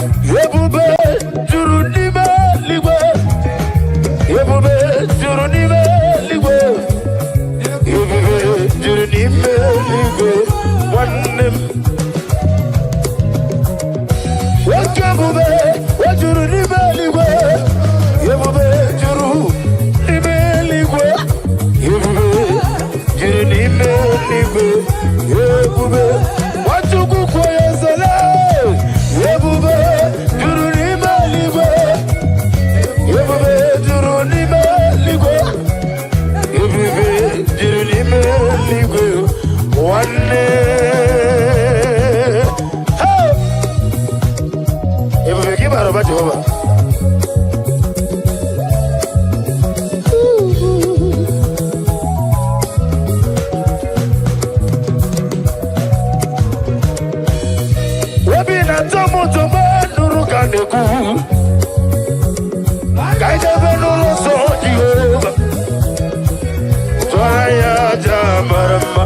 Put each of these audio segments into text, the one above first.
Ebube juru n'ime eluigwe. Ebube juru n'ime eluigwe. Ebube juru n'ime eluigwe. Nwanne m. Oke ebube o juru n'ime eluigwe. Ebube juru n'ime eluigwe. Ebube juru n'ime eluigwe. Ebube Nwachukwu kwuo ya ezele. Ebube juru n'ime eluigwe. Ebube juru n'ime eluigwe. Ebube juru n'ime eluigwe. Nwanne. Hey! Ebube gị bara ụba, Jehova. Obi na-atọ m ụtọ mgbe nụrụ ka na-ekwu ka anyị jebe n'ụlọ nsọ Jehova, tụọ ya aja mara mma.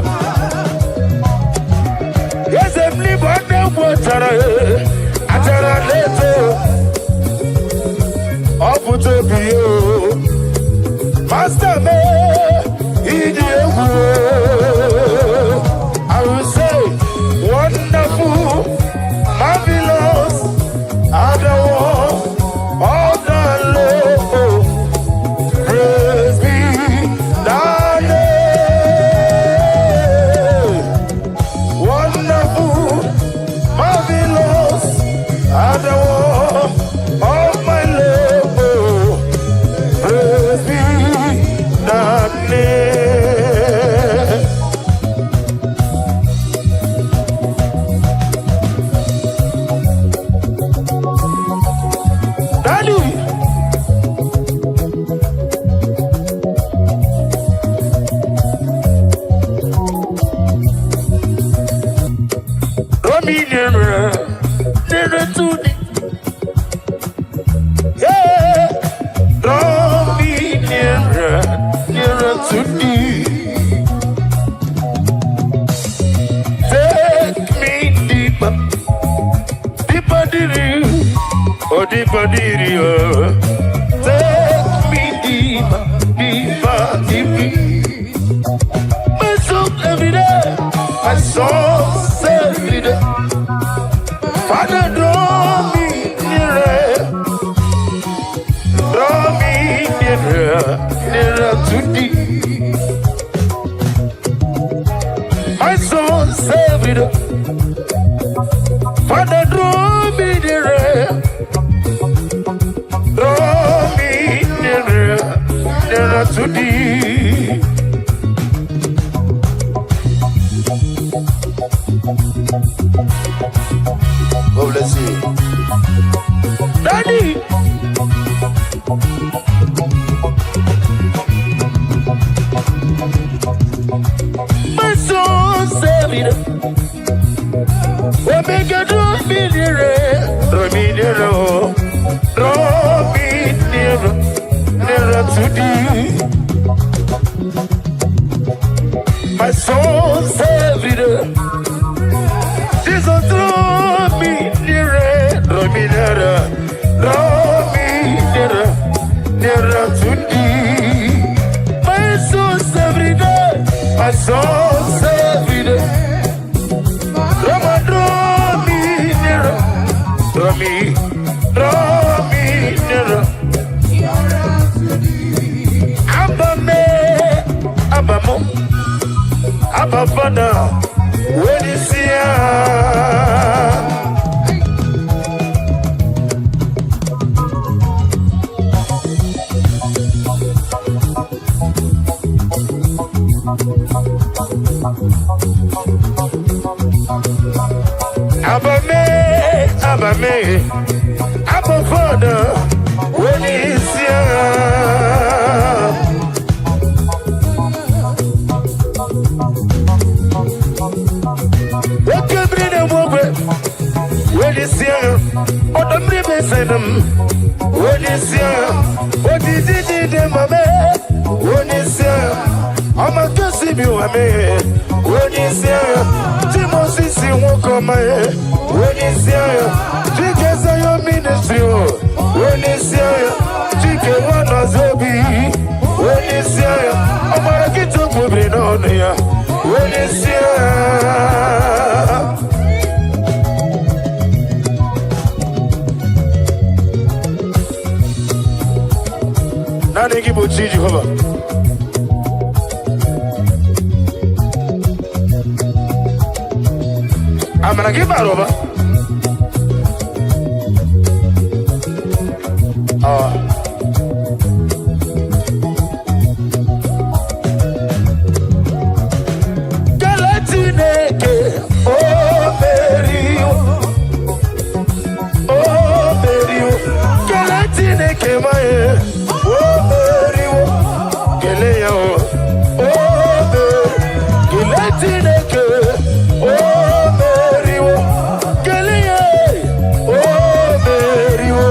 Eze m n'igbo nne m wetara achara na-eto ọ pụta obi ya o. Master me ịdị egwu. I will say, wonderful, marvelous are the works of the Lord. Praise be thy name. Wonderful, marvelous are the works of my Lord. Praise be thy name. Daddy, draw me nearer, nearer to thee. Yeah, draw me nearer, nearer to thee. Take me deeper, deeper, deeper, oh deeper, deeper. Take me deeper, deeper, deeper. My soul every day, my soul every day. Father, draw me nearer, draw me nearer, nearer to thee. My soul every day. Father, draw me nearer, draw me nearer, nearer to thee. God bless you. Daddy. My soul every day. Omega, draw me nearer, draw me nearer, oh. Draw me nearer, nearer to thee. My soul's every day. Jesus, draw me nearer, draw me nearer, draw me nearer, nearer to thee. My soul's every day, my soul's every day. Rama, draw me nearer, draw me nearer. Abba me, Abba mo, Abba Father, when you see her. Abba me, Abba me, Abba Father, when you see her. Oke mmiri na-egbu ogwe, when you see her. Ọdọ mmiri mesịrị m, when you see her. Ojiji dị mame, when you see her. Ọma kesi bi ụwa mee, when you see her. Chimosisi nwoke ọma ya, when you see her. Chikeze ya. Onye isi agha, Chike Nwanọzọbi, onye isi agha, ọgbara kịta okwubiri n'ọnụ ya, onye isi agha. Naanị gị bụ chi Jehova. Amara gị bara ụba. Ah. Kelee Chineke, o meriwo, o meriwo. Kelee Chineke maye, o meriwo. Kelee ya o, o meriwo. Kelee Chineke, o meriwo. Kelee ya, o meriwo.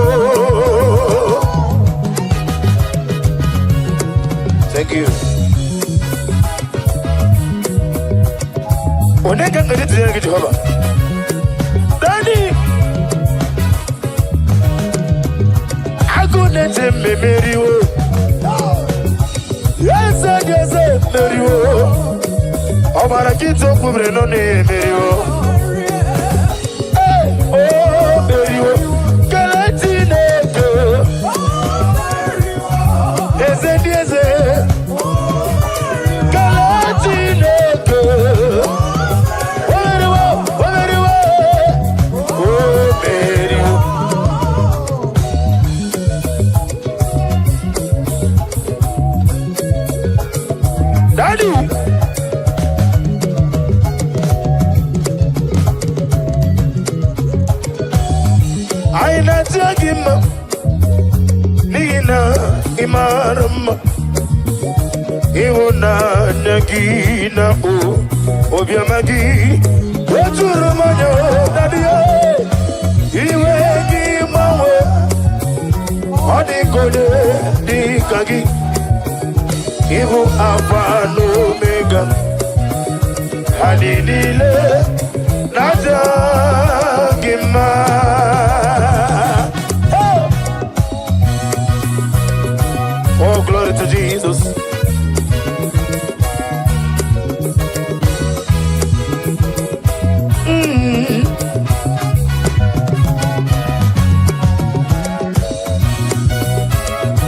Thank you. Onye ka m ga-eji tụnyere gị, Jehova? Daddy! Agụ na-eche mmemeriwo. Eze ga-eze emeriwo. Ọbara nkịtị okwu mere nọ na-emeriwo. Ee, o meriwo. Kelee Chineke. Eze ndị eze. Kelee Chineke. O meriwo, o meriwo, o meriwo. Daddy! Anyị na-aja gị mma n'ihi na ị mara mma, ịhụnanya gị na o obiọma gị o juru m anya. Daddy, iwe gị gbanwe, ọ dị ka onye dị ka gị. Ịbụ Alfa na Omega, ha niile na-aja gị mma. Hey! Oh, glory to Jesus.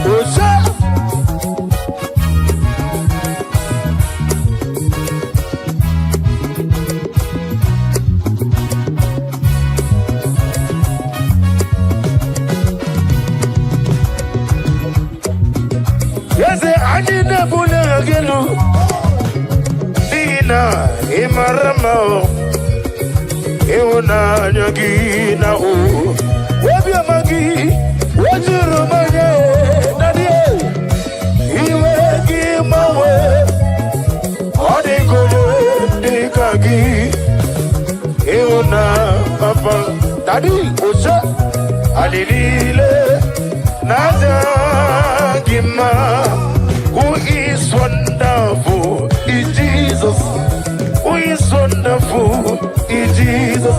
Oje! Eze anyị, na-ebuli aha gị elu n'ihi na ị mara mma o. Ịhụnanya gị na o obiọma gị o juru m anya. Daddy, iwe gị gbanwe, ọ dịghị onye dị ka gị. Ịhụna papa, Daddy, oche anyị niile na-aja gị mma. Who is wonderful is Jesus. Who is wonderful is Jesus.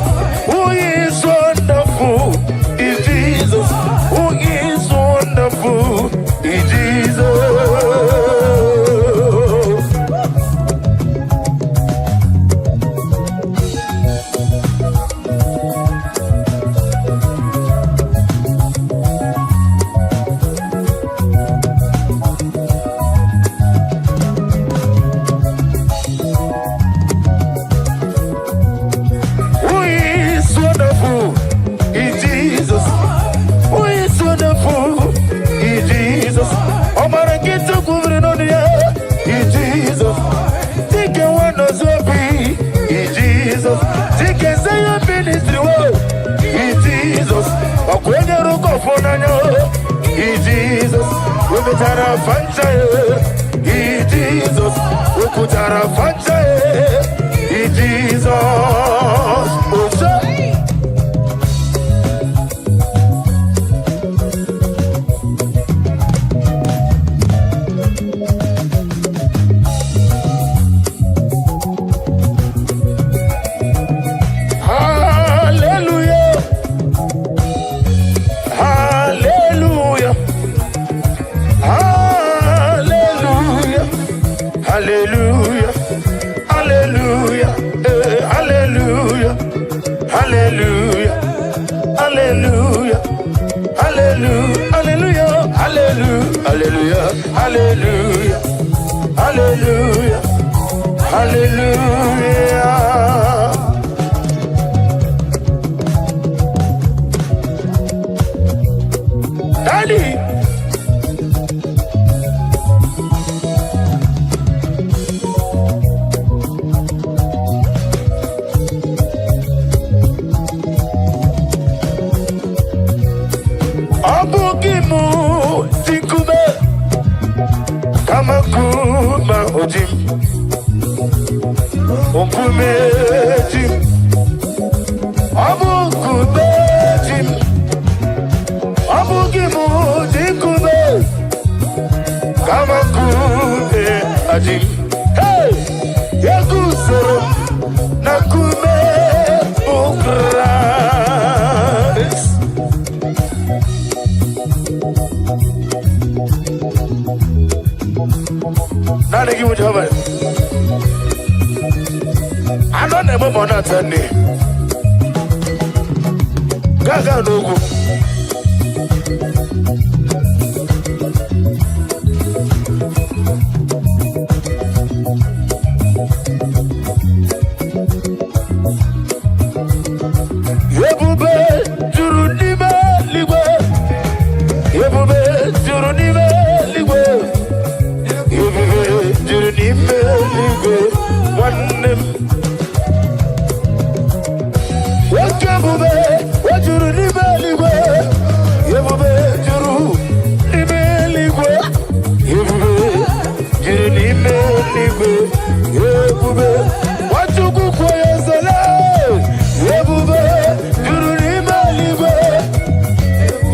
Who is wonderful is Jesus. Who is wonderful is Jesus. Who is wonderful is Jesus. Who is wonderful is Jesus. Ọmara nkịtị kwubiri n'ọnụ ya is Jesus. Dike nwanọzọbi is Jesus. Dike Zion Ministry wo is Jesus. Ọkụ onye rụkọ ọfọ n'anya is Jesus. Wemechara fancha is Jesus. Okwutara fancha is Jesus. Ose. Hallelujah. Hallelujah, hallelujah, hallelujah, hallelujah, hallelujah, hallelujah, hallelujah. Daddy. Ọ bụ gị mụ dị nkume, kama nkume ahụ dị m, nkume dị m. Ọ bụ nkume dị m. Ọ bụ gị mụ dị nkume, kama nkume adị m. Hey! Eguzoro m na nkume bụ Kraịst. Naanị gị bụ Jehova. Anọ na-eme ma ọ na-ata nne. Gaa gaa n'ugwu. Ebube juru n'ime eluigwe. Ebube juru n'ime eluigwe. Ebube juru n'ime eluigwe. Nwanne m. Oke ebube o juru n'ime eluigwe. Ebube juru n'ime eluigwe. Ebube juru n'ime eluigwe. Ebube Nwachukwu kwuo ya ezele. Ebube juru n'ime eluigwe.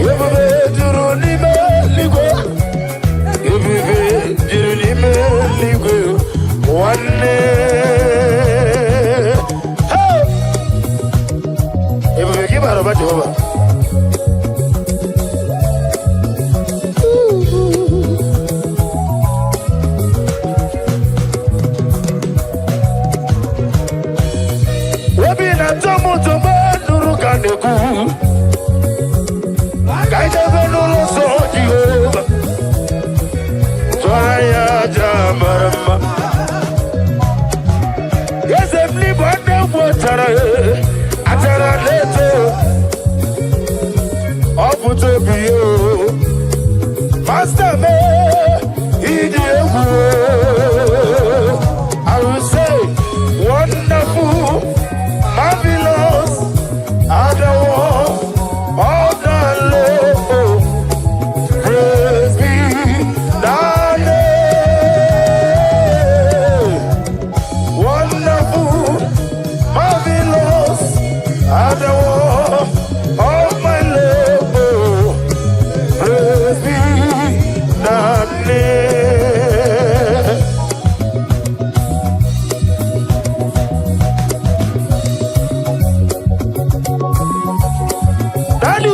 Ebube juru n'ime eluigwe. Ebube juru n'ime eluigwe. Nwanne. Hey! Ebube gị bara ụba, Jehova. Obi na-atọ m ụtọ mgbe nụrụ ka na-ekwu ka anyị jebe n'ụlọ nsọ Jehova, tụọrọ ya aja mara mma. Eze m n'igbo ndị egwu achara achara na-eto ọ pụta obi ya o. Master mee ịdị egwu. I will say, wonderful, marvelous are the works of the Lord. Praise be thy name. Wonderful, marvelous are the works of my Lord. Praise be thy name. Daddy,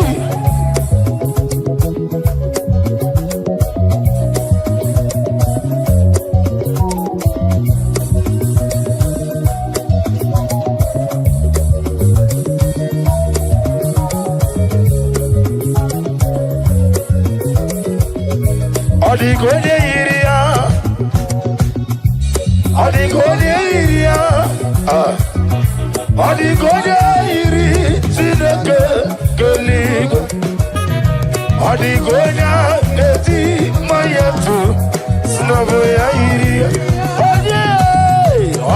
ọ dị ka onye yiri ya, ọ dị ka onye yiri ya. Ah. Ọ dị ka onye yiri Chineke keligwe. Ọ dị ka onye a ga-eji mmanya tụ si na ọ bụ ya yiri ya. Onye,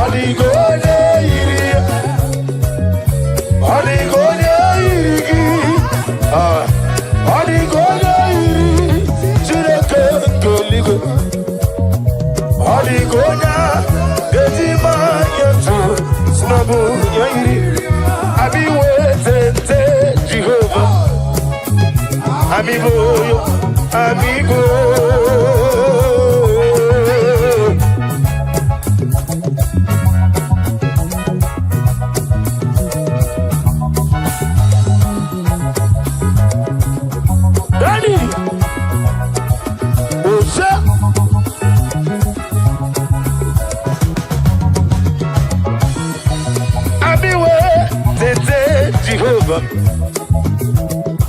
ọ dị ka onye yiri ya. Ọ dị ka onye yiri gị. Ah. Ọ dị ka onye yiri Chineke nke eluigwe. Ọ dị ka onye a ga-eji mmanya tụ si na ọ bụ ya yiri. Abiwe tete Jehova. Amigo, amigo. Daddy, Oje. Amiwe tete Jehova.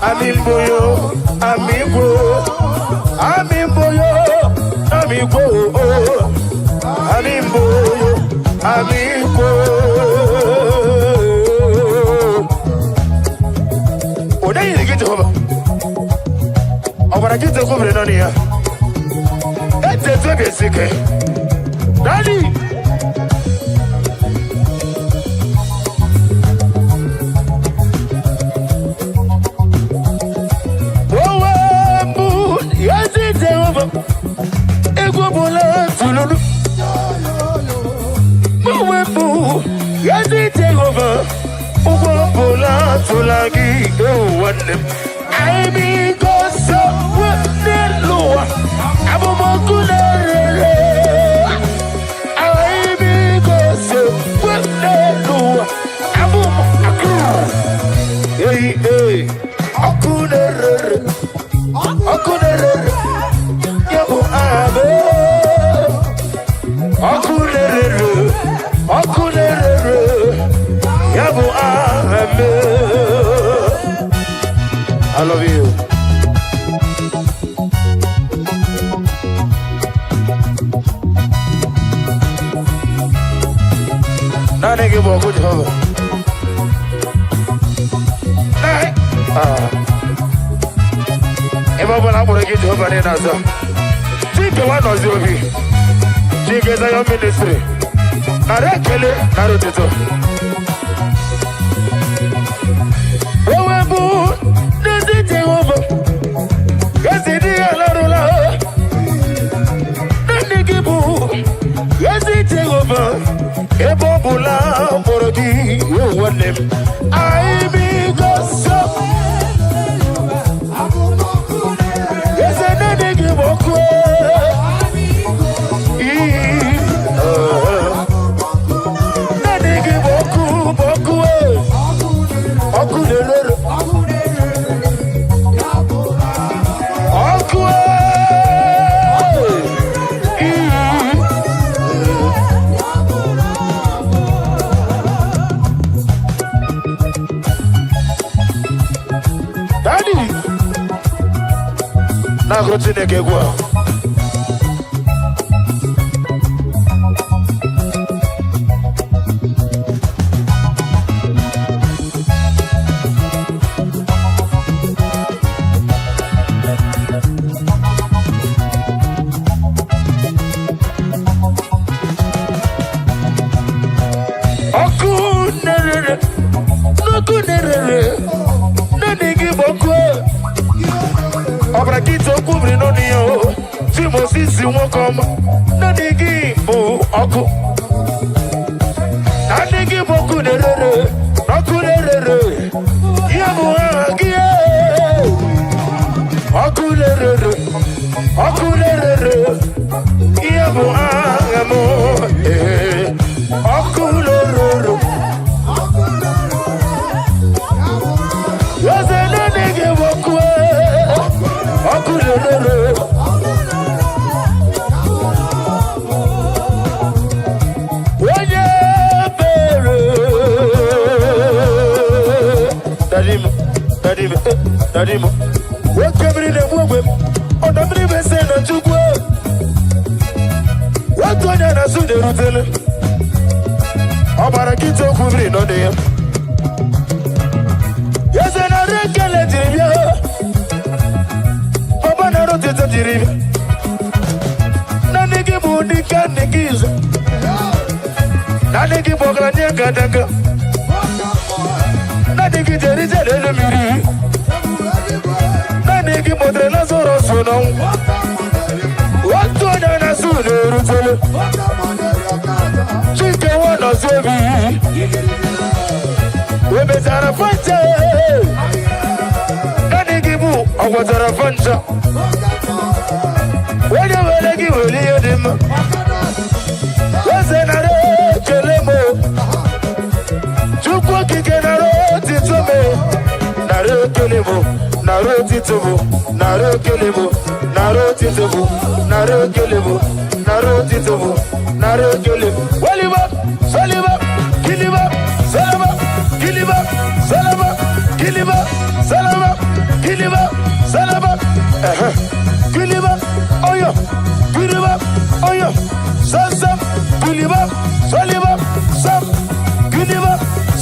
Amimboyo, amigbo, amimboyo, amigbo, amimboyo, amigbo. Onye yiri gị, Jehova? Ọ gwara gị tekwubiri nọ ya etetu obi esi ike. Daddy. Owe mbụ ezi Jehova, egwu bụla tululu. Owe mbụ ezi Jehova, ụgwọ bụla tụla gị. Ewu nwanne m, anyị bigo n'elu ụwa, abụmọkụ na-erere. Anyị bigo n'elu ụwa, abụm akụ. Ei ei, ọkụ na-erere, ọkụ na-erere, ya bụ aha m. Ọkụ na-erere, ọkụ na-erere, ya bụ aha m. I love you. Naanị gị bụ ọkụ, Jehova. Naanị. Ah. Ebe ọ bụla akpọrọ gị, Jehova, niile aza. Chike nwa nọzi obi. Chike Zion Ministry. Nara ekele, nara otuto. Owe bụ n'ezi Jehova. Ezi di ya larụla. Naanị gị bụ ezi Jehova. Ebe ọ bụla kpọrọ gị, ewu nwanne m. Anyị bigo so. Eze, naanị gị bụ ọkụ. Ii, ah. Naanị gị bụ ọkụ, bụ ọkụ, eh. Ọkụ na-erere. Ọkụ, eh. Ii. Daddy. Na-agụrụ Chineke egwu a. Ọkụ na-erere, n'ọkụ na-erere, naanị gị bụ ọkụ. Ọbara gị ite okwu biri n'ọnụ ya o. Chimosisi nwoke ọma, naanị gị bụ ọkụ. Naanị gị bụ ọkụ na-erere, ọkụ na-erere. Ihe bụ aha gị. Ọkụ na-erere, ọkụ na-erere. Ihe bụ aha m. Ee, ọkụ na-erere. Eze, naanị gị bụ ọkụ, ọkụ na-erere. Onye ebere. Daddy m, daddy m, eh, daddy m. Nwoke mmiri na-egbu ogbe m, ọdọ mmiri bụ ese na Chukwu. Otu onye na-asụ na-erutele. Ọ gbara nkịta okwu mmiri nọ na ya. Eze, nara ekele jiri bịa. Papa, nara otito jiri bịa. Naanị gị bụ dike nne gị izu. Naanị gị bụ ọgaranya gadaka. Naanị gị jere ije n'elu mmiri. Naanị gị kpọtere Lazarọs n'ọnwụ. Otu onye na-asụ na-erutele. Chike nwa nọzi obi. O mechara fancha. Naanị gị bụ ọgwọtara fancha. Onye were gị were ihe dị mma. Eze, nara ekele m. Chukwu okike, nara otito m. Nara ekele m, nara otito m, nara ekele m, nara otito m, nara ekele m, nara otito m, nara ekele m. Weliba, seliba, kiliba, seleba, kiliba, seleba, kiliba, seleba. Kiliba, salaba, ehe. Kiliba, oyo, kiliba, oyo, sam, kiliba, saliba, sam, kiliba,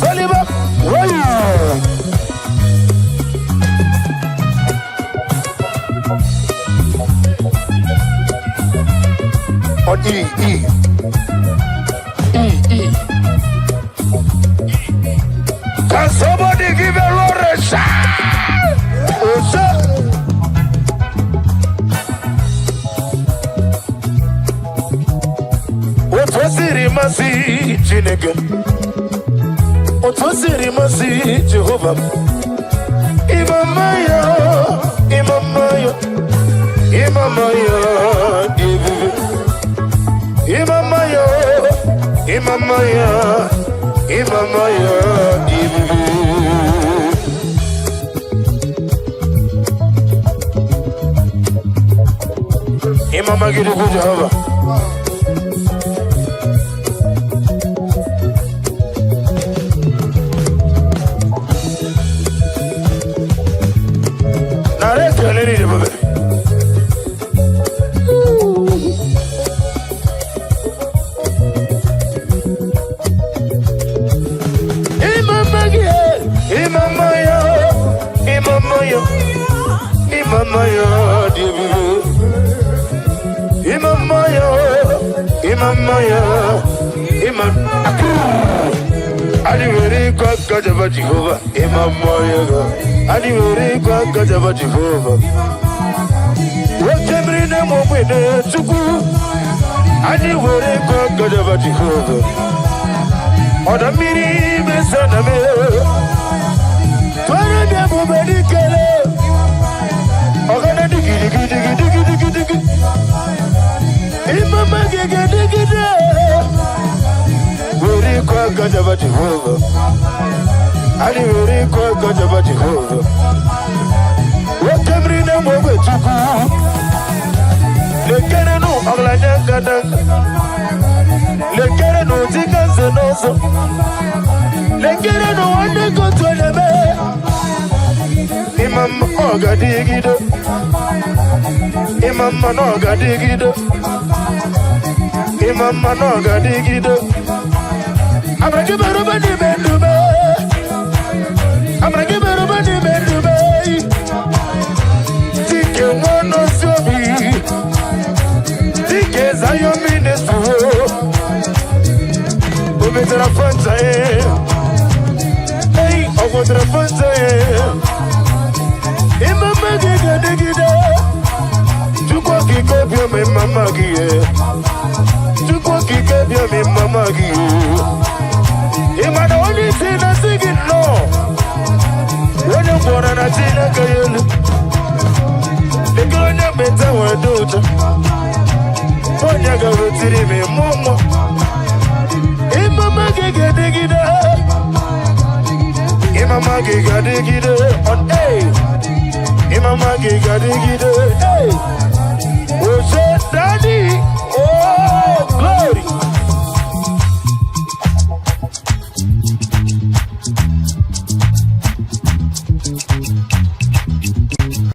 saliba, oyo. On E, E, E, E. Can somebody give a Lord a shout? A shout. Otu o siri masị Chineke, otu o siri masị Jehova, ịma ya, ịma ya, ịma ya dị ebube, ịma ya, ịma ya, ịma ya dị ebube. Ịma gị dịkwu Jehova. Nara ekele niile, ebube. Ịma mma gị, ịma mma ya, ịma mma ya, ịma mma ya dị ebube. Ịma mma ya, ịma mma ya, ịma anyị nwere ịkụ aka jaba Jehova, ịma mma ya ga. Anyị nwere ịkụ aka jaba Jehova. Oke mmiri na-eme ogbenye Chukwu. Anyị nwere ịkụ aka jaba Jehova. Ọdọ mmiri mesa na mere. Tụọrọ dị ebube dikele. Ọgana digidi. Ịma mma gị ga-edegide. Were ịkụ aka jaba Jehova. Anyị were ịkụ aka jaba Jehova. Oke mmiri na-eme ogbe Chukwu. Lekere nụ ọgaranya ngada. Lekere nụ dịka nze n'ọzọ. Lekere nụ nwanne kotu onye mee. Ịma mma ọ ga-adịgide. Ịma mma na ọ ga-adịgide. Ịma mma na ọ ga-adịgide. Amara gị bara ụba n'ime ndụ m. Amara gị bara ụba n'ime ndụ m. Dike nwa n'osi obi. Dike Zion Ministry. O metara fanta ye. Ei, ọ gwọtara fanta ye. Ịma mma gị ga-adịgide. Chukwu okike obiọma, ịma mma gị ye. Chukwu okike obiọma, ịma mma gị ye. Ị ma na onye isi na-asị gị nnọọ. Onye gwọrọ na Chineke ya elu. Dịka onye mkpenta nwere dị ụtọ. Onye ga-wetiri m ịmụ mmụọ. Ịma mma gị ga-adịgide. Ịma mma gị ga-adịgide. On A. Ịma mma gị ga-adịgide. Hey. Oje Daddy. Oh, glory.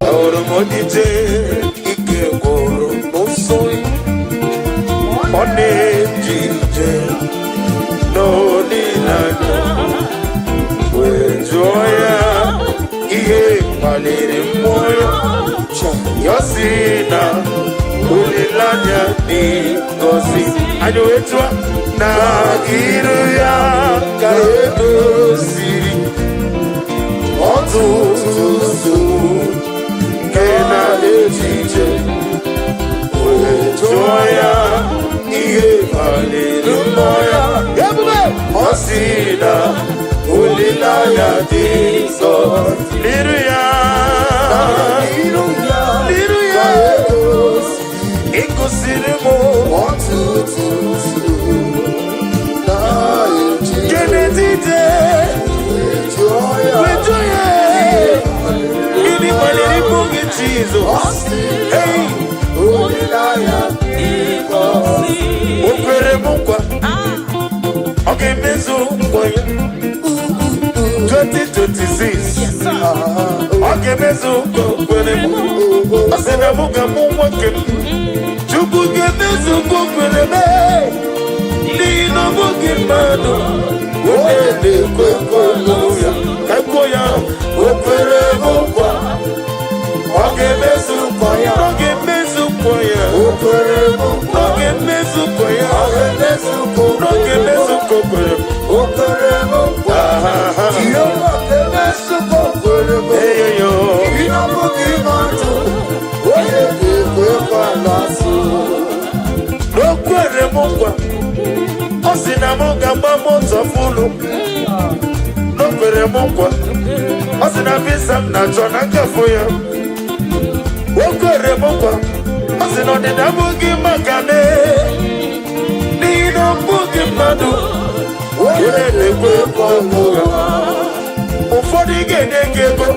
Ahụrụ m odide ike gwụrụ n'ụsọ, ọ na-eji ije n'olileanya, wee jụọ ya ihe kpaliri mmụọ ya. Ya sị na olileanya dị ngọzi. Anyị wee tụọ na iru ya ka edoziri ọtụtụ nsogbu nke na-echiche, wee jụọ ya ihe kpaliri mmụọ ya. Ebube, ọ sị na olileanya dị nsọ n'iru ya. N'iru ya n'iru ya ka edoziri ịkụziri m ọtụtụ nsogbu na-eche nke n'etiti jụọ ya wee jụọ ya gịnị kpaliri mmụọ gị, Jizọs? Ọ sị Hey! olileanya dị ngọzi. O kwere m nkwa, ọ ga-emezu nkwa ya. 2026. Ọ ga-emezu nkwa o kwere m. Ọ sị na mụ ga-amụ nwoke m. Chukwu ga-emezu nkwa o kwere m, n'ihi na ọ bụghị mmadụ onye na-ekwe nkwa ya. Ka kwuo ya, o kwere m nkwa, ọ ga-emezu nkwa ya. Ọ ga-emezu nkwa ya. O kwere m nkwa. Ọ ga-emezu nkwa ya. Ọ ga-emezu nkwa o Ọ ga-emezu nkwa o kwere m. O kwere m nkwa. Aha. Jehova ga-emezu nkwa o kwere m. Eyoyo. Ị na-abụghị mmadụ, onye ga-ekwe nkwa n'asụ. O kwere m nkwa, ọ sị na m ga-agba moto fụlụ. O kwere m nkwa, ọ sị na visa m na-achọ na nkafụ ya. O kwere m nkwa, ọ sị na ọdịda abụghị maka m, n'ihi na ọ bụghị mmadụ onye na-ekwe nkwa ụgha. Ụfọdụ ga-enye gị ego,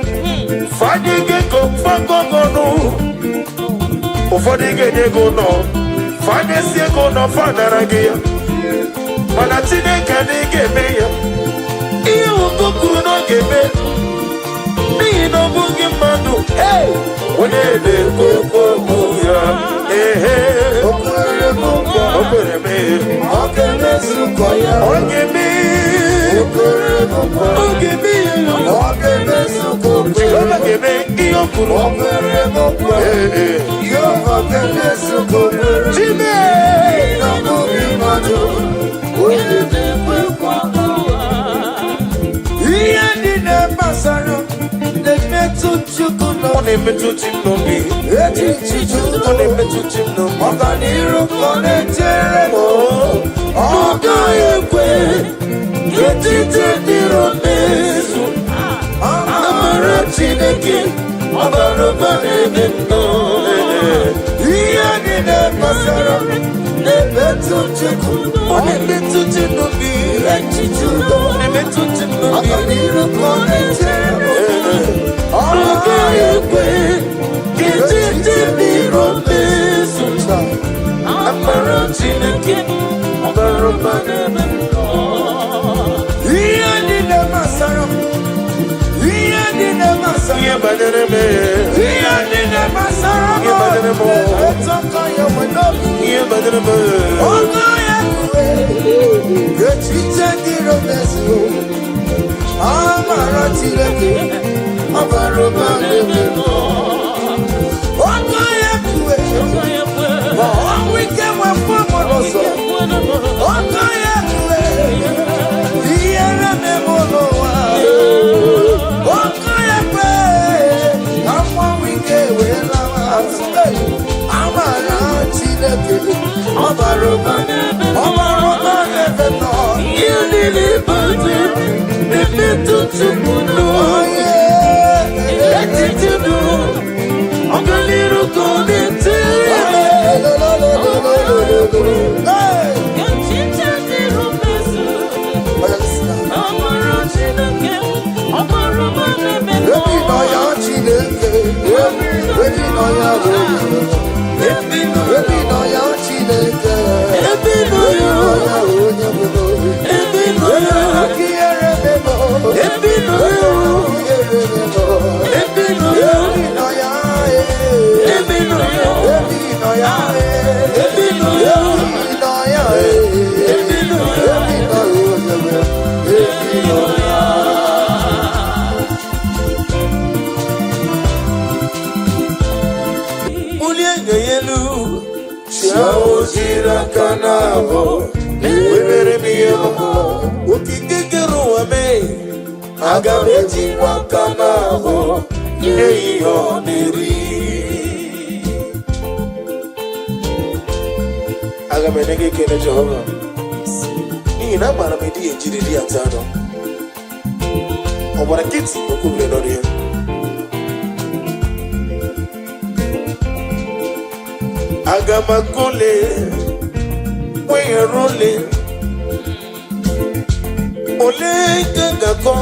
fanye gị ego fagọgọnụ. Ụfọdụ ga-enye gị ụlọ, fanyesi ego ụlọ, fanara gị ya. Mana Chineke adịghị ga-eme ya ihe nwoke kwuru na ọ ga-eme, n'ihi na ọ bụghị mmadụ. Hey! Onye na-ekwe okwu ya, ehe. O kwere m nkwa. O kwere m ihe. Ọ ga-emezu nkwa ya. Ọ ga-eme. O kwere m nkwa. Ọ ga-eme ya. Ọ ga-emezu nkwa o kwere Jehova m. ga-eme ihe o kwuru. O kwere m nkwa. Ee, ee. Jehova ga-emezu nkwa o kwere m. Chime. Ị na-abụghị mmadụ, onye na-ekwe nkwa. Ihe niile gbasara na-emetụ Chukwu Ọ n'obi. na-emetụ chi m n'obi. Echiche Ọ na-emetụ chi m n'obi. Ọganiru ka ọ na-echere m. Ọ gaghị ekwe ka echiche ndị iro mezu. Amara Chineke ọ bara ụba n'ebe m nọ. Ihe niile gbasara m na-emetụ Chukwu. Ọ na-emetụ chi m n'obi. Echiche udo. Ọ na-emetụ chi m n'obi. Ọganiru ka ọ na-echere m. Ọ Ọ gaghị ekwe ka echiche ndị iro mezu. ka Amara Chineke ọ bara ụba n'ebe m nọ. Ihe niile gbasara m, ihe niile gbasara Ihe banyere m, ihe niile gbasara m Ihe banyere m. na-emetụ aka ya nwe n'obi. Ihe banyere m. Ọgọ ya kwue ka echiche ndị iro mezuo. Amara Chineke ọ bara ụba n'ebe m nọ. Ọgọ ya kwue ma ọnwụ ike nwekwa m n'ụzọ. Ọgọ ya kwue ihere meme n'ụwa. Ọkụ ya kwe ka mmanwụ ike wee lawa azụ. Hey! Amara Chineke ọ bara ụba, ọ bara ụba n'ebe m nọ. Ihe niile banyere m na-emetụ Chukwu n'obi. Onye Echiche udo, ọganiru ka ọ na-echere m. Hey! Ebi nọ ya Chineke, ebi nọ ya onye, ebi nọ ya Chineke, Ebi nọ ebi ya, nọ ya onye bụ n'obi. ebi nọ ya, ebi nọ ya, ebi nọ ya, ebi nọ ya, ebi nọ ya, ebi nọ ya, ebi nọ ya. Bulie enyo ya elu, chi ahụ jiri aka na-abụ, webere m ihe ọma. Okike kere ụwa mee, aga m ejikwa aka na-abụ, nye ya ihe ọ na-eri. Aga m enye gị ekele, Jehova, n'ihi na amaara m ịdịghị ejiriri ata anụ. Ọ gbara nkịtị, o kwubiri n'ọnụ ya. Aga m akụle weghara ole ole ka ga-akọ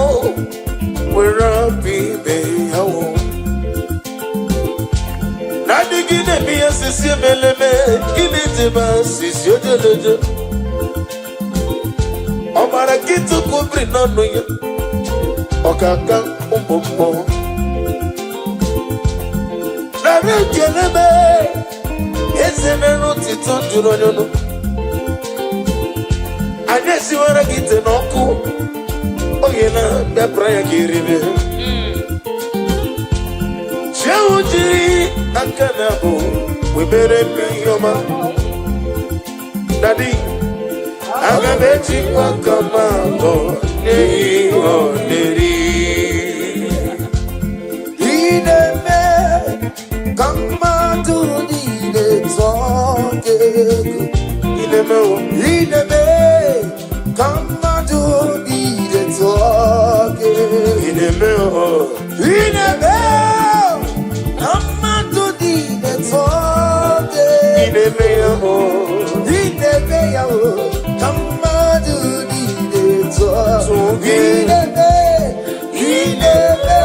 were apụ ibe ya wụ na-adịghị na-eme ihe sisi emeleme ịna-ejebe sisi ojeleje. Ọ gbara nkịtị kwubiri n'ọnụ ya, ọkaka. mkpụmkpụ. Nara ekele m, eze mere otito juru onye ọnụ. Anyị esiwara gị ite n'ọkụ oge na bịapụra ya ka eribe. Chiahụ jiri aka na abụ wee mere m ihe ọma. Daddy, aga m ejikwa aka m abụọ n'ihi ọ na-eri. Ị na-eme ka mmadụ niile tụọ gị egwu. Ị na-eme o. Ị na-eme ka mmadụ niile tụọ gị egwu. Ị na-eme o. Ị na-eme ka mmadụ niile tụọ gị Ị egwu. na-eme ya o. Ị na-eme ya o, ka mmadụ niile tụọ Tụọ gị. Ị na-eme, ị na-eme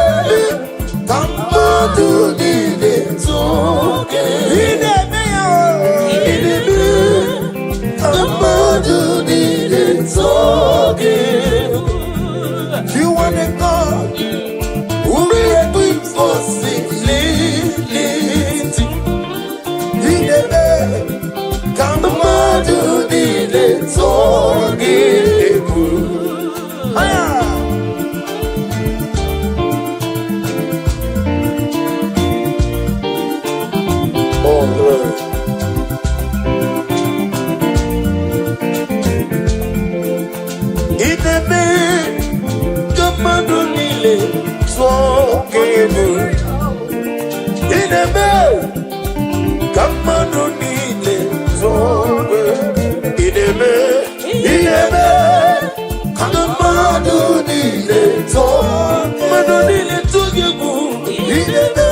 ka mmadụ niile tụọ gị. Ị na-eme ya o, Ị na-eme ka mmadụ niile tụọ gị. You are the God who created Possibility. Ị na-eme ka mmadụ niile tụọ gị Egwu. Aya! Oh, Lord. Ị na-eme ka mmadụ niile tụọ gị egwu. Ị na-eme ka mmadụ niile tụọ gị egwu. Ị na-eme, ị na-eme ka mmadụ niile tụọ, mmadụ niile tụọ gị egwu. Ị na-eme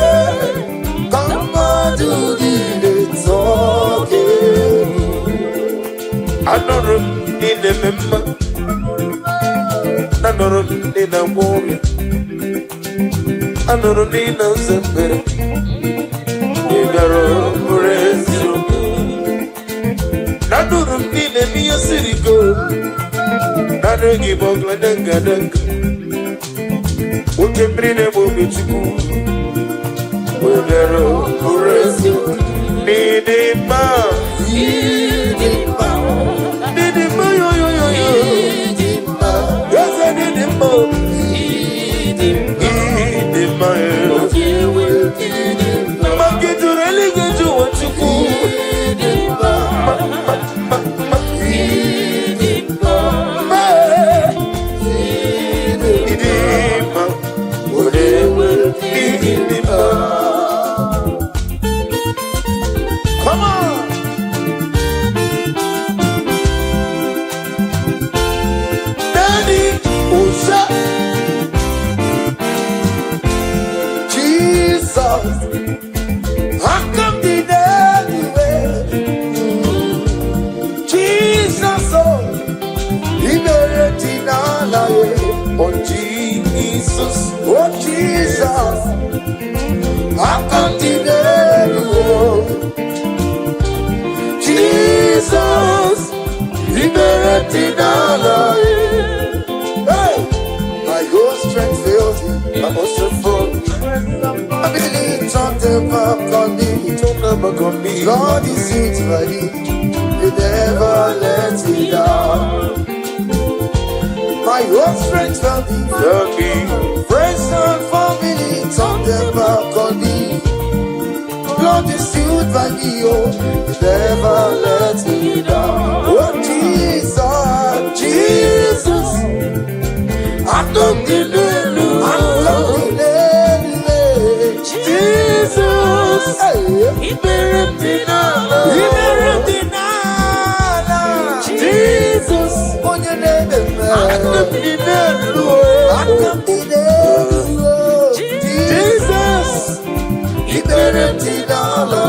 ka mmadụ niile tụọ gị egwu. Anụrụ m ị na-eme mma. Anụrụ m ị na-agwọ ọrịa. Anụrụ m ị na-aza ekpere. Ị bịara bụrụ eziokwu. Anụrụ m ị na-eme ihe siri ike. Naanị gị bụ ọgladengadenga. Oke mmiri na-egbu obi Chukwu. Ị bịara bụrụ eziokwu. N'ịdị mma. Ịdị mma, N'ịdị mma yo yo yo yo. ịdị mma, Eze n'ịdị mma. ịdị mma, Ịdị mma yo. ịdị mma, Mma gị juru eluigwe ju ụwa Chukwu. ịdị mma, Mma, mma, mma, mma. ịdị mma, Mma. ịdị Ịdị mma. Ịdị mma. Come on! Daddy, ụza. Jesus, aka m dị n'eluigwe. Jesus, oh, ikpere dị n'ala ya. Oh, Jesus. Oh, Jesus, aka m dị n'eluigwe. Jesus, ikpere dị n'ala ya. Hey! My whole strength fails me. My also for I believe something back on me. Don't never come me. Lord is it ready. You never let me down. My whole strength failed me. Tell me. Friends and family turn their back on me. Lord is still by me, oh, you never let me down. Oh Jesus, Jesus, Aka m dị n'elu. I come Jesus. Hey, Ikpere m dị n'ala. ikpere m dị n'ala. Jesus. Onye na-eme mma. Aka m dị n'elu. Aka m dị n'elu. Jesus. Ikpere m dị n'ala.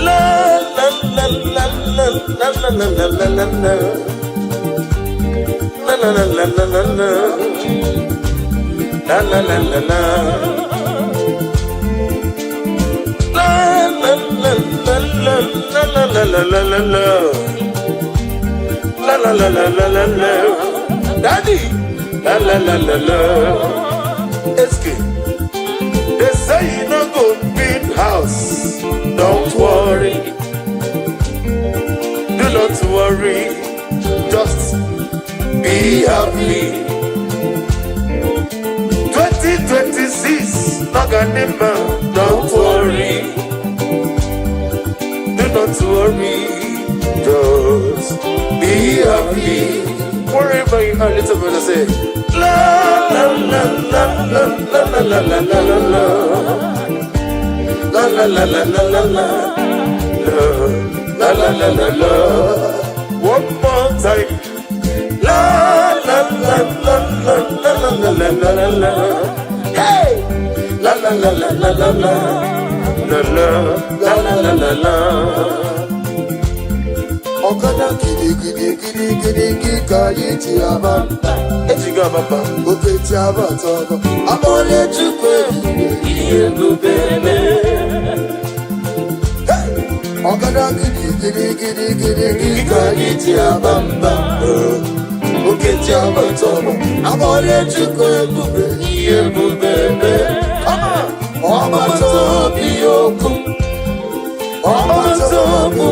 La la la la la la la la la la la la. La la la la la la la. La la la la la. La la la la la la la la la la la. La la la la la la la. Daddy. La la la la la. Eske. They say you no go build house. Don't worry. Do not worry. Just be happy. 2026, Naganima, don't worry. Do not worry. Just be happy. Wherever you are, little brother say, la la la la la la la la la la la. La la la la la la la. La la la la la. One more time. La la la la la la la la la la la. Hey! La la la la la la la. La la la la la la la. Ọ̀kadà gidigidi gidigidi ka anyị ji aba mba. Ejigo abamba. Oke ji abata ọbọ. Akpọlie Chukwu ebube. Ihe ebube mee. Ọ̀kadà gidigidi gidigidi ka anyị ji aba mba. Oke ji abata ọbọ. Akpọlie Chukwu ebube. Ihe ebube mee. Ọgbata obi okwu. Ọgbata obi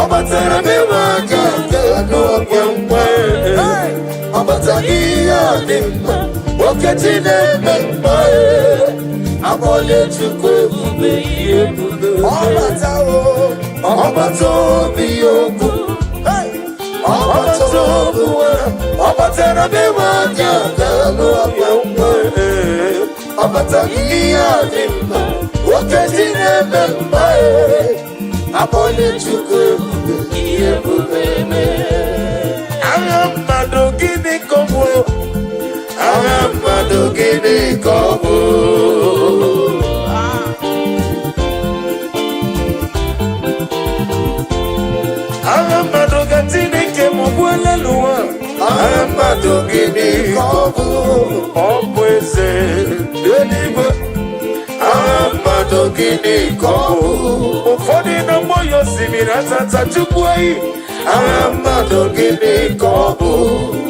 ọ batara be m aka nke n'oge mgbe. Ọ batara ihe a dị mma. Okechi na-eme mma. Akpọlie Chukwu ebube ihe ebube. Ọ batawo. Ọgbata obi okwu. Ọgbata obi ọ batara be m aka nke n'oge mgbe. Ọ batara ihe a dị mma. Okechi na-eme mma. Akpọlie Chukwu ebube ihe ebube mee. Agha mmadụ gịnị ka ọ bụ? Agha mmadụ gịnị ka ọ bụ? Agha mmadụ ka Chineke m gbuola n'ụwa. Agha mmadụ gịnị ka ọ bụ? Ọ bụ eze eluigwe. Agha mmadụ gịnị ka ọ bụ? Ụfọdụ na-agbọ ya osimiri atata Chukwu eyi. Agha mmadụ gịnị ka ọ bụ?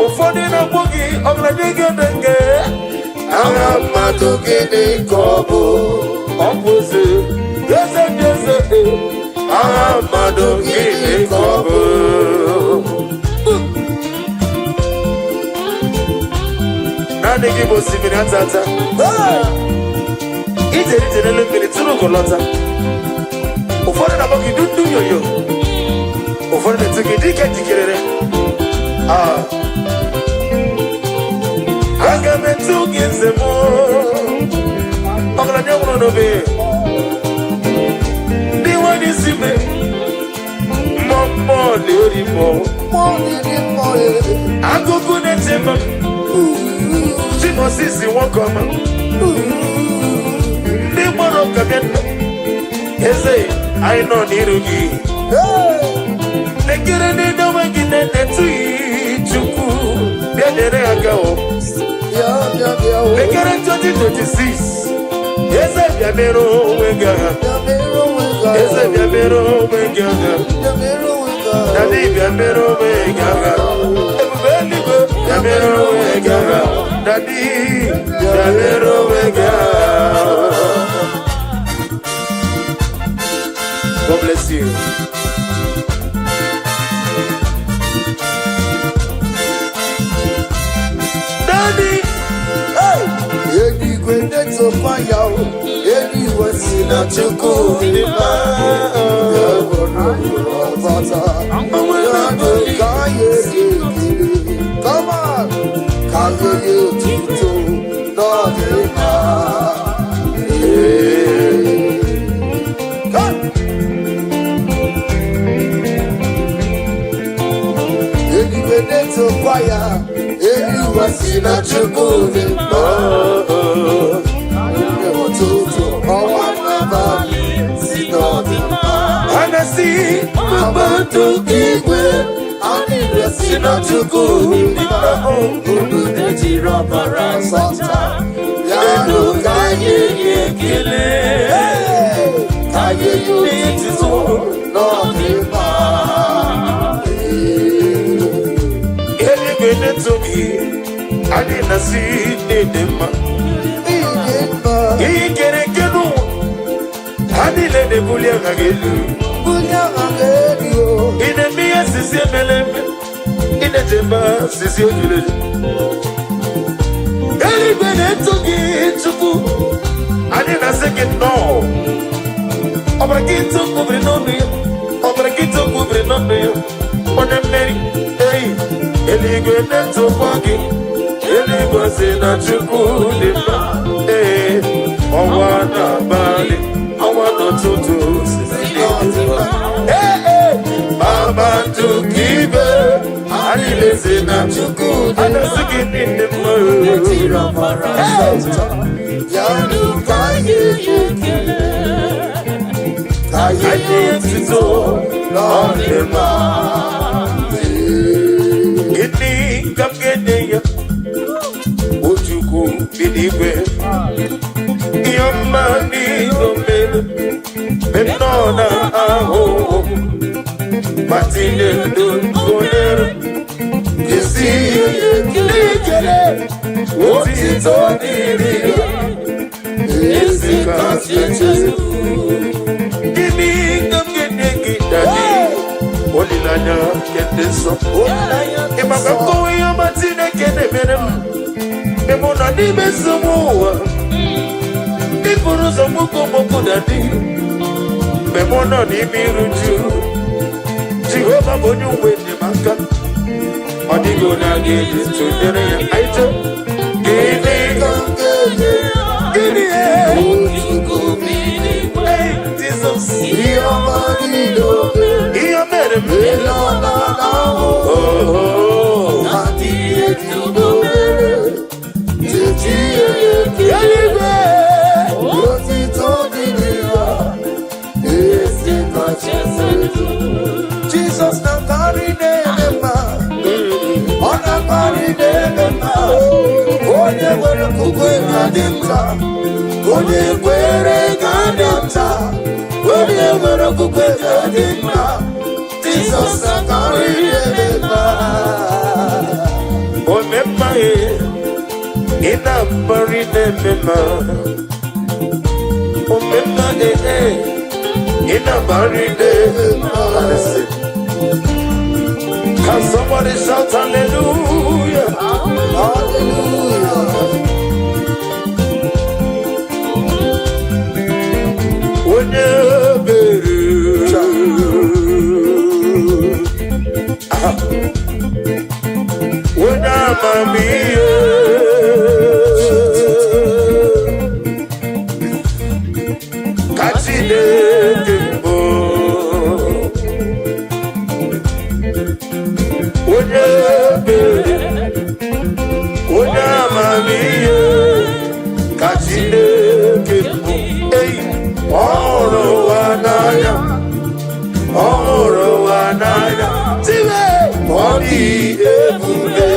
Ụfọdụ na-agbọ gị ọgaranya. Agha mmadụ gịnị ka ọ bụ? Ọ bụ eze, eze ndị eze. Agha mmadụ gịnị ka ọ bụ? Naanị gị bụ osimiri atata. Ije ije n'elu mmiri tụrụ ugo lọta. Ụfọdụ na-akpọ gị dundu yoyo. Ụfọdụ na-etu gị dike jikerere. Ah. Aga m etu gị nze m. Ọgaranya nwụrụ n'obe. Ndị nwere isi me. Mmụọ mmụọ na-eri mmụọ. Mmụọ na-eri mmụọ. Agụgụ na-eche m. Chimosisi nwoke ọma. Ndị gbara ụka bịa nna. Eze, anyị nọ n'iru gị. Lekere n'elu onwe gị na-enetughị Chukwu. Bịa nyere aka o. Bịa bịa bịa o. Lekere 2026. Eze bịa mere onwe gị agha. Bịa mere onwe gị agha. Eze bịa mere onwe gị agha. Bịa mere onwe gị agha. Daddy bịa mere onwe gị agha. Ebube eluigwe bịa mere onwe gị agha. Daddy bịa mere onwe gị agha. God bless you. Daddy, Hey! Eluigwe na-etokwa ya o. Eluigwe si na Chukwu dị mma. Ya bụrụ ọbata. Ya bụ ka anyị ekele. Come on! Ka anyị nye otuto n'ọdịmma. Ee. Come! Eluigwe na-etokwa ya. Eluigwe si na Chukwu dị mma. Ụtụtụ ọnwa n'abalị si n'ọdịmma. Anasi, Kpakpando igwe anyị si na Chukwu dị mma. Unu ejiri ọbara sọta ya nụ ka anyị nye ekele. Ka anyị nye otuto n'ọdịmma. Eluigwe na-eto gị, anyị na-asị n'ịdị mma. Ịdị mma. Ihe kere eke n'ụwa, ha niile na-ebuli aha gị elu. Bulie aha gị elu o. Ị na-eme ihe sisi emele eme, ị na-echebe sisi ejuru eju. Eluigwe na-eto gị, Chukwu. Anyị na-asị gị nnọọ. Ọbara gị tụkwubiri n'ọnụ ya, ọbara gị tụkwubiri n'ọnụ ya, onye mmeri. Ei, eluigwe na-etokwa gị, eluigwe si na Chukwu dị mma. Ee, ọnwa n'abalị, ọnwa n'ụtụtụ, sisi dị mma. Ee, ee, kpakpando ka ibe anyị lezi na Chukwu dị a na-asị gị niile mma. Tiri ọbara zọpụta ya ka anyị ji ekele, ka anyị anyị etuto na ọ dị mma. Gịnị ka m ga-enye ya, o Chukwu bi n'igwe? Ihe ọma n'ihe o mere mgbe m nọ na ahụhụ, ma tinye ndụ gonyere isi n'ikele, otito dịrị ya, ezi kasị echezu. Gịnị ka m ga-enye gị, Daddy? Olileanya nke ndị nsọ. Olileanya. Ị maka nkọwa ihe ọma Chineke na-emere m mgbe mụ nọ n'ime nsogbu ụwa. Ịbụrụ ụzọ mgboko mgboko, Daddy. Mgbe mụ nọ n'ime iru ju, Jehova bụ onye uwe enyemaka. Ọ dịghị onye a ga-eji tụnyere ya. Anyị chọọ gịnị? Ka m ga-enye Gịnị? Chukwu bi n'igwe? Hey, Jizọs. Ihe ọma niile o mere. Ihe o mere m. Ele ọ na-ahụ. Oh. Ma tinye ndụ mere chechi ya ekele. Eluigwe. Otito dịrị ya, ezi kacha elu. Jizọs na-akarị na-eme mma, ọ na-akarị na-eme mma. Onye nwere okwukwe ga-adị nta, onye kwere ga-adị nta, onye nwere okwukwe ga-adị mma. Jizọs na-akarị na-eme mma. Omemma e, ị na-akparị na-eme mma. Omemma e, e, ị na-akparị na-eme mma. Listen. Can somebody shout hallelujah? Hallelujah. Onye ebere. Aha. Onye amamihe. Ka Chineke bụ onye ebere, onye amamihe ka Chineke bụ. Ei, ọ hụrụ ụwa n'anya, ọ hụrụ ụwa n'anya. Tiwe, ọ dị ebube,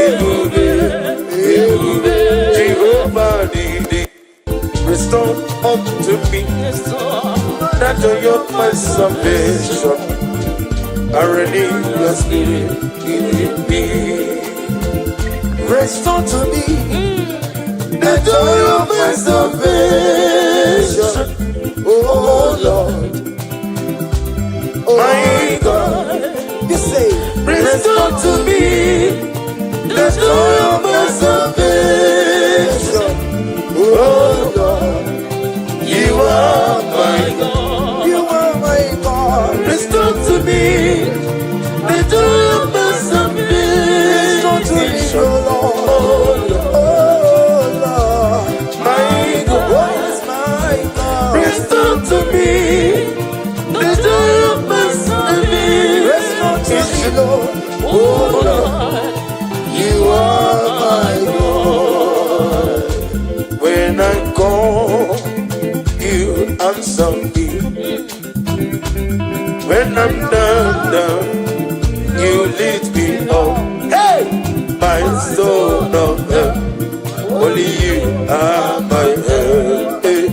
ebube, ebube. Jehova dị restore unto me the joy of my salvation and renew your spirit in me. Restore to me the joy of my salvation, oh Lord. Oh My God, You say, restore to me the joy of my salvation. Oh Lord, You are my God. You are my God. Restore to me the joy of my Restore to me, salvation. oh Lord. Oh Lord, Oh Lord. my God. Oh yes, my God. Restore to me the joy of my Restore to me, salvation. Lord. Oh Lord, You are my God. When I call, you answer me. When I'm down, down, you lift me up. Hey, my soul of help. Only you are my help. Hey,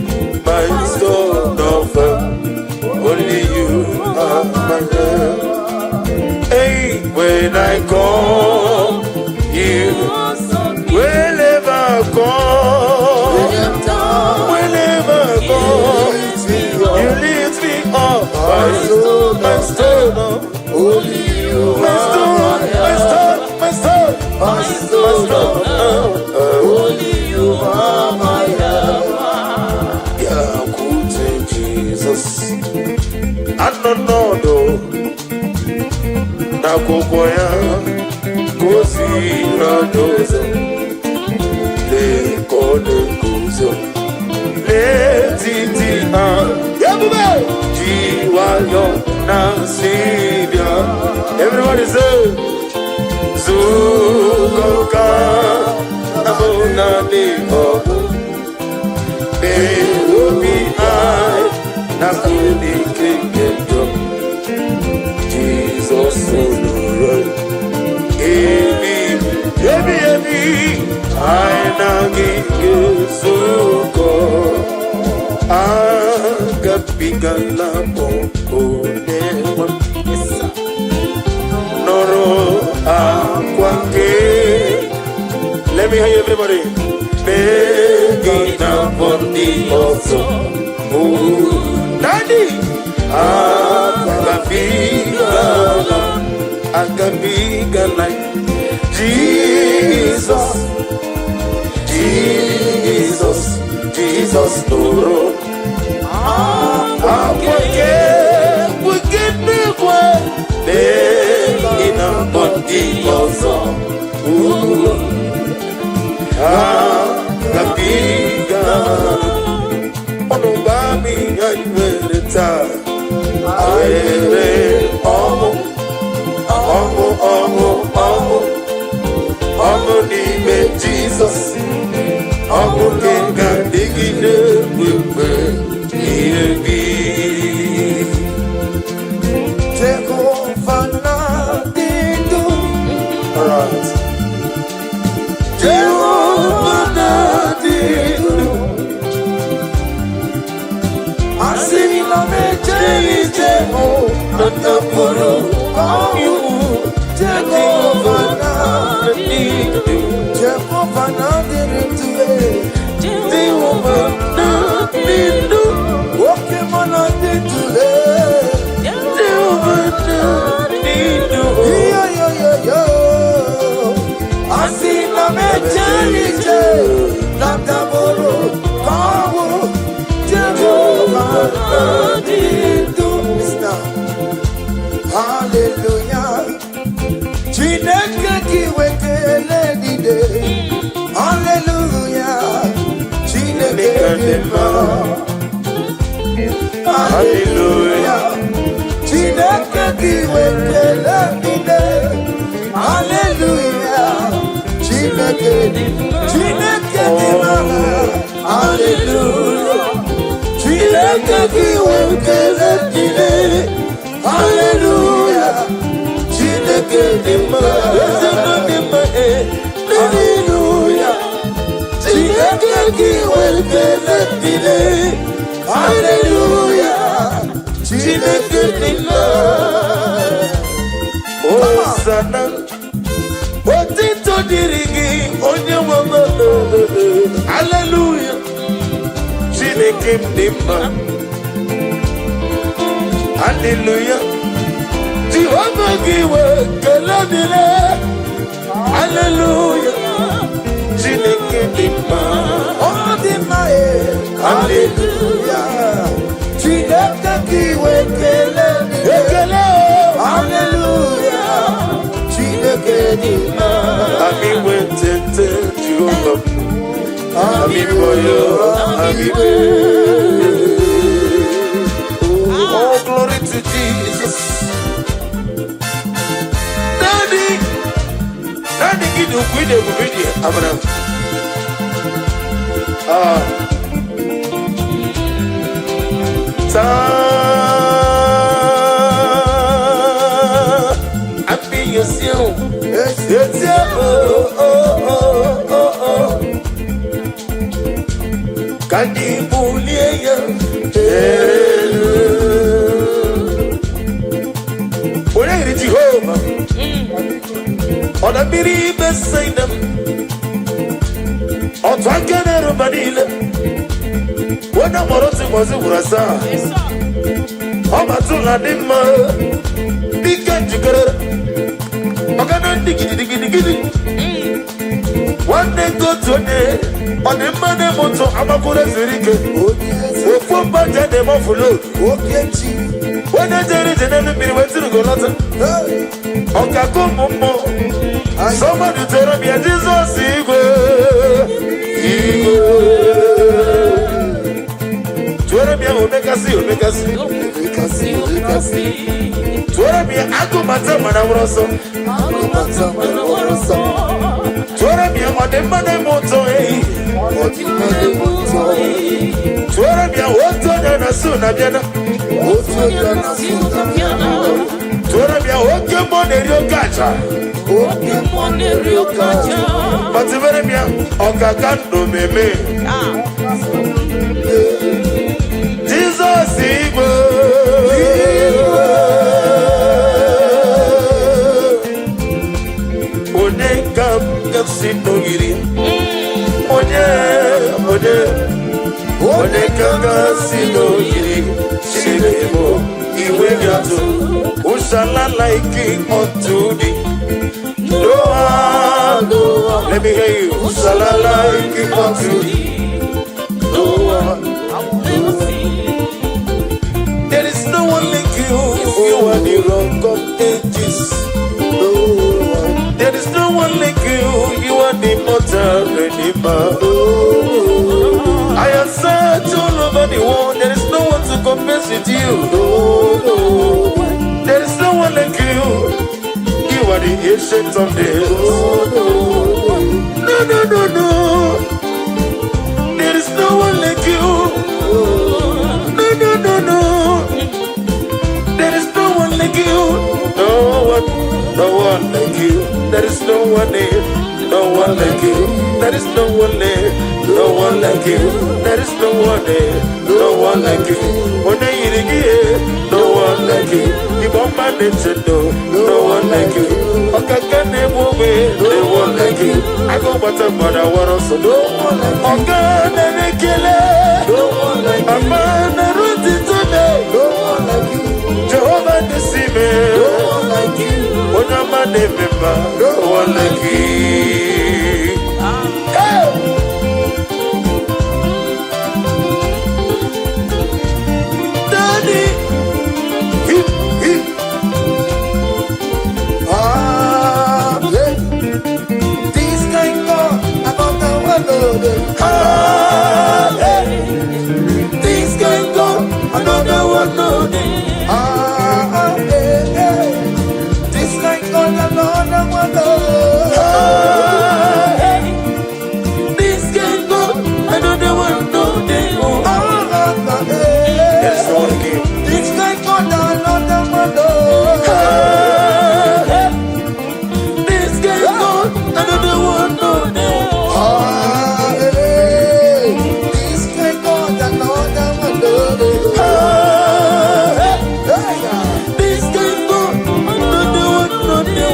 my soul of help. Only you are my help. Hey, when I call you, when My stone, my stone, Only you my stone, my stone, my stone, my my stone, stone. Only you are my helper. Bịakwute Jizọs, anọ n'ọdụ n'akwụkwọ ya gosiri n'ụzọ. Lee ka ọ na-eguzo n'etiti ha, ebube ji nwayọ na-asị, "Bịa." Everybody say, "Zukọ ka abụ naanị ọgụ." Mee obi anyị na ike nke njọ. Jizọs nụrụ ebi ebi ebi, anyị na gị ga-ezukọ. Agabigala m onye nwe m. Nụrụ akwa nke. Let me hear you, everybody. Mee gị na mbọ ndị ọzọ. Oh, Daddy, agabigala, agabigala. Jesus, Jesus, Jesus nụrụ akwa nke n'igwe. Mee gị na mbọ ndị ọzọ. Oh, agabigala. Ọnụ gba m ihe anyị nwere taa. Anyị nwere ọṅụ, ọṅụ, ọṅụ, ọṅụ, ọṅụ n'ime Jizọs. Ọṅụ nke ga-adịgide mgbe ihe bi. Jehova na-adị ndụ. Alright. Jehova na-adị ndụ. Asị na m ejeghị ije hụ na ndapụrụ ọnwụ. Jehova na-adị ndụ. Jehova na-adịrị ndụ. Jehova na-adị ndụ. Oke mụ na-adị ndụ. Jehova na-adị ndụ. Yo. Asị na m ejeghị ije na ndapụrụ ọnwụ. Jehova na-adị ndụ. Mr. Hallelujah. Chineke gị wekele niile. Hallelujah. Chineke dị mma. Hallelujah. Chineke gị wekele niile. Hallelujah. Chineke dị, Chineke dị mma. Hallelujah. Chineke gị wekele niile. Hallelujah. Chineke dị mma. Eze nọ dị mma, eh. Hallelujah. Chineke gị wekele niile. Hallelujah. Chineke dị mma. Hosanna, otito dịrị gị, onye nwe m. Hallelujah. Chineke m dị mma. Hallelujah. Jehova gị wee kele dịrị. Hallelujah. Chineke dị mma. Ọ dị mma e. Hallelujah. Chineke gị wekele niile. Ekele o. Hallelujah. Chineke dị mma. Ami wetete Jehova m. Ami boyo, ami. Oh, glory to Jesus. Daddy, Daddy, gị dị ukwu, ịdị ebube, ịdị amara. Ah. Taa, àfihàn o. Etí oh, oh, oh, oh, oh. Ka anyị bulie ya elu. Onye yiri Jehova? Ọ na mmiri Besaida m. Otu aka na-eru mba niile. Onye mụrụ otu ụbọchị gwụrụ asaa. Ọbatụla dị mma. Dike njikere. Ọgana ndị gidigidigidi. Nwanne nke otu onye. Ọ dị mma na-eme ụtọ agbakwuru ezuru ike. Onye eze. Ofu mba je na-eme offload. Oke chi. Onye jere ije n'elu mmiri wee tiri golọta. Hey. Ọkaka ụmụ mmụọ. Somebody tell me Jesus igwe. Igwe. Tụọrọ m ya omekasị omekasị. Omekasị, omekasị. Tụọrọ m ya agụmata mana nwụrụ ọsọ. Agụmata mana nwere ọsọ. Tụọrọ m ya ọ dị mma na-eme ụtọ ehi. Ọ dị mma na-eme ụtọ. Tụọrọ m ya otu onye na-asụ na bịana. Otu onye na-asụ na bịana. Tụọrọ m ya oke mmụọ na-eri oke aja. Oke mmụọ na-eri oke aja. Batịbere m ya ọkaka ndụ meme. Jizọs igwe. Onye ka m ga-esi n'ogiri? Onye, onye, onye ka m ga-esi n'ogiri? Chineke bụ iwe gị atụ. Ushala like unto thee. No one, no one. Let me hear you. Ushala like unto thee. No one. There is no one like you. You are the rock of ages. No one. There is no one like you. You are the immortal redeemer. I have searched all over the world. There is no one to compare with you. There is no one like you. You are the ancient of days. No, no, no, no. There is no one like you. No, no, no, no. There is no one like you. No one, no one like you. There is no one there, no one like you. There is no one there, no one like you. There is no one there, no one like you. Onye yiri gị, no one like you. Igbo mma na-eche ndo, no one like you. Ọkaka na-egbu ogbe, no one like you. Agụ gbata mmadụ awara ọsọ, no one like you. Ọga na-ekele, No one like you. Ama na-erutite No one like you. Jehova na-esi me. No one like you. Onye ọma na-eme mma, no one like you. Hey! Daddy, hip, hip. Ah, yeah. This kind God, another one, no, no. Ah, hey. This kind God, Another one, no. Ah, ah, eh, eh. This kind God, another one, no. Ah, hey. This kind God, another one, no. Ah, ah, ah, eh. There's no one like you. This kind God, another one, no. Ah, hey. This kind God, another one, no. Ah, eh. This kind God, another one, no. Ah, hey. Hey, ah. This kind God, another one, no.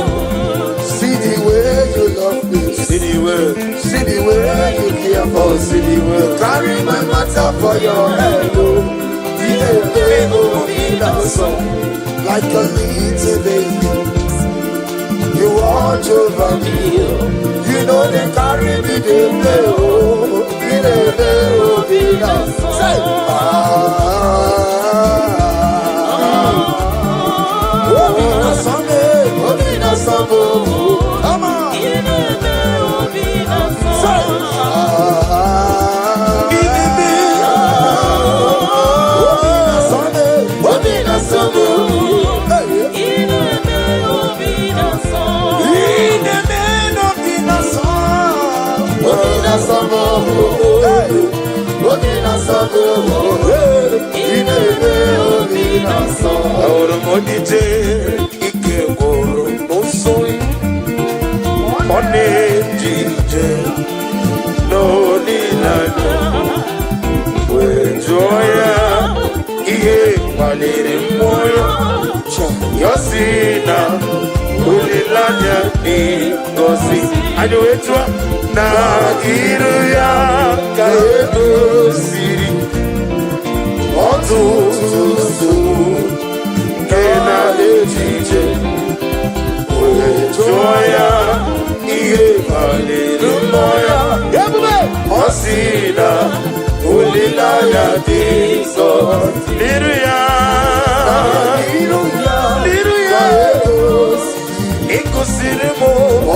See the way you love me. See the world, See the way you care for oh, me. see the world. Carry my matter for your head, oh. Like a little baby, you watch over me. You know they carry me, they play, oh, they play, oh, say, ah, oh, be na Sunday, oh, be na Sunday, come on, say, ah, oh, be na Sunday, oh, be na Sunday, hey. In the name of the Son, obi na sọmọ, hey, obi na sọmọ, hey, ị na-eme obi na sọ. Ahụrụ m onye ike gwụrụ n'ụsọ, ọ na-eje ije n'olileanya, wee jụọ ya ihe kpaliri mmụọ ya. Ya sị na olileanya dị ngọzi. Anyị wee jụọ na iru ya ka edoziri ọtụtụ nsogbu. na-egosi na olileanya dị nsọ n'iru ya. N'iru ya. N'iru ya. Ka egosi Ịkụziri m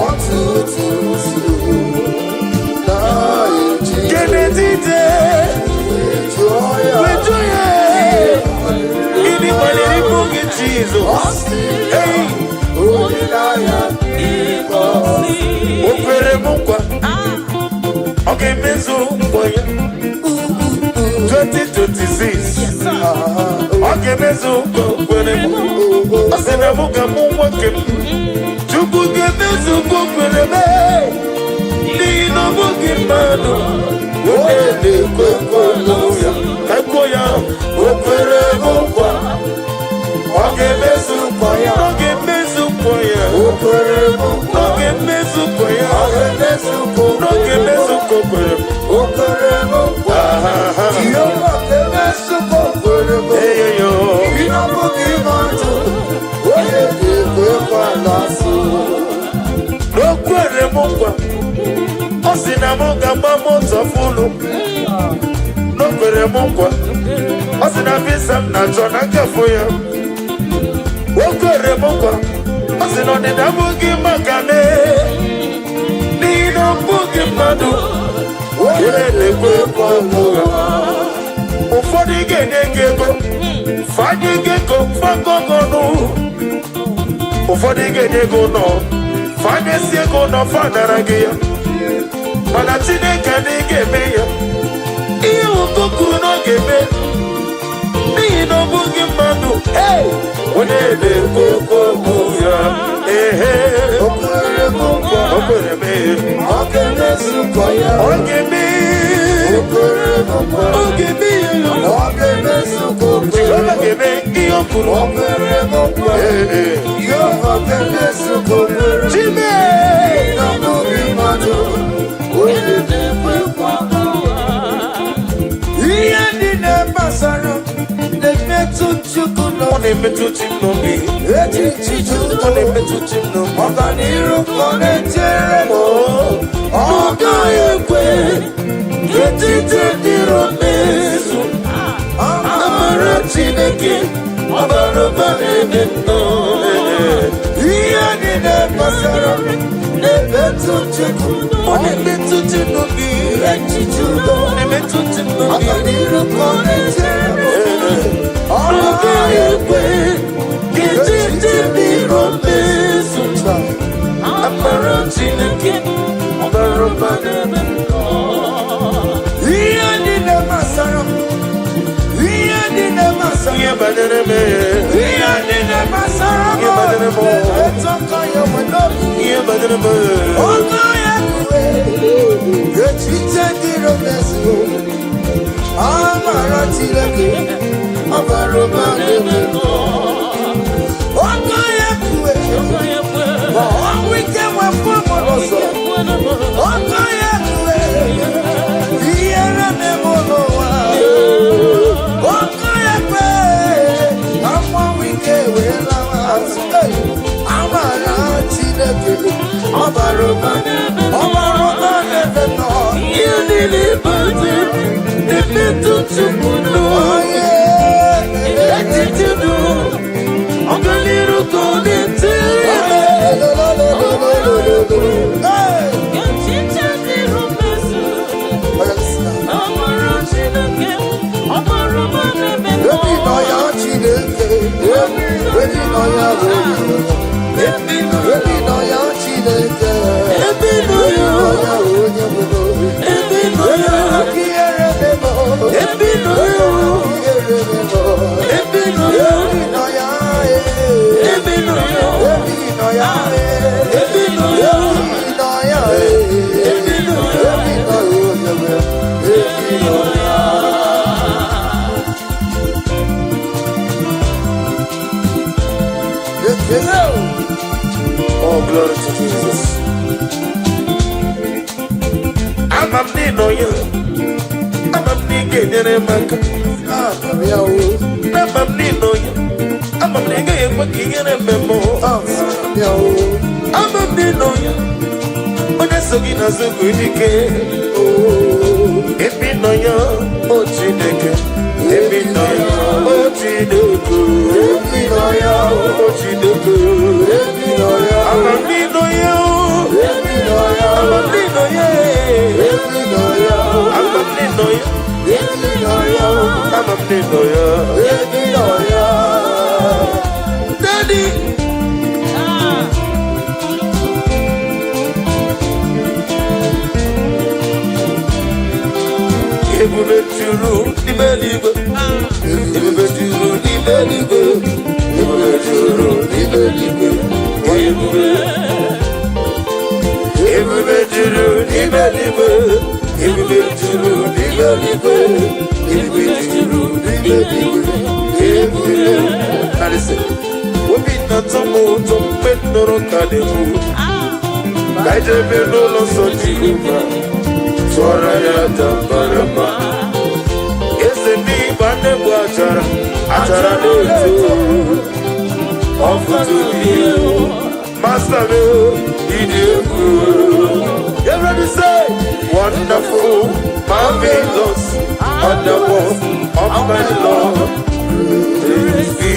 ọtụtụ nsogbu na-eji Kenedide jụọ ya. Weju ya, gịnị kpaliri ịbụ gị, Jizọs? Ọ sị Ei, olileanya o kwere m nkwa, ọ ga-emezu nkwa ya. 2026, ọ ga-emezu nkwa o kwere m. Ọ sị na mụ ga-amụ nwoke m. Chukwu ga-emezu nkwa o kwere m, n'ihi na ọ bụghị mmadụ onye na-ekwe nkwa ya. Ka kwuo ya, o kwere m nkwa, ọ ga-emezu nkwa ya. Ọ ga-emezu nkwa ya. O kwere m nkwa. Ọ ga-emezu nkwa ya. Ọ ga-emezu nkwa o Ọ ga-emezu nkwa o kwere m. O kwere m nkwa. Aha. Jehova ga-emezu nkwa o kwere m. Eyoyo. Ị na-abụghị mmadụ onye ga-ekwe nkwa na-asụ. O kwere m nkwa, ọ sị na m ga-agba moto fụlụ. O kwere m nkwa, ọ sị na visa m na-achọ na nkafụ ya. O kwere m nkwa, ọ sị na ọdịda abụghị maka m, n'ihi na ọ bụghị mmadụ onye na-ekwe nkwa ụgha. Ụfọdụ ga-enye gị ego, fanye gị ego fagọgọnụ. Ụfọdụ ga-enye gị ụlọ, fanyesi ego ụlọ, fanara gị ya. Mana Chineke adịghị ga-eme ya ihe ụkọ kwuru na ọ ga-eme, n'ihi na ọ bụghị mmadụ. Hey! Onye na-ekwu okwu okwu ya, ehe. O kwere m nkwa. O kwere m ihe. Ọ ga-emezu nkwa ya. Ọ ga-eme. O kwere m nkwa. Ọ ga-eme ya. Ọ ga-emezu nkwa o kwere Jehova m. ga-eme ihe o kwuru. O kwere m nkwa. Ee. Jehova ga-emezu nkwa o kwere m. Chime. Na ọ bụghị mmadụ onye na-ekwe nkwa. Ihe niile gbasara na-emetụ Chukwu Ọ n'obi. na-emetụ chi m n'obi. Echiche Ọ na-emetụ chi m n'obi. Ọganiru ka ọ na-echere m. Ọ gaghị ekwe ka echiche dịrị mezu. Amara Chineke ọbara ụba na-eme nnọọ. Ihe niile gbasara m na-emetụ Chukwu. Ọ na-emetụ chi m n'obi. Echiche udo. Ọ na-emetụ chi m n'obi. Ọganiru ka ọ na-echere m. Ọ gaghị ekwe ka echiche dịrị mezu. Amara Chineke ọbara ụba na-eme nnọọ. Ihe niile gbasara m, ihe niile gbasara Ihe banyere m, ihe niile gbasara m Ihe banyere m. na-emetụ aka ya nwe n'obi. Ihe banyere m. Ọkọ ya kwe echiche dịrị mezu. Amara Chineke ọbara ụba na-eme. Ọkọ ya kwe ma ọnwụ ike wepụ m n'ụzọ. Ọkọ ya kwe ihere na-eme n'ụwa. Ọkọ ya kwe ka mmanwụ ike wee lawa azụ. Hey! Amara Chineke ọbara ụba, ọbara ụba na-eme nọ. Ihe niile banyere na-emetụ Chukwu n'obi. Echiche udo, ọganiru ka ọ na-echere m. Hey! Echiche dịrị mmezu. Amara Chineke, ọbara ụba na-eme Ebi nọ ya Chineke, ebi nọ ya onye, ebi nọ ya Chineke, Ebi nọ ebi ya, nọ ya onye nwere obi. ebi nọ ya, Aka ihere memo, ebi nọ ya, ihere memo, ebi nọ ya, ebi nọ ya, eh. ebi nọ ya, Ebi nọ ya, eh. ebi nọ ya, Ebi nọ ya, eh. ebi nọ ya. Ebi nọ ya onye nwere, ebi nọ ya. Ekele o. Oh, glory to Jesus. Ama m na ị nọ ya. Ama m na ị ga-enyere m aka. Ama m ya o. Ama m na ị nọ ya. Ama m na ị gaghị ekwe ka ihere mee m. Ama m ya o. Ama m na ị nọ ya. Onye so gị n'azụ bụ dike. Oh. Ebe nọ ya, o Chineke. Ebe nọ ya, o Chineke. Ebi nọ ya, O Chineke. ebi nọ ya, Amamino ya, ebi nọ ya, amamino ya, ebi nọ ya, amamino ya, ebi nọ ya, amamino ya. ebi nọ ya. Daddy. Ebube juru n'ime eluigwe. Ebube juru n'ime eluigwe. Ebube juru n'ime eluigwe. Ebube. Ebube juru n'ime eluigwe. Ebube juru n'ime eluigwe. Ebube juru n'ime eluigwe. Ebube. Now listen. Obi na-atọ m ụtọ mgbe m nụrụ ka na-ekwu. Ka anyị jebe n'ụlọ nsọ Jehova. Tụọrọ ya aja mara mma. Eze ndị Igbo na-egbu achara, achara na-eto. Ọfụtụ ihe, Master m, ịdị egwu. Everybody say, wonderful, marvelous, wonderful, of my Lord. Praise be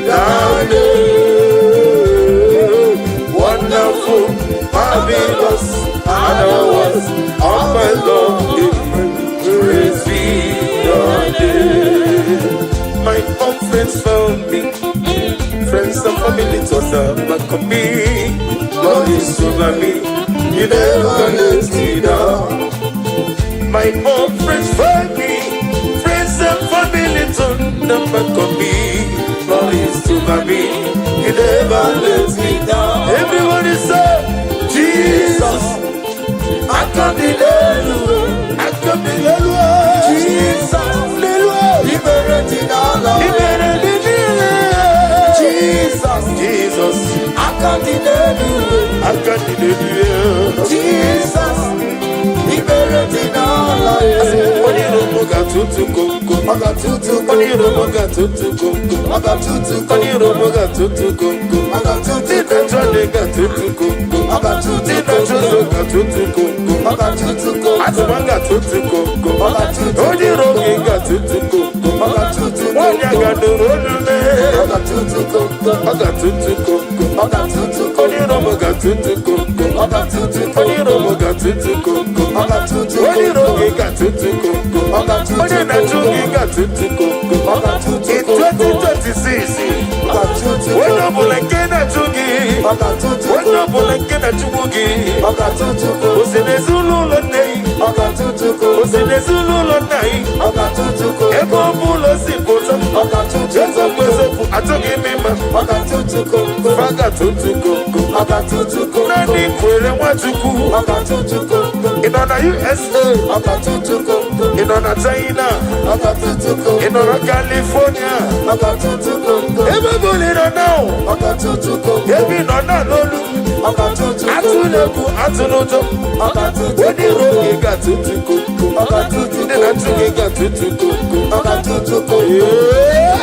thy name. Wonderful, marvelous, and of my Lord. Praise be thy name. My own friends found me, friends and family turned their back on me. God is over me, He never lets me down. My own friends find me, friends and family turn their back on me. God is over me, He never lets me down. Everybody say, Jesus, Aka dị n'elu, I come in Jesus, ibere dị n'ala. Jesus, Jesus, aka dị n'elu. I can't do Jesus, ibere dị n'ala. Onye iro m ga-atụtụ komkom. Ọ ga-atụtụ Onye iro m ga-atụtụ komkom. Ọ ga-atụtụ Onye iro m ga-atụtụ komkom. Ọ ga-atụtụ Ndị na-achọ ndị ga-atụtụ komkom. Ọ ga-atụtụ Ndị na-achọ ụzọ ga-atụtụ komkom. Ọ ga-atụtụ Atụma ga-atụtụ komkom. Ọ ga-atụtụ Onye iro gị ga-atụtụ komkom. Ọ ga-atụtụ Nwaanyị a ga-anụrụ olu mee. Ọ ga-atụtụ Ọ ga-atụtụ komkom. Ọ ga-atụtụ Onye iro m ga-atụtụ komkom. Ọ ga-atụtụ Onye iro m ga-atụtụ komkom. Ọ ga-atụtụ Onye iro gị ga-atụtụ komkom. Ọ ga-atụtụ Onye na-achụ gị ga-atụtụ komkom. Ọ ga-atụtụ In 2026, Ọ ga-atụtụ onye ọbụla nke na-achụ gị, Ọ ga-atụtụ onye ọbụla nke na-achụgbu gị, Ọ ga-atụtụ o si n'ezinụlọ nne gị, Ọ ga-atụtụ o si n'ezinụlọ nna gị, Ọ ga-atụtụ ebe ọ bụla o si pụta, Ọ ga-atụtụ eziokwu eziokwu, achọghị m ịma, Ọ ga-atụtụ fa ga-atụtụ komkom. Ọ ga-atụtụ Naanị kwere Nwachukwu, Ọ ga-atụtụ ị nọ na USA, Ọ ga-atụtụ ị nọ na China, Ọ ga-atụtụ ị nọ na California, Ọ ga-atụtụ ebe ọ bụla ị nọ na Ọ ga-atụtụ ebe ị nọ na n'olu, Ọ ga-atụtụ atụla egwu, atụla ụjọ, Ọ ga-atụtụ onye iro gị ga-atụtụ komkom. Ọ ga-atụtụ Ndị na-achụ gị ga-atụtụ komkom. Ọ ga-atụtụ Yeah.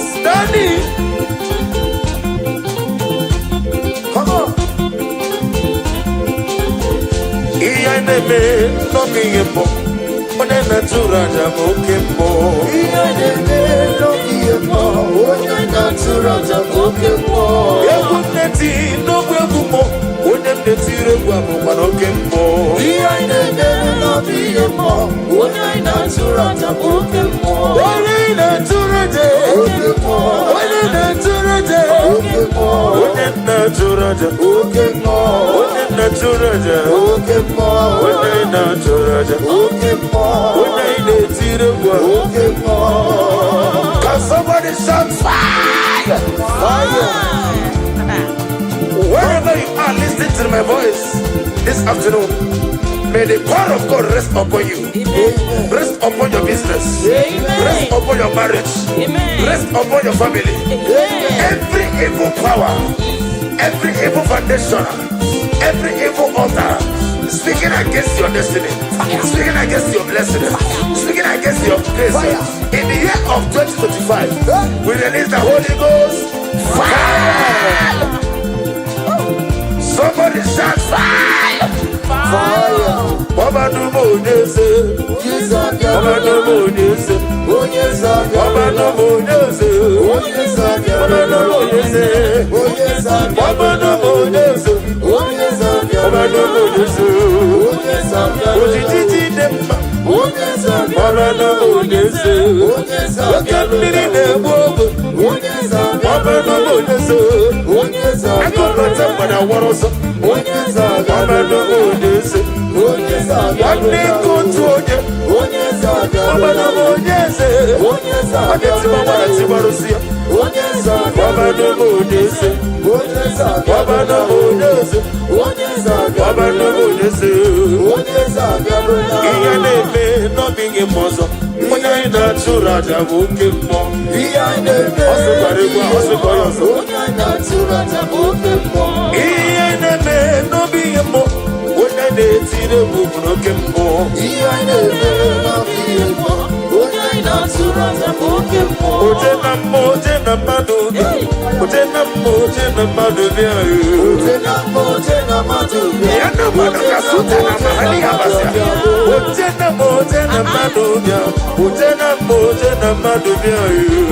Stanley, Come on. ihe anyị na-eme n'oge ihe mbụ, onye na-achụrụ aja bụ oke mbụ. Ihe na-eme n'oge ihe mmụọ, onye na-atụrụ aja bụ oke mmụọ. Egwu m na-eti n'ogbe egwu mbụ, onye m na-etiri egwu abụkwa n'oke mbụ. Ihe anyị na-eme n'oge ihe mmụọ, onye anyị na-atụrụ aja bụ oke mmụọ. Onye na-achụrụ aja, Oke mmụọ, onye na-achụrụ aja, oke mmụọ, onye na-achụrụ aja, oke mmụọ, onye na-achụrụ aja, oke mmụọ, onye na-achụrụ aja, oke mmụọ, onye na-etiri egwu ahụ. oke mmụọ. Can somebody shout fire? Fire! Wherever you are listening to my voice this afternoon, may the power of God rest upon you, Amen. rest upon your business, Amen. rest upon your marriage, Amen. rest upon your family. Amen. Every evil power, every evil foundation, every evil altar speaking against your destiny, speaking against your blessing, speaking against your grace. Fire. In the year of 2025, we release the Holy Ghost fire. Somebody shout fire. Fire. Ọbanụ m onye eze. Jizọs Ọbanụ m abịarụla. onye eze. Onye eze Ọbanụ abịarụla. m onye eze. Onye eze Ọbanụ m abịarụla. onye eze. Onye eze Ọbanụ m abịarụla. onye eze. Onye eze Ọbanụ m abịarụla. onye eze. Onye eze abịarụla. Ojiji dị mma. Onye eze abịarụla. Ọbanụ m onye eze. Onye eze Oke mmiri abịarụla. na-egbu ogbe. Onye eze Ọbanụ m abịarụla. onye eze. Onye eze Akụkọta abịarụla. mgbada wọrọ ọsọ. Onye eze Ọbanụ m abịarụla. onye eze. Onye eze Nwanne abịarụla. nke otu onye. Onye eze Ọbanụ abịarụla. m onye eze. Onye eze Ọ ga-etiba abịarụla. gbara tigbarụsi ya. Onye eze Ọbanụ abịarụla. m onye eze. Onye eze Ọbanụ abịarụla. m onye eze. Onye eze Ọbanụ abịarụla. m onye eze. Onye eze abịarụla. Ihe na-eme n'ọbịghị m ọzọ. Onye anyị na-achụrụ aja bụ oke mmụọ. Ihe anyị na-eme Ọ sụkwara egwu a, ọ sụkwa ya ọzọ. Onye anyị na-achụrụ aja bụ oke mmụọ. Ihe na-eme n'ọbịghị mmụọ. Onye na-etiri egwu bụ n'oke mmụọ. Ihe anyị na-eme n'ọbịghị mmụọ. Onye anyị na-achụrụ aja bụ oke mmụọ. Oje na mmụọ, oje na mmadụ bịa. Oje na mmụọ, oje na mmadụ bịa. Oje na mmụọ, oje na mmadụ bịa. Ya na mmadụ ka suta na mahali ya basịa. Oje na mmụọ, oje na mmadụ bịa. Oje na mmụọ, oje na mmadụ bịa.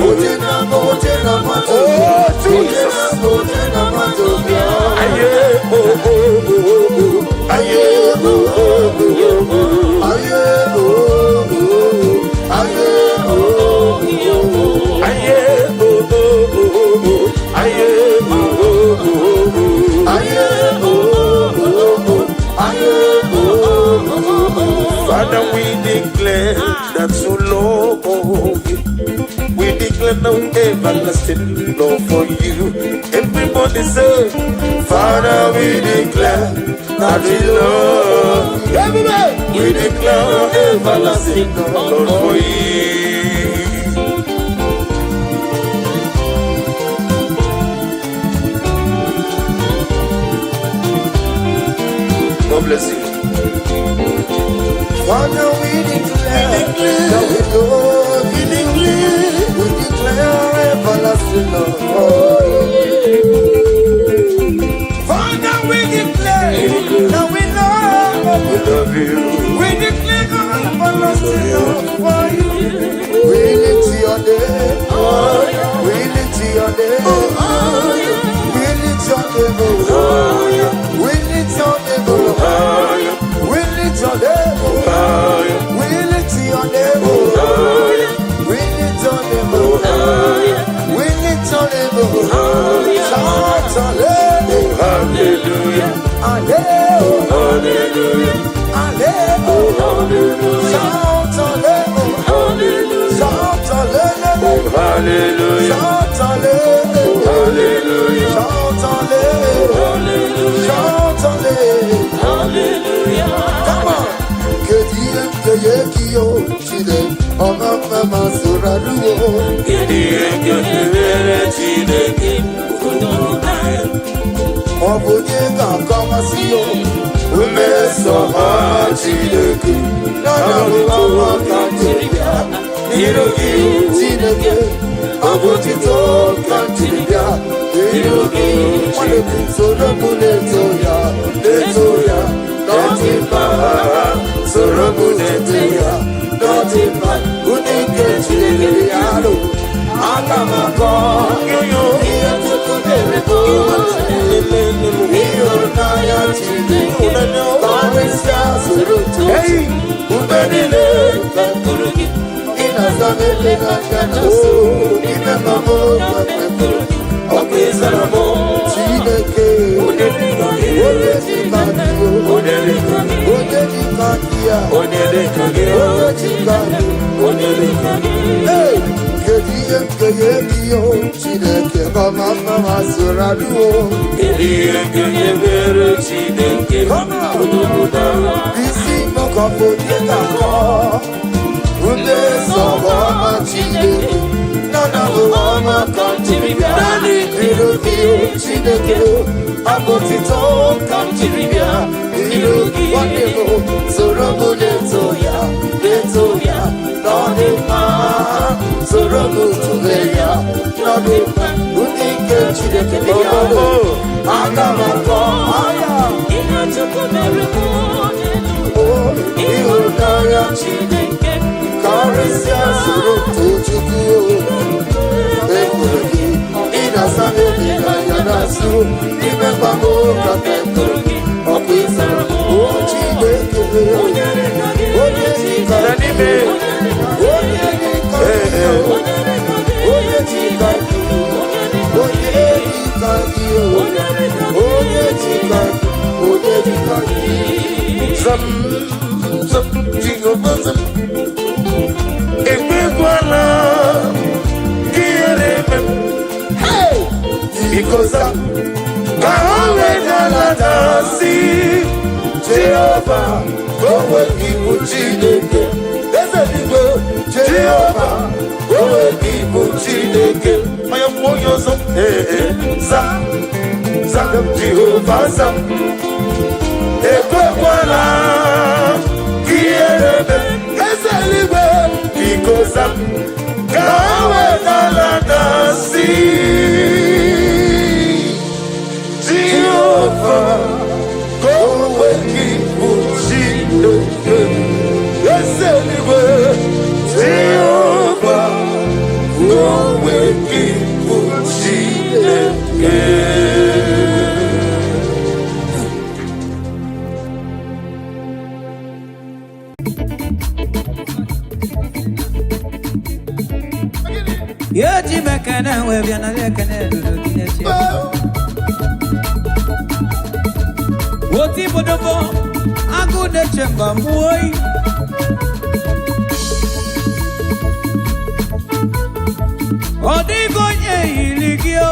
Oje na mmụọ, oje na mmadụ Oh, bịa. Oje Jesus. na mmụọ, oje na mmadụ bịa. Aye, oh, oh, oh, oh. Aye, oh, oh, oh, oh. Aye, oh, oh, aye, oh, oh. Aye, oh, oh, oh, oh. Aye, oh, oh, oh, oh. Aye, oh, oh, oh. Aye, oh, oh, oh. Father, we declare that you love you. We declare no everlasting love for you. Everybody say, Father, we declare that we love you. Everybody, we declare no everlasting love for you. God bless you. Father, we declare that we love you. We declare everlasting love for you. Father, we declare that we love We you. love you. We declare everlasting love for you. We lift your name. We lift your name. We lift your name. Oh. We lift your name. Oh. Higher, We lift your name. Oh. higher, We lift your name. Oh. higher, We lift your name. Oh. We lift your name. Oh. Shout hallelujah. hallelujah, Hallelujah. hallelujah, Hallelujah. hallelujah. Shout hallelujah. Shout hallelujah. Hallelujah, Shout hallelujah. hallelujah, Shout hallelujah. Shout hallelujah. Come on. Kedu ihe m ga-enye gị o Chineke ọma mma ma soro arụwo. Kedu ihe ga-emere Chineke? Ọ bụ onye ga-akọwasị o Mmeso ọma Chineke, na na bụ ọma ka m jiri bịa n'iru gị. Chineke ọ bụ otito ka m jiri bịa n'iru gị. Nwanne m soro m na-eto ya, na-eto ya na ọ dị mma. Soro m na-eto ya na ọ dị mma. Ụdị nke Chineke ya alụ aga m akọ Yoyo, ihe Chukwu mere m. Ịhụnanya Chineke karịsịa zuru otu. Hey, Mgbe niile ị na-aza m ekpere aka na nso n'ime mama ọkụ ịzara m Chineke. Onye dị ka gị, Onye dị ka gị, onye dị ka gị, onye dị ka gị ya, onye dị ka gị, onye dị ka gị. Onye dị ka gị. Hey, kedu ihe m ga-enye gị o Chineke ọma mma ma soro arụwo. Kedu ihe ga-emere Chineke? Isi mọkọpụ onye ga-akọ mmeso ọma Chineke na na bụ ọma ka m jiri bịa iru gị Chineke abụ otito ka m jiri bịa iru gị. Nwanne m soro m na-eto ya, na-eto ya na ọ dị mma. Soro m tụle ya na ọ dị mma. Ndị nke Chineke dị ya aga m akọ aya. Ihe Chukwu mere mụ. n'anya. Chineke. Karịsịa, soro too Chukwu. Ekwuru gị, ị na-asa m obi n'anya na-asụ n'ime mkpa m ka m ekwuru gị, ọkụ ịzara m. O Chineke, Onye dịka gị, onye dịka Na n'ime. Onye dịka gị, Onye dịka gị, onye dịka gị, onye dịka onye dịka gị, Onye dịka gị, onye dịka gị, onye dịka gị. Zam, zam, Jehova zam. Ekwekwala ka ihere eme m. Hey! Biko zam, ka ha wee dalata sị, Jehova, ka o nwee gị bụ Chineke. Eze eluigwe, Jehova, ka o nwee gị bụ Chineke. Onye mmụọ onye ọzọ, ee, ee, zam, zam, Jehova zam. Ekwekwala ka ihere eme m. Eze eluigwe, Biko zam, ka ha wee dalata sị, Jehova, ka o nwee gị bụ Chineke. Eze eluigwe, Jehova, ka o nwee gị bụ Chineke. Ya ji m ekene wee bịa nara ekene ruru gị n'echi. Oti bodobo, agụ na-eche mba mụọ oyi. Ọ dịghị onye yiri gị o.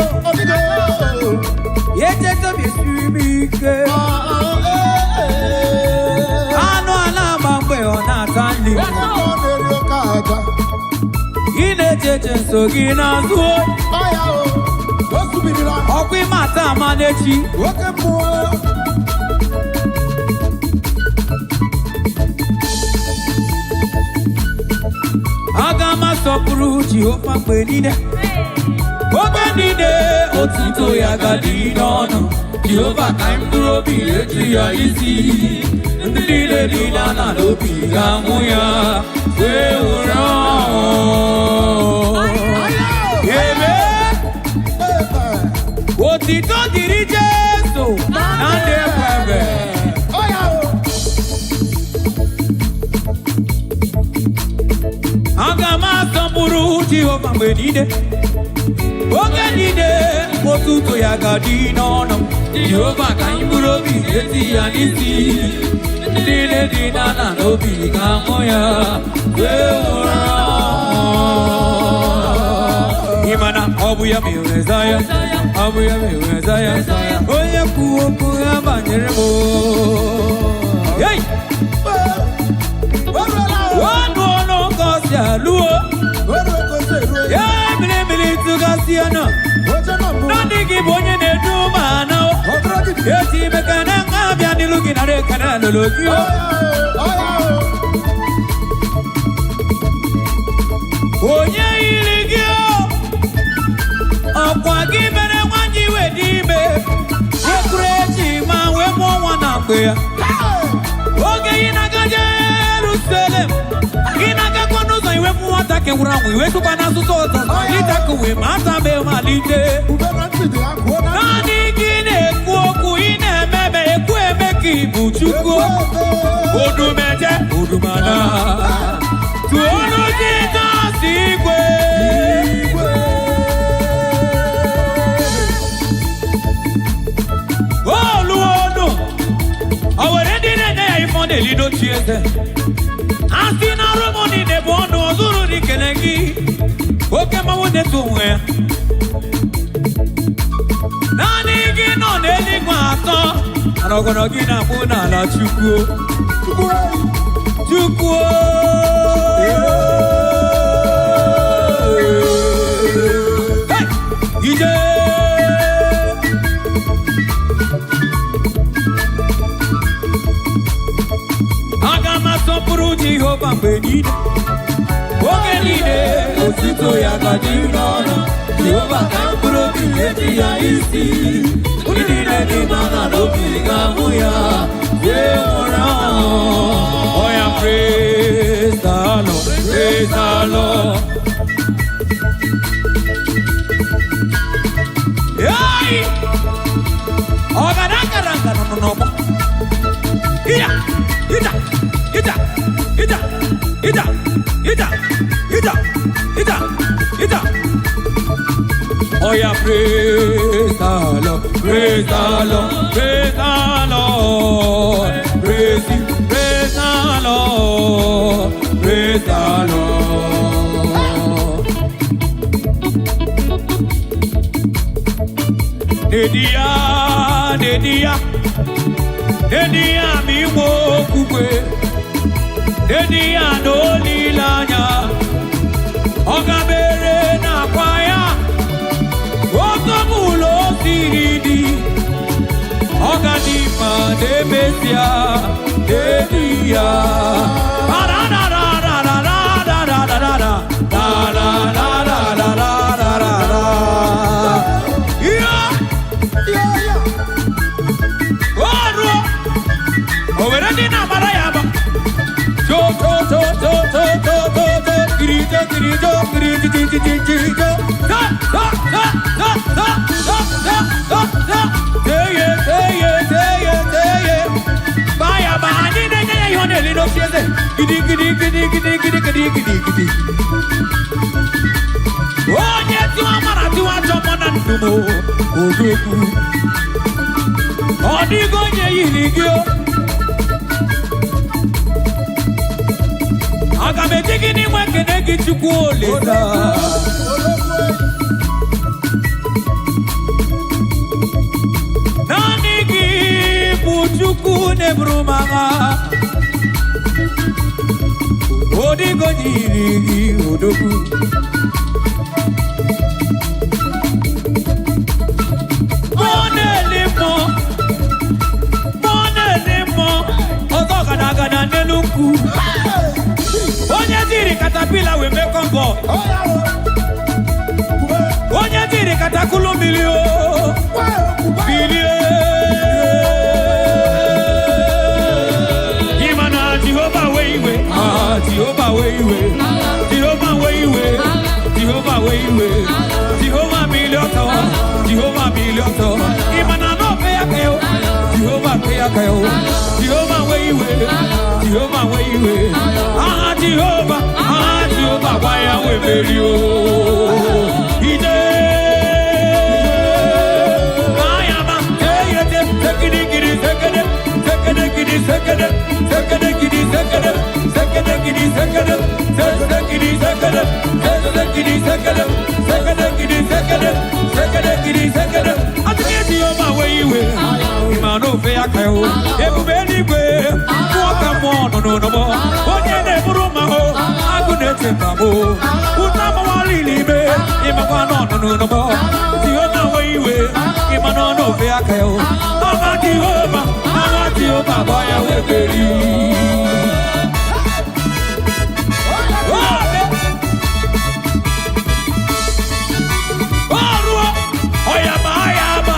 Ya echeta obi siri m ike. Anụ a na-agba mgbe ọ na-ata nri. Gị na-eche eche nso gị n'azụ oyi. Ọkwa ịma ata ama n'echi. Oke mmụọ. Aga m asọpụrụ Jehova mgbe niile. Oge niile otuto ya ga-adị n'ọnụ. Jehova ka mkpụrụ obi eji ya isi. Ndị niile dị na n'obi ga-ahụ ya wee were ọṅụ. Ebe otito dịrị Jesu na ndị ekwebe. Aga m asọpụrụ Jehova mgbe niile. Oge niile otuto ya ga-adị n'ọnụ m. Jehova ka anyị bụrụ obi eti ya n'isi. Ndị niile dị na na n'obi ga-ahụ ya wee ụra. Ị ma na ọ bụ ya mere ya, ọ bụ ya mere ya. Onye kwuo okwu ya banyere m. Hey! Ọnụ ọnụ ka ọ si alụọ. Ya mmiri mmiri tụgasị ya nọ. Naanị gị bụ onye na-edu m ana. Eti ime ka na nga abịa n'ilu gị nara ekene alụlụ gị o. Onye yiri gị o. Ọkwa gị mere nwanyị wee dị ime. Wekwuru echi ma wee mụọ nwa na mgbe ya. Oge ị na-aga Jerusalem, ị na-agakwa n'ụzọ iwepụ nwata kewuru anwụ iwetụkwa n'asụsụ ọzọ ịtakụ wee ma atabe malite. Naanị gị na-ekwu okwu, ị na-ememe ekwu eme ka ị bụ Chukwu. Odumeje odumana tụọnụ Jizọs igwe. Oluonu o nwere ndị na-enye ya ife ọ na-eli n'otu eze. A sị na arụ m niile bụ ọnụ ọzụrụ dị kele gị. Oke mmanwụ na-eto onwe ya. Naanị gị nọ n'eluigwe atọ, mana ọgọnọ gị na-akpụ n'ala. Chukwu, Chukwu. Hey! Ije aga m asọpụrụ Jehova mgbe niile. Oge niile otuto ya ga-adị n'ọnụ. Jehova ka mkpụrụ obi eji ya isi. Ndị niile dị n'ala n'obi ga-ahụ ya. Ye nwụrụ ahụ. Oh yeah, praise the Lord, praise the Lord. Hey! Ọgada gara nọ n'ọgbọ. Ija, ija, ija, ija, ija, ija, ija, ija, ija. Oh yeah, praise the Lord, praise the Lord, praise the Lord, praise Him, praise the Lord, praise the Lord. Nedia, nedia, nedia mi wo okwukwe, nedia n'olileanya, ọ gabere n'akwa ya, oke ọbụla o siri dị, ọ ga dị mma na-emesịa, n'edi ya. Ra-ra-ra-ra-ra-ra-ra-ra-ra-ra, ra-ra-ra-ra-ra-ra-ra-ra. Yeah! Ọrụ o nwere ndị na-amara ya ama jo jo jo jo jo jo jo jo kiri jo kiri jo kiri ji ji ji ji ji jo ta ta ta ta ta ta ta ta ta teye teye teye teye baya ba anyị na-enye ya ihe ọ na-eli n'oche eze gidi gidi gidi gidi gidi gidi gidi gidi. Onye tiwa mara tiwa chọmọ na ndụmọ odogwu, ọ dịghị onye yiri gị o. Aga m eji gị n'inwe ekene gị, Chukwu Olisa. Naanị gị bụ Chukwu na-eburu m agha. Ọ dịghị onye yiri gị, odogwu. Mmụọ na-eli mmụọ, mmụọ na-eli mmụọ, ọzọ gada gada n'elu nkwụ. Onye jiri caterpillar wee mee convoy. Onye jiri katakulu mmiri o bilie. Ịma na Jehova wee iwe, ah, Jehova wee iwe, Jehova wee iwe, Jehova wee iwe, Jehova mmiri ọtọ, Jehova mmiri ọtọ. Ịma na n'ofe ya ka yo, Jehova fe ya ka yo, Jehova wee iwe, Jehova wee iwe. Aha Jehova, aha Jehova gwa ya wee meri o. Ije Mayama, teyete, tekidi sekede, sekede gidi sekede, sekede gidi sekede, sekede gidi sekede, sekede sekede, sekede sekede, sekede gidi sekede, sekede gidi sekede. Atụghị Jehova wee iwe, ịma n'ofe ya ka yo, ebube eluigwe, mmụọ ka mmụọ nọ n'ụlọ, onye na-eburu ma hụ, agụ na-eche mba mụ, ụta mawara ime, ịmakwa nọ n'ụlọ, Jehova wee iwe, ịma nọ n'ofe aka yo, aha Jehova, aha Jehova gba ya wee meri. Ọrụ ọyama ayama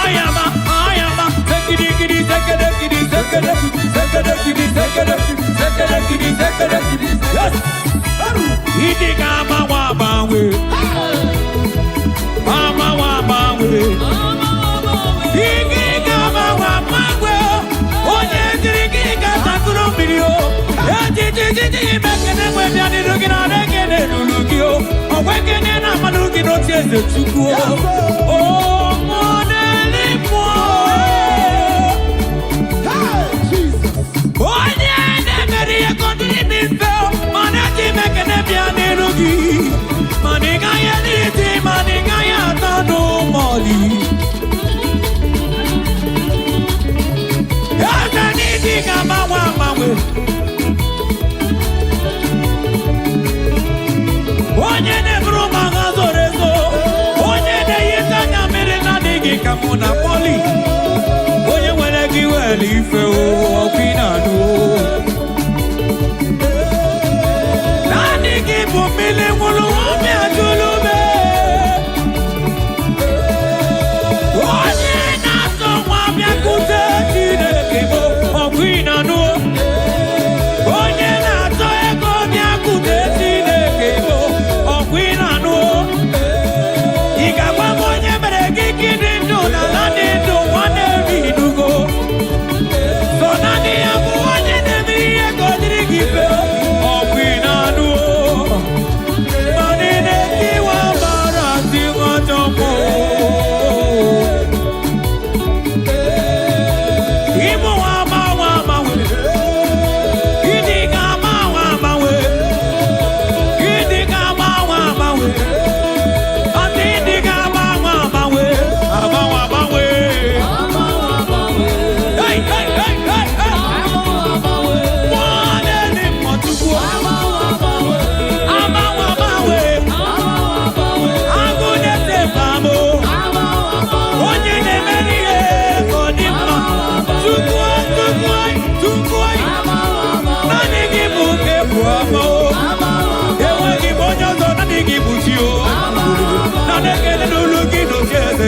ayama ayama sekirikiri sekere kiri sekere sekere kiri sekere sekere kiri sekere. Yes! Ịdị ga-agbanwe agbanwe, agbanwe agbanwe. Ike ga-agbanwe agbanwe, onye jiri gị ga-atakụrụ mmiri o. Ejijijiji imekene nwe bịa n'iru gị na ekene lulu gị o. Ọgwa ekene na amalụ gị n'otu eze Chukwu o. O mmụọ na-eli mmụọ. Onye na-emere ihe ka ọ dịrị m mfe, mana eji m ekene bịa n'iru gị. Mana ị gaghị erite, mana ị gaghị ata n'ụmọli. Eze n'ịdị ga-agbanwe agbanwe. Onye na-eburu m agha zoro ezo, onye na-eyite anya mmiri na-adịghị ka mụ na Pọli. Onye nwere gị were ife o, ọkụ ị na-anụ o. Naanị gị bụ mmiri nwụrụ.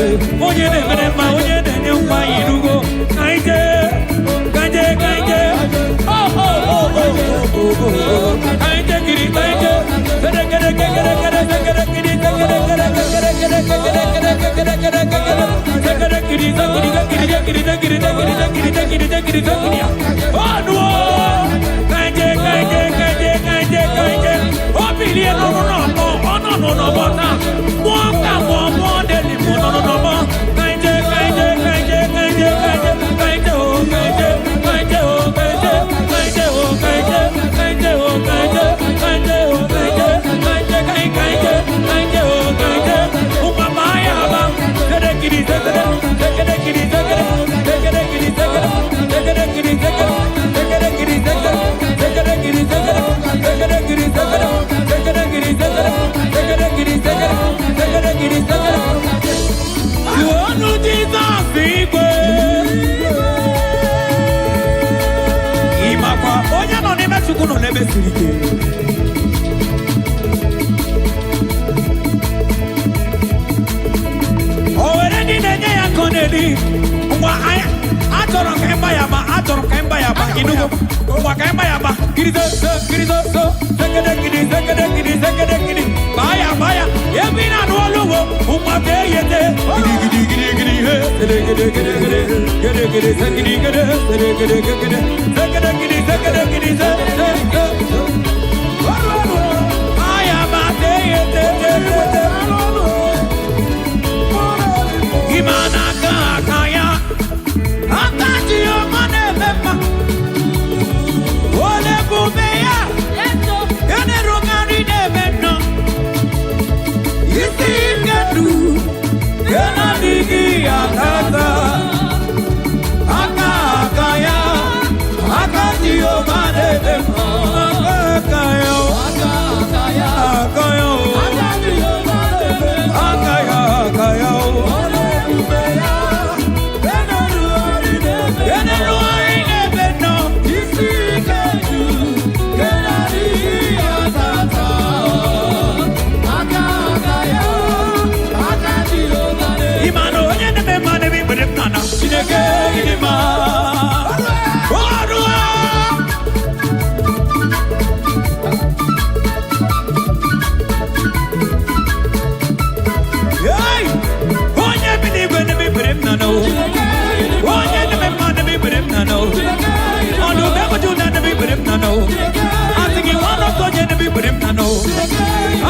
Onye na-emere mma, onye na-enye nwa irugo. Ka anyị jee, ka anyị jee, ka anyị jee. Oh, oh, oh, oh, oh, oh, oh. Ka anyị jee kiri, ka anyị jee. Kere, kere, kere, kere, kere, kiri, kere, kere, kere, kere, kere, kere, kere, kere, kere. Kere, kiri, kiri, kiri, kiri, kiri, kiri, kiri, kiri, kiri, kiri. Oh, no. Ka anyị jee, ka anyị jee, ka anyị jee, ka anyị jee, ka anyị jee. O bilie n'ọrụ n'ọgbọ, ọ nọ n'ọgbọ taa. Mụọ ka mụọ, mụọ deli mụọ nọ n'ọgbọ. Ka anyị jee, ka anyị jee, ka anyị jee, ka anyị jee, ka anyị jee, ka anyị jee, oh, ka anyị jee, ka anyị jee, oh, ka anyị jee, ka anyị jee, oh, ka anyị jee, ka anyị jee, oh, ka anyị jee, ka anyị jee, oh, ka anyị jee, ka anyị jee, ka anyị, ka anyị jee, ka anyị jee, oh, ka anyị jee. Ụmụ ama ya ama. Kere kiri, kere, kere kiri, kere, kere kiri, kere, kere kiri, kere, kere kiri, kere, kere kiri, kere, kere kiri, kere, kere kiri, kere, kere kiri, kere, kere kiri, kere. Tụọnụ Jizọs igwe. Ị makwa onye nọ n'ime Chukwu nọ n'ebe siri ike. O were ndị na-enye ya nkọ na-eri. Ngwa anyị achọrọ ka ịgba ya ma achọrọ ka ịgba ya ma inugo. Ngwa ka ịgba ya ma kirizo so kirizo so sekede kiri sekede kiri sekede kiri baa ya baa ya ebe ị na-anụ olu wo ngwa ka eyete gidi gidi gidi gidi he sede gede gede gede gede gede sekidi gede sede gede gede sekede kiri sekede kiri se se se aya ma te yete te te. Imana aka aka ya aka ji ọma na-eme mma ole bube ya ya na-erukarị na-eme nnọọ isi ike du ya na-adịghị ya tata aka aka ya aka ji ọma na-eme mma aka aka ya aka ya aka ya aka ya ya na-erugharị na-eme nnọọ. Ịma na onye na-eme mma na-eme ikpere m n'ala. Chineke ịdị mma. Ọrụ a. Hey! Onye bi n'igwe na-eme ikpere m n'ala o. Onye na-eme mma na-eme ikpere m n'ala o. Ọdụm ebe Juda na-eme ikpere m n'ala o. Asị gị nwa ọsọ onye na-eme ikpere m n'ala o.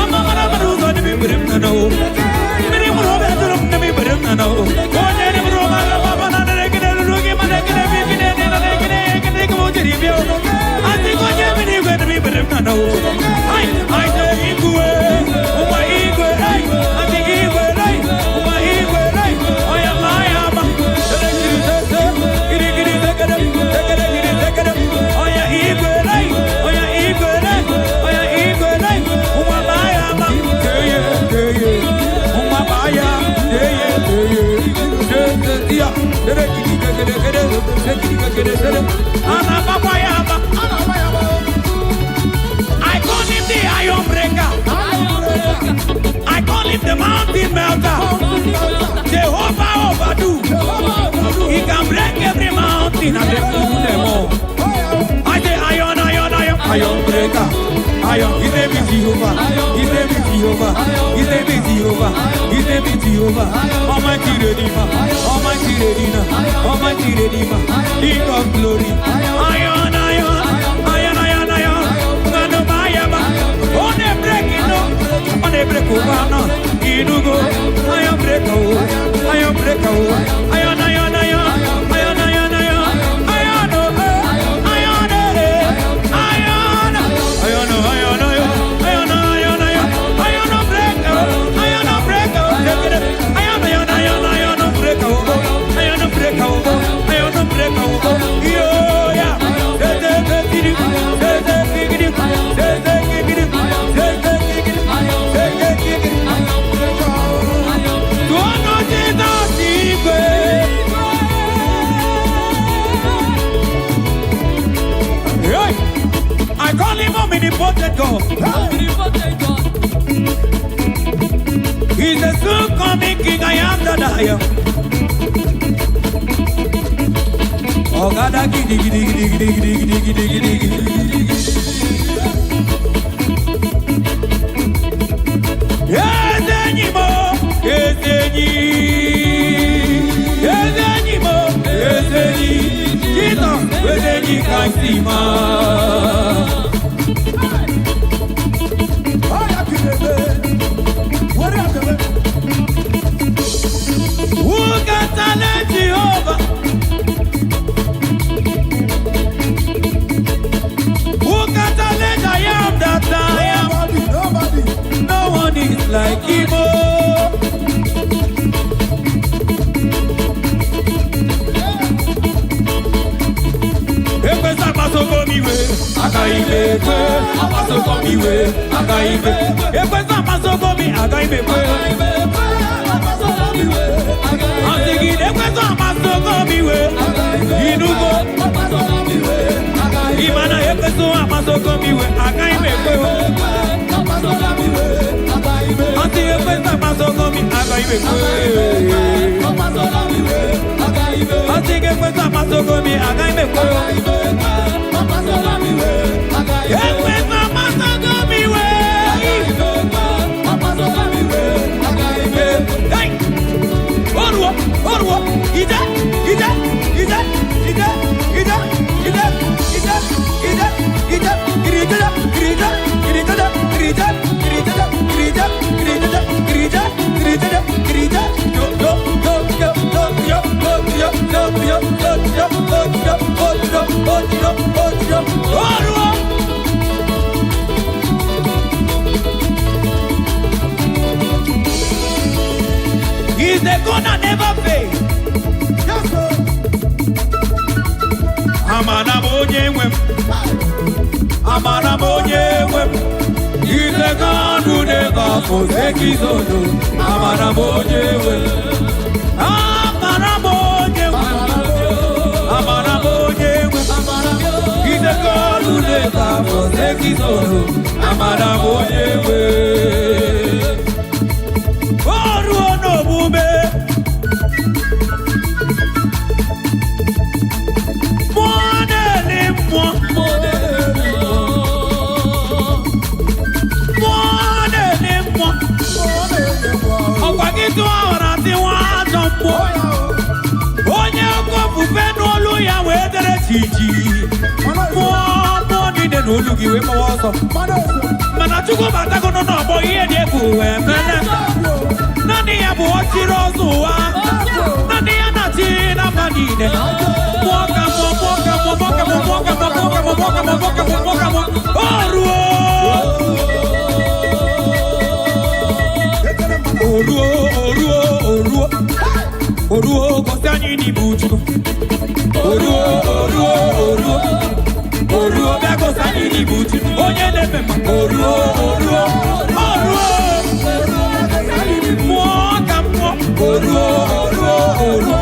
Ama mara mara ụzọ na-eme ikpere m n'ala o. Mmiri nwụrụ obi atụrụ m na-eme ikpere m n'ala o. Onye na-emere ụmụ aka papa na na-ekene ruru gị mana ekene bi ekene na na ekene ekene ka m jiri bịa o. Asị gị onye bi n'igwe na-eme ikpere m n'ala o. Ai, ai, sị igwe, ụmụ igwe, ai, asị gị igwe, ai, ụmụ igwe, ai, ọya ma ya ma. Ọya igwe, ai, ọya igwe, ai, ọya igwe, ai, ụmụ ma ya ma. Keye, keye, ụmụ ma ya, keye, keye. Ana agbakwa ya ama. I call him the iron breaker. I call him the mountain melter. Jehovah overdo. He can break every mountain and then move them all. I say iron, iron, iron, iron breaker. Iron. His name is Jehovah. His name is Jehovah. His name is Jehovah. His name is Jehovah. Almighty Redeemer. Almighty Redeemer. Almighty Redeemer. King of glory. Iron, iron, iron, iron, iron. Ngano mayaba. On a break, no. On a break, oh, no. Inugo. Iron break, oh. Iron break, oh. Iron, iron, iron. Iron, iron, iron. Iron, oh, iron, eh. Iron. Iron, oh, iron, iron. Iron, iron, iron. Iron, oh, break, oh. Iron, oh, break, oh. Iron, iron, iron, iron, oh, break, oh. Iron, oh, break, oh. Iron, oh, break, oh. Yo, yeah. De, de, de, di, di. De, de, di, di, di. De, de, di, di, di. De, de, di, di, di. De, de, di, di. Tụọnụ Jizọs igwe. Hey! I call him omnipotent God. He's the soon coming king, I am that I am. Ọ̀gádá gidigidigidigidigidigidigidi. Eze enyi m o, eze enyi, eze enyi m o, eze enyi, Jizọs eze enyi ka m si maa. Who can challenge Jehovah? Who can challenge I am that I am? Nobody, nobody. No one is like him. Oh. Ekwesị akpasoko m iwe, agaghị m ekwe. Akpasoko m iwe, agaghị m ekwe. Ekwesị akpasoko m, agaghị m ekwe. Asị gị na ekwesị akpasoko m iwe, inugo. Ị ma na ekwesị akpasoko m iwe, agaghị m ekwe. Asị ekwesị akpasoko m, agaghị m ekwe. Asị gị ekwesị akpasoko m, agaghị m ekwe. Ekwesị akpasoko m iwe. Hey! Oruo, oruo, ije, ije, ije, ije, ije, ije, ije, ije, ije, kirije, kirije, kirije, kirije, kirije, kirije, kirije, kirije, kirije, kirije, yo, yo, yo, yo, yo, yo, yo, yo, yo, yo, yo, yo, yo, yo, yo, yo, yo, yo, oruo. He's the God that never fails. Yes, sir. Amara m onye nwe m. Amara m onye nwe m. He's the God who never forsakes his own. Amara m onye nwe m. Amara m onye nwe m. Amara m onye nwe m. He's the God who never forsakes his own. Amara m onye nwe m. O ruo n'omume. Mmụọ na-eli mmụọ. Mmụọ na-eli mmụọ. Ọkwa gị tụọ ọra tiwa ajọ mmụọ. Onye oke ofufe n'olu ya wee dere jiji. Mmụọ mmụọ niile n'olu gị wee gbawa ọsọ. Mana Chukwu batagono n'ọgbọ ihe dị egwu wee mere. Naanị ya bụ ọchịrị ọzọ ụwa. Naanị ya na-achị na mba niile. Mmụọ ka mmụọ, mmụọ ka mmụọ, mmụọ ka mmụọ, mmụọ ka mmụọ, mmụọ ka mmụọ, mmụọ ka mmụọ, mmụọ ka mmụọ, mmụọ ka mmụọ. O ruo! O ruo, o ruo, o ruo. O ruo, gosi anyị n'ibu Chukwu. O ruo, o ruo, o ruo. O ruo, bịa gosi anyị n'ibu Chukwu. Onye na-eme mma. O ruo, o ruo, o ruo. Mmụọ ka mmụọ. O ruo, o ruo, o ruo.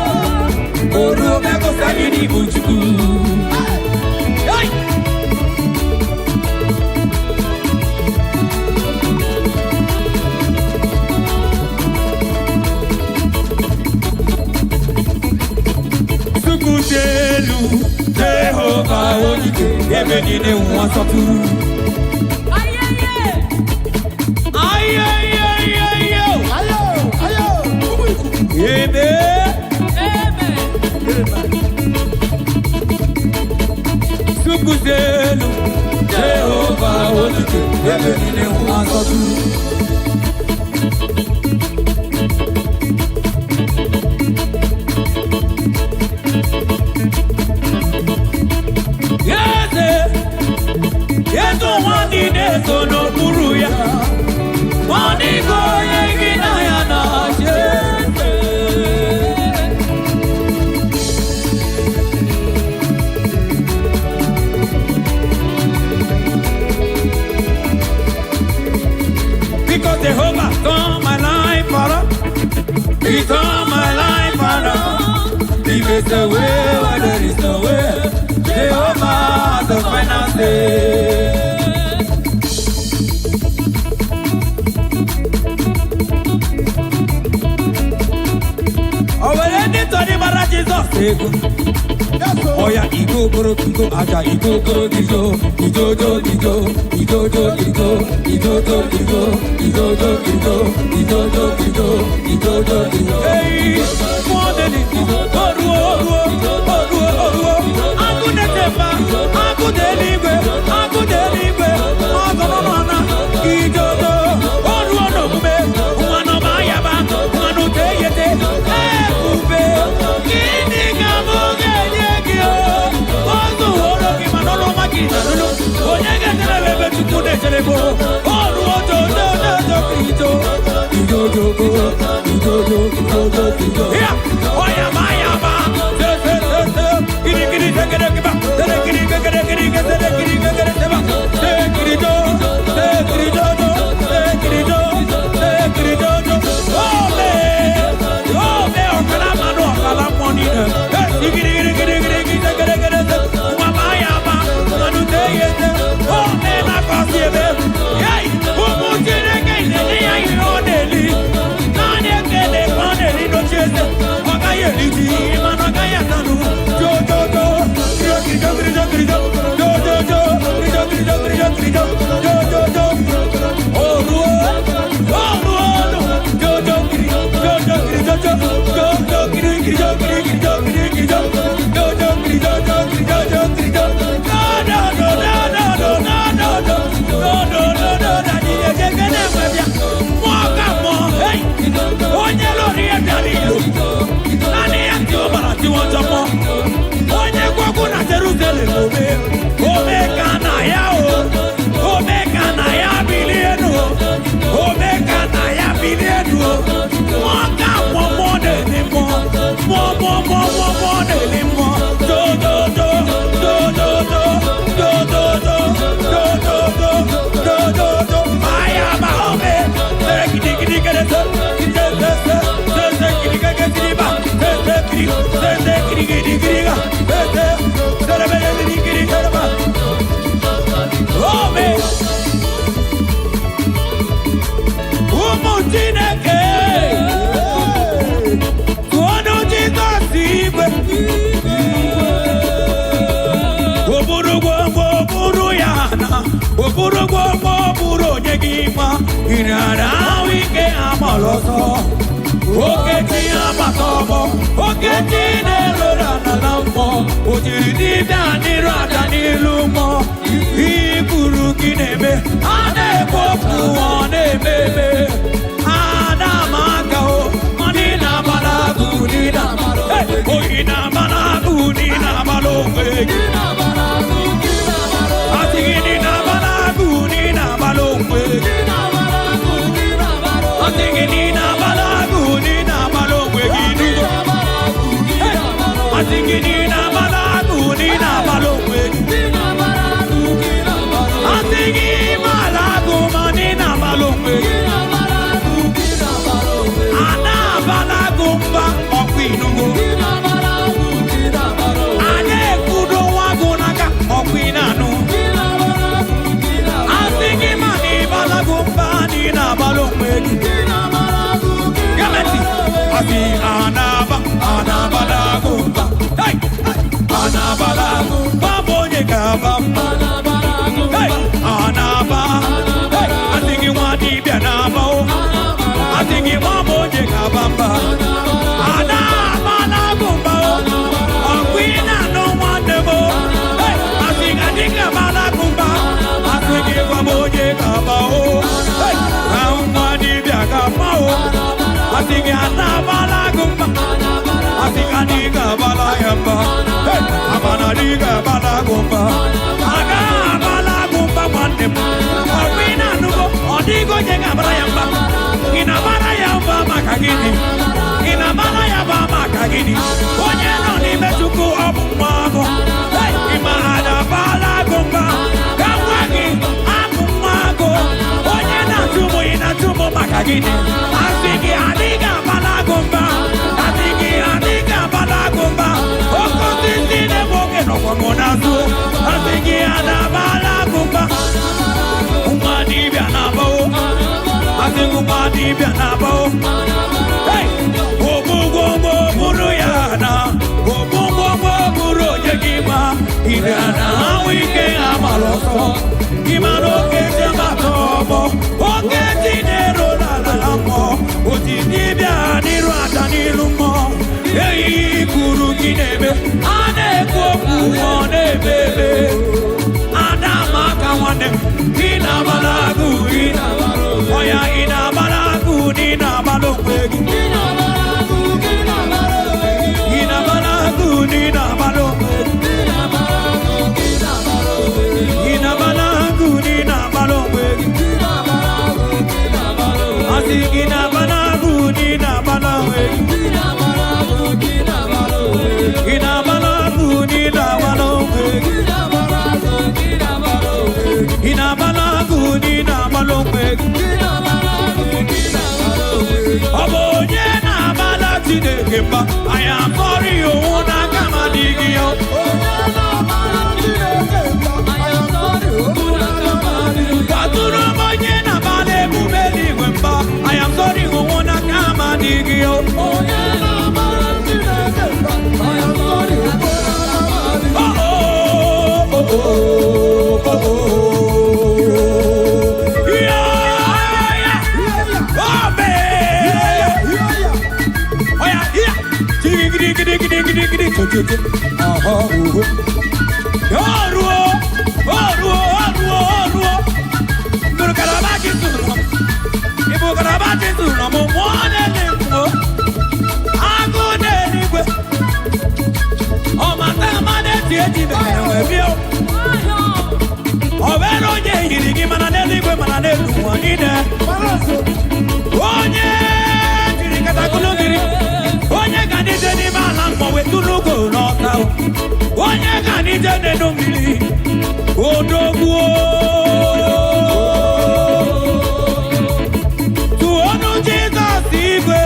O ruo, bịa gosi anyị n'ibu Chukwu. Hey! Chukwu dị elu, Jehova onye ebe niile ụwa sọtụrụ. Ayeyeyeyo! Ayo, ayo, ụmụ ikuku. Ebe! Chukwu dị elu, Jehova onye ebe niile ụwa sọtụrụ. Eze, eze ụwa niile so n'okpuru ya. Ọ dịghị onye gị na ya na-achị eze. Because Jehovah turned my life around. He turned my life around. He makes a way where there is no way. Jehovah the final say. akpata ego. Ọya igo boro kigo aja igo boro kigo ijojo ijo ijojo ijo ijojo ijo ijojo ijo ijojo ijo ijojo ijo. Eyi mọdeli oruo oruo oruo oruo agụdetepa agụdeligwe agụdeligwe ọgọnọnọ ijojo oruo n'omume nwanụ ma yaba nwanụ teyete ebube gịnị ka mụ ga-enye gị o ozuworo gị mana ọrụ ọma gị na-alụlụ onye ga-echere m ebe Chukwu na-echere m oruo jojojojo ijo ijojogo ijojo ijojo ijo ya ọya ma ya ma se se se se giri giri sekere kiba sere giri kekere giri kesere giri kekere seba se giri jo se giri jojo se giri jo se giri jojo ome ome ọkala mmanụ ọkala mmụọ niile esi giri giri giri giri giri sekere kere se nwa ma ya ma mmanụ te ya ete ome na-akọsi ebe yei ụmụ Chineke na-enye ya ihe ọ na-eli naanị ekele ka ọ na-eli n'oche eze ọ gaghị eri ji mana ọ gaghị atanụ jojojo kirijo kirijo kirijo jojojo kirijo kirijo kirijo kirijo jojojo oruo oruo jojo kiri jojo kiri jojo jojo kiri kirijo kiri kirijo kiri kirijo jojo kiri jojo kiri jojo kiri jo no no no no no no no no no no no no na ni ejekene nwebịa mmụọ ka mmụọ hey onye lórí ẹ̀dá nílò naanị ya tí ó bara tí wọ́n jọ mọ́ onye gwọgwụ na Jerusalem ome ome ka na ya o ome ka na ya bilie nu ome ka na ya bilie nu mmụọ ka mmụọ mmụọ na-eli mmụọ mmụọ mmụọ mmụọ mmụọ mmụọ na-eli mmụọ do do do do do do do do do do do do do do do aya ma ome tere gidi gidi gede se gidi se se se se gidi gede gidi ba se se gidi se se gidi gidi gidi ga se se tere bele gidi gidi tere ba ome ụmụ Chineke tụọnụ Jizọs igwe oburu gbogbo buru ya na oburu gbogbo buru onye gị ma ịrara ahụ ike agbara ọsọ okechi agbata ọgbọ okechi na-erora n'ala mmụọ o jiri dibịa n'iru ada n'ilu mmụọ ikwuru gị na-eme a na-ekwu okwu ọ na-eme eme a na-ama aka o mana ị na-agbara agụ n'ị na-agbara oyi na-agbara agụ n'ị na-agbara onwe gị asị gị na ị na-agbara agụ n'ị na-agbara onwe gị asị gị na ị na-agbara agụ n'ị na-agbara onwe gị n'ugbo asị gị na ị na-agbara agụ n'ị na-agbara onwe gị asị gị ịgbara agụ ma na ị na-agbara onwe gị a na-abara agụ mba ọkwa inugo a na-ekwudo nwa agụ n'aka ọkwa ị na-anụ asị gị ma na ịbara agụ mba na ị na-agbara onwe gị Gẹ́mẹ̀tì àti ànàbà ànàbàlà gùnbà. Hey! Ànàbàlà gùnbà bụ onye ga-aba mba. Hey! Ànàbà. Hey! Asị gị nwa dibịa na-aba o. Asị gị nwa bụ onye ga-aba mba. Ànàbàlà gùnbà o. Ọkụ ị na-anụ nwanne m o. Hey! Asị gị adịghị abala gùnbà. Asị gị gwa m onye ga-aba o. Hey! Ahụ nwa dibịa ga-ama o. Asị gị anabala gị mba asị gị adịghị abala ya mba Hey! Amana adịghị abala gị mba agaghị abala gị mba nwanne m ọkwa ị na-anụgo ọ dịghị onye ga-abara ya mba ị na-abara ya mba maka gịnị ị na-abara ya mba maka gịnị onye nọ n'ime Chukwu ọ bụ nwa agụ Hey! Ị ma adabala gị mba ka nwa gị abụ nwa agụ onye na-achụ mụ ị na-achụ mụ maka gịnị asị gị adịghị abala gị mba asị gị adịghị abala gị mba oke osisi na-egbu oge nọkwa m n'azụ asị gị adabala gị mba nwa dibịa na-aba o asị gị nwa dibịa na-aba o Hey! Ogbugbo bụrụ ya na ogbu eme. A na-ekwu okwu, ọ na-eme eme. Ada ma aka nwanne m, ị na-agbara agụ, ị ọya, ị na-agbara agụ na ị na-agbara onwe gị. Ị na-agbara agụ na ị na-agbara onwe gị. Ị na-agbara agụ na ị na-agbara onwe gị. Asị gị na-agbara agụ na ị na-agbara onwe gị. Ị na-agbara agụ na ị na-agbara onwe gị. Ị na-agbara agụ na ị na-agbara onwe gị. Ị na-agbara onwe gị. Ọ bụ onye na-agbala Chineke mba, anyị akọrọ ya owu n'aka ma adịghị ya. Gwatụrụ m onye na-agbala emume eluigwe mba, anyị akọrọ ya owu n'aka ma adịghị ya. Oh, oh, oh, oh, oh, oh. Yeah, yeah. Oh, man. Oh, yeah, yeah. Gidi, gidi, gidi, gidi, gidi, gidi. Cho, cho, cho. Aha, uhu. Oruo, oruo, oruo, oruo. Nụrụ kalaba ji tụrụ m. Ịbụ kalaba ji tụrụ m, mụọ na-ele mmụọ. Agụ na-eluigwe. Ọmata ama na-eti eji mere wee bịa. Ọ nwere onye yiri gị mana n'eluigwe mana n'elu ụwa niile. Onye jiri katakụlụ mmiri, onye ga n'ije n'ime ala mmụọ wetụrụ ugo n'ọta. Onye ga n'ije n'elu mmiri, odogwuo. Tụọnụ Jizọs igwe.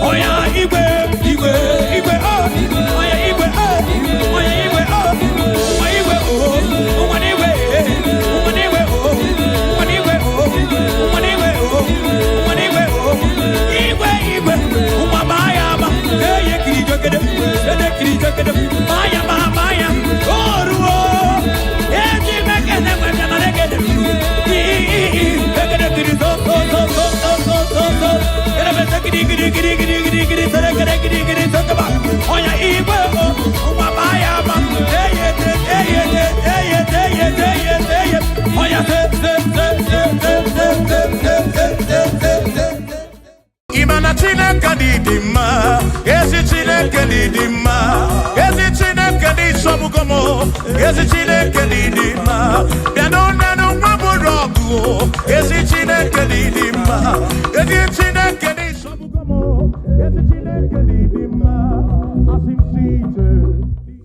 Oya igwe, igwe, igwe, oh. Oya igwe, oh. Oya igwe, oh. Nwa igwe, oh. Nwa n'igwe, eh. Nwa n'igwe, oh. Nwa n'igwe, oh. Nwa n'igwe, oh. Nwa n'igwe, oh. Igwe, igwe. Nwa baa ya ama. Eye kiri jogede. Ede kiri jogede. Baa ya ma, baa ya. Oh, ruo. Eji mekene nwe bịa na legede. I, i, i. Egede kiri zo, zo, zo, zo, zo, zo, zo, zo. Erebe gidi gidi gidi gidi gidi gidi sere gidi gidi gidi sokaba. Oya igwe o, nwa baa ya ama. Eye te, eye te, eye te, eye te, eye te, eye. Oya se, se, se, se, se, se, se, se, se, se, se, se. Ị ma na Chineke dị dị mma, ezi Chineke dị dị mma, ezi Chineke dị sọgbugo m, ezi Chineke dị dị mma. Bịa n'ụnanụ nwa bụrụ ọgụ, ezi Chineke dị dị mma, ezi Chineke dị sọgbugo m, ezi Chineke dị dị mma. Asị m si ije.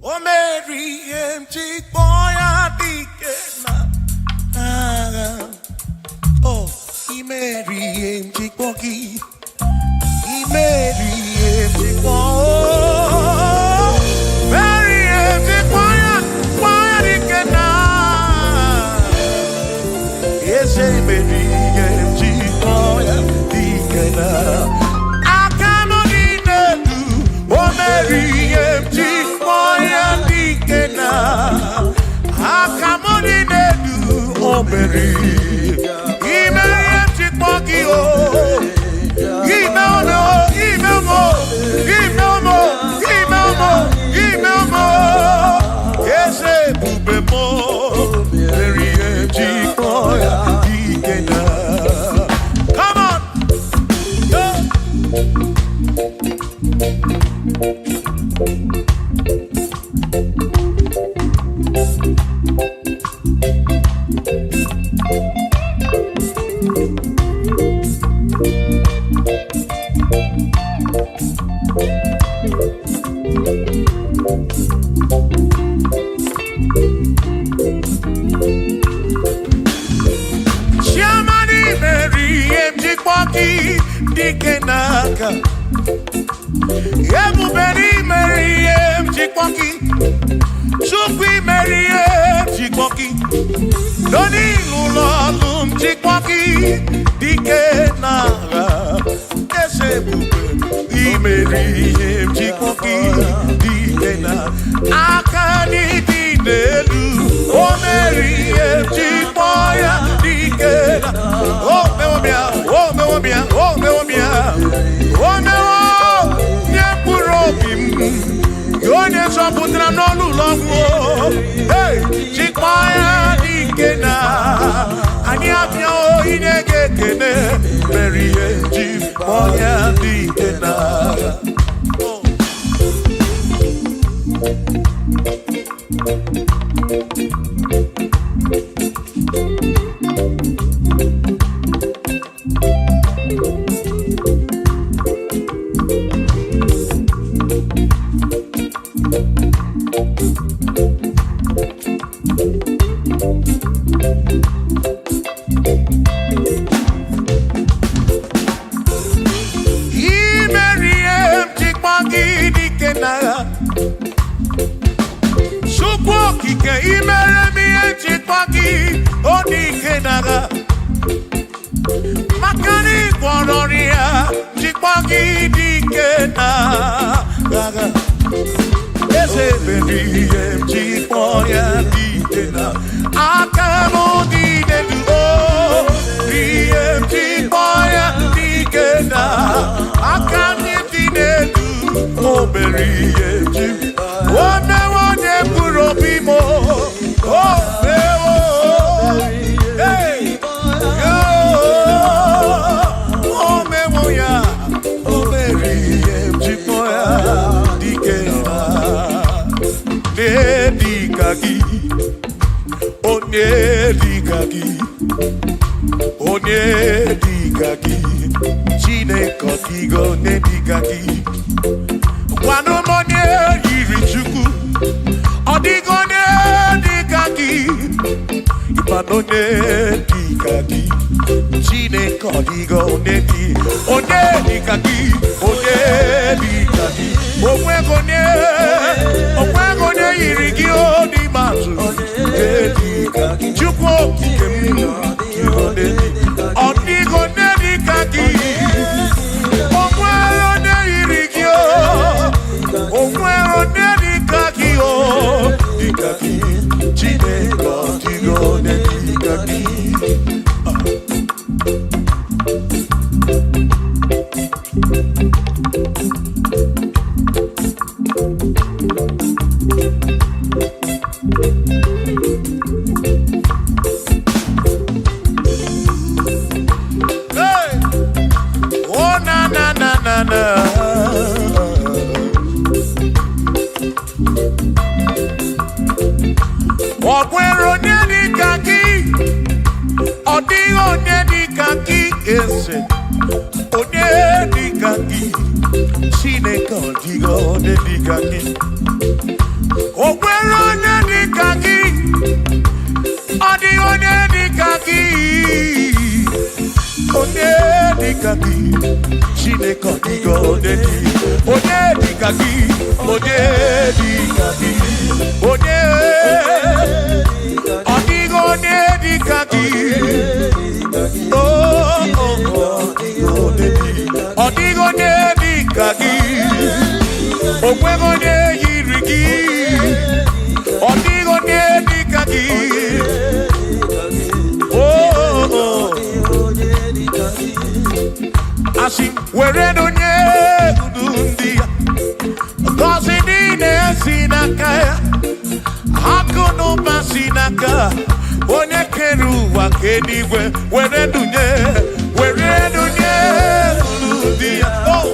O meri ihe m ji kpọọ ya dike na agha. O, imeri ihe m ji kpọọ gị. Imeri ihe m ji kpọọ. Meri ihe m ji kpọọ ya dike na eze imeri ihe m ji kpọọ ya dike na aka m dị n'elu. O meri ihe m ji kpọọ ya dike na aka m dị n'elu. O meri ime ihe m ji kpọọ gị o. Ime ọmọ, ime ọmọ, ime ọmọ, ime ọmọ, ime ọmọ. Eze ebube mọ, meri ihe m ji kpọọ ya dike na. Come on! Yeah. Chiamani meri ihe m ji kpọọ gị dike n'aka. Ebube n'imeri ihe m ji kpọọ gị. Chukwu imeri ihe m ji kpọọ gị. N'onilu ụlọ ọlụ m ji kpọọ gị dike n'agha. Eze ebube imeri ihe m ji kpọọ gị dike na aka n'ịdị n'elu. O meri ihe m ji kpọọ ya dike na. O mewo m ya, o mewo m ya, o mewo m ya. O mewo nye mkpu. Zọpụtara n'ọnụ ụlọ ọgwụ. Hey, chikpọ ya dike na anyị abịa inye gị ekene mere ihe ji kpọọ ya dike na. Imeri ihe m ji kpọọ gị dike n'agha. Chukwu okike, imere m ihe m ji kpọọ gị odike n'agha. Maka na ị gwọrọ ọrịa ji kpọọ gị dike n'agha. Eze mere ihe m ji kpọọ ya dike na aka m dị n'elu o. Ihe m ji kpọọ ya dike na aka m dị n'elu. O mere ihe m ji o mewe onye mkpụrụ obi m o. O mewo. Hey! Yo! O mewo ya. O mere ihe m ji kpọọ ya dike na onye dịka gị, onye dịka gị, onye dịka gị, Chineke, ọ dịghị onye dịka gị. Gwanụ m onye yiri Chukwu, ọ dịghị onye dịka gị. Ịkpanụ onye dịka gị, Chineke, ọ dịghị onye dị, onye dịka gị, onye dịka gị. Onweghị onye, onweghị onye yiri gị o n'ikpeazụ. Onye dịka gị, Chukwu okike m, ọ dịghị onye dịka gị. Onwere onye yiri gị o, onwere onye dịka gị o, dịka gị, Chineke, ọ dịghị onye dịka gị. Hey! Oh, na na na na na. Ọ nwere onye dịka gị, ọ dịghị onye dịka gị, eze. Onye dịka gị, Chineke, ọ dịghị onye dịka gị. O nwere onye dịka gị, ọ dịghị onye dịka gị. Onye dịka gị, Chineke, ọ dịghị onye dị, onye dịka gị, onye dịka gị, onye, ọ dịghị onye dịka gị. Oh, oh, oh, ọ dịghị onye dịka gị. O nweghị onye yiri gị. Ọ dịghị onye dịka gị. Oh, oh, oh. Asị were onye udu ndị ya, ngọzi niile si n'aka ya, akụ na ụba si n'aka onye kere ụwa ka eluigwe. Were dunye, were dunye unu ndị ya. Oh,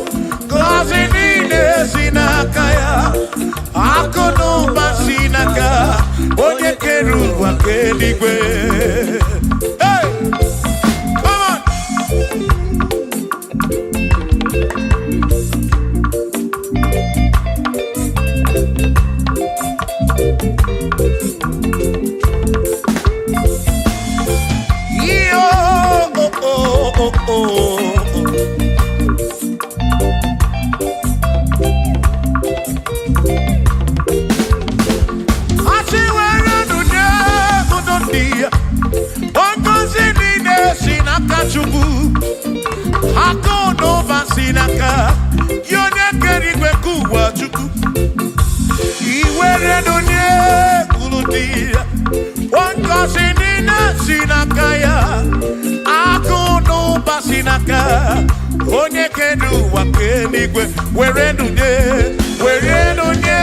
ngọzi niile si n'aka ya, akụ na ụba si n'aka onye kere ụwa ka eluigwe. Hey! Come on! Yo, oh, oh, oh, oh. Asị were nụ nye unu ndị ya. Ngọzi niile si n'aka Chukwu, akụ na ụba si n'aka ya onye kere igwe ka ụwa. Chukwu, iwere nụ nye unu ndị ya. Ngọzi niile si n'aka ya, akụ na ụba si n'aka onye kere ụwa ka eluigwe. Were nụ nye, were nụ nye.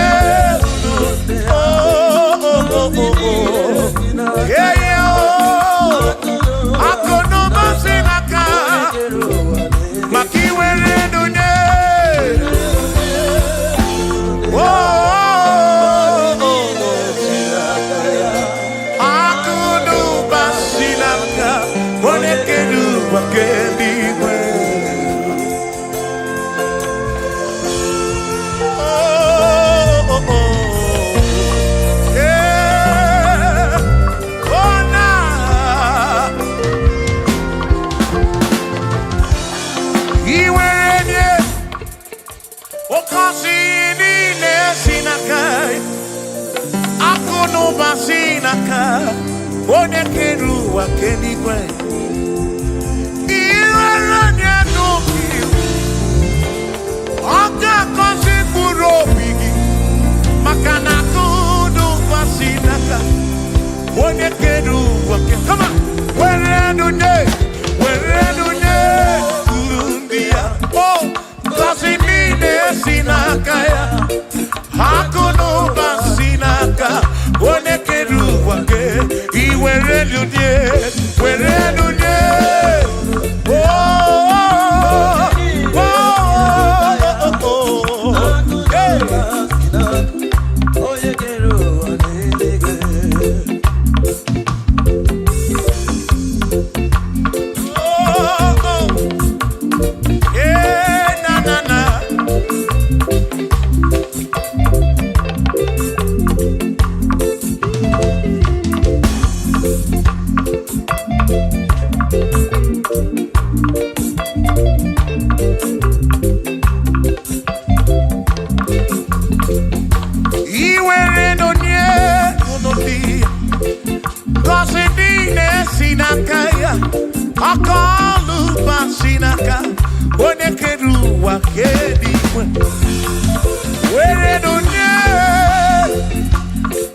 Iwere nye okosi niile si n'aka ya. Akụ na ụba si n'aka onye kere ụwa keligwe. Iwere nye n'obi, ọ ga-agọzi mkpụrụ obi gị, maka na akụ na ụba si n'aka onye kere ụwa ke. Come on. Were nụ nye, were nụ nye uru ndị ya. O ngọzi niile si n'aka ya, akụ na ụba si n'aka onye kere ụwa ke. Iwere nụ nye, were nụ nye. Oh, oh, oh, oh, oh. Hey. Onye kere ụwa n'eluigwe. Oh, oh. Eh, na, na, na. Iwere n'onye unu dị, ngọzi niile si n'aka ya, aka ọlụ ụba si n'aka onye kere ụwa keligwe. Were n'onye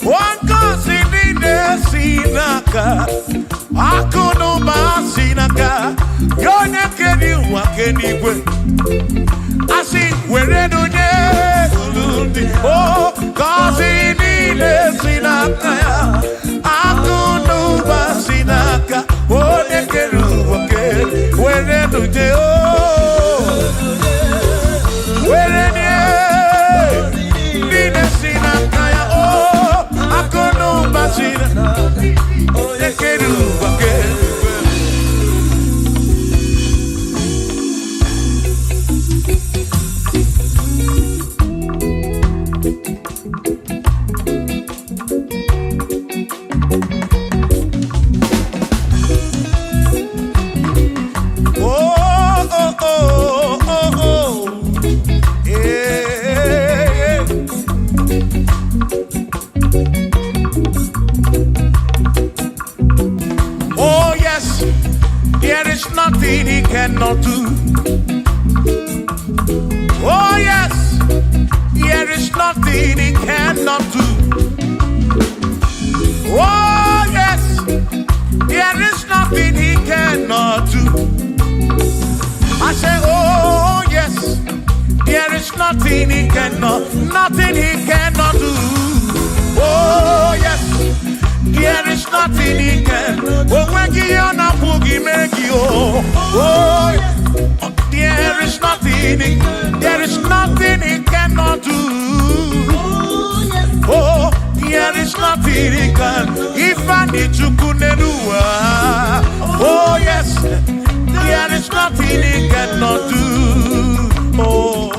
ngọzi niile si n'aka, akụ na ụba si n'aka ya onye kere ụwa keligwe. Asị were n'onye unu dị, o ngọzi niile si n'aka ya, akụ na ụba si n'aka onye kere ụwa ke. Were n'onye, o were nye niile si n'aka ya, o akụ na ụba si n'aka onye kere ụwa ke. Oh, oh, oh, oh, oh. Yeah. Oh, yes, there is nothing he cannot do. Oh, yes, there is nothing he cannot do. Oh, yes, there is nothing he cannot do. I say, oh yes, there is nothing he cannot, nothing he cannot do. Oh yes, there is nothing he can. Oh, when he on a boogie make you. Oh, there is nothing, there is nothing he cannot do. Oh, there is nothing he can. If I need to kunenua. Oh yes, there is nothing he cannot do. Oh,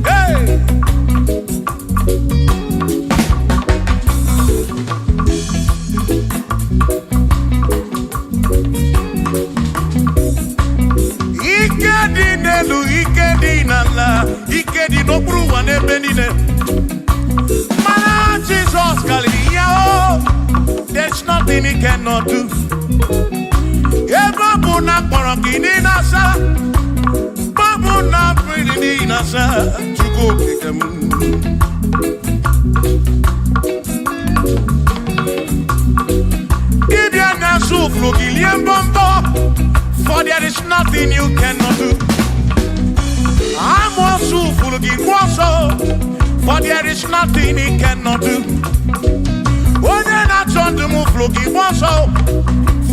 hey. Ike dị n'elu, ike dị n'ala, ike dị n'okpuru ụwa n'ebe niile. Mana Jizọs karịrị ya o. There's nothing he cannot do. Ebe ọ bụ na akpọrọ gị niile asa, ebe ọ bụ na mmiri niile asa, Chukwu okike m. Dibịa na-asụ ụfụrụ gị lie mbọmbọ, for there is nothing you cannot do. Amụọsụ ụfụrụ gị gbuo ọsọ, for there is nothing he cannot do. Onye na-achọ ndụ m ụfụrụ gị gbuo ọsọ,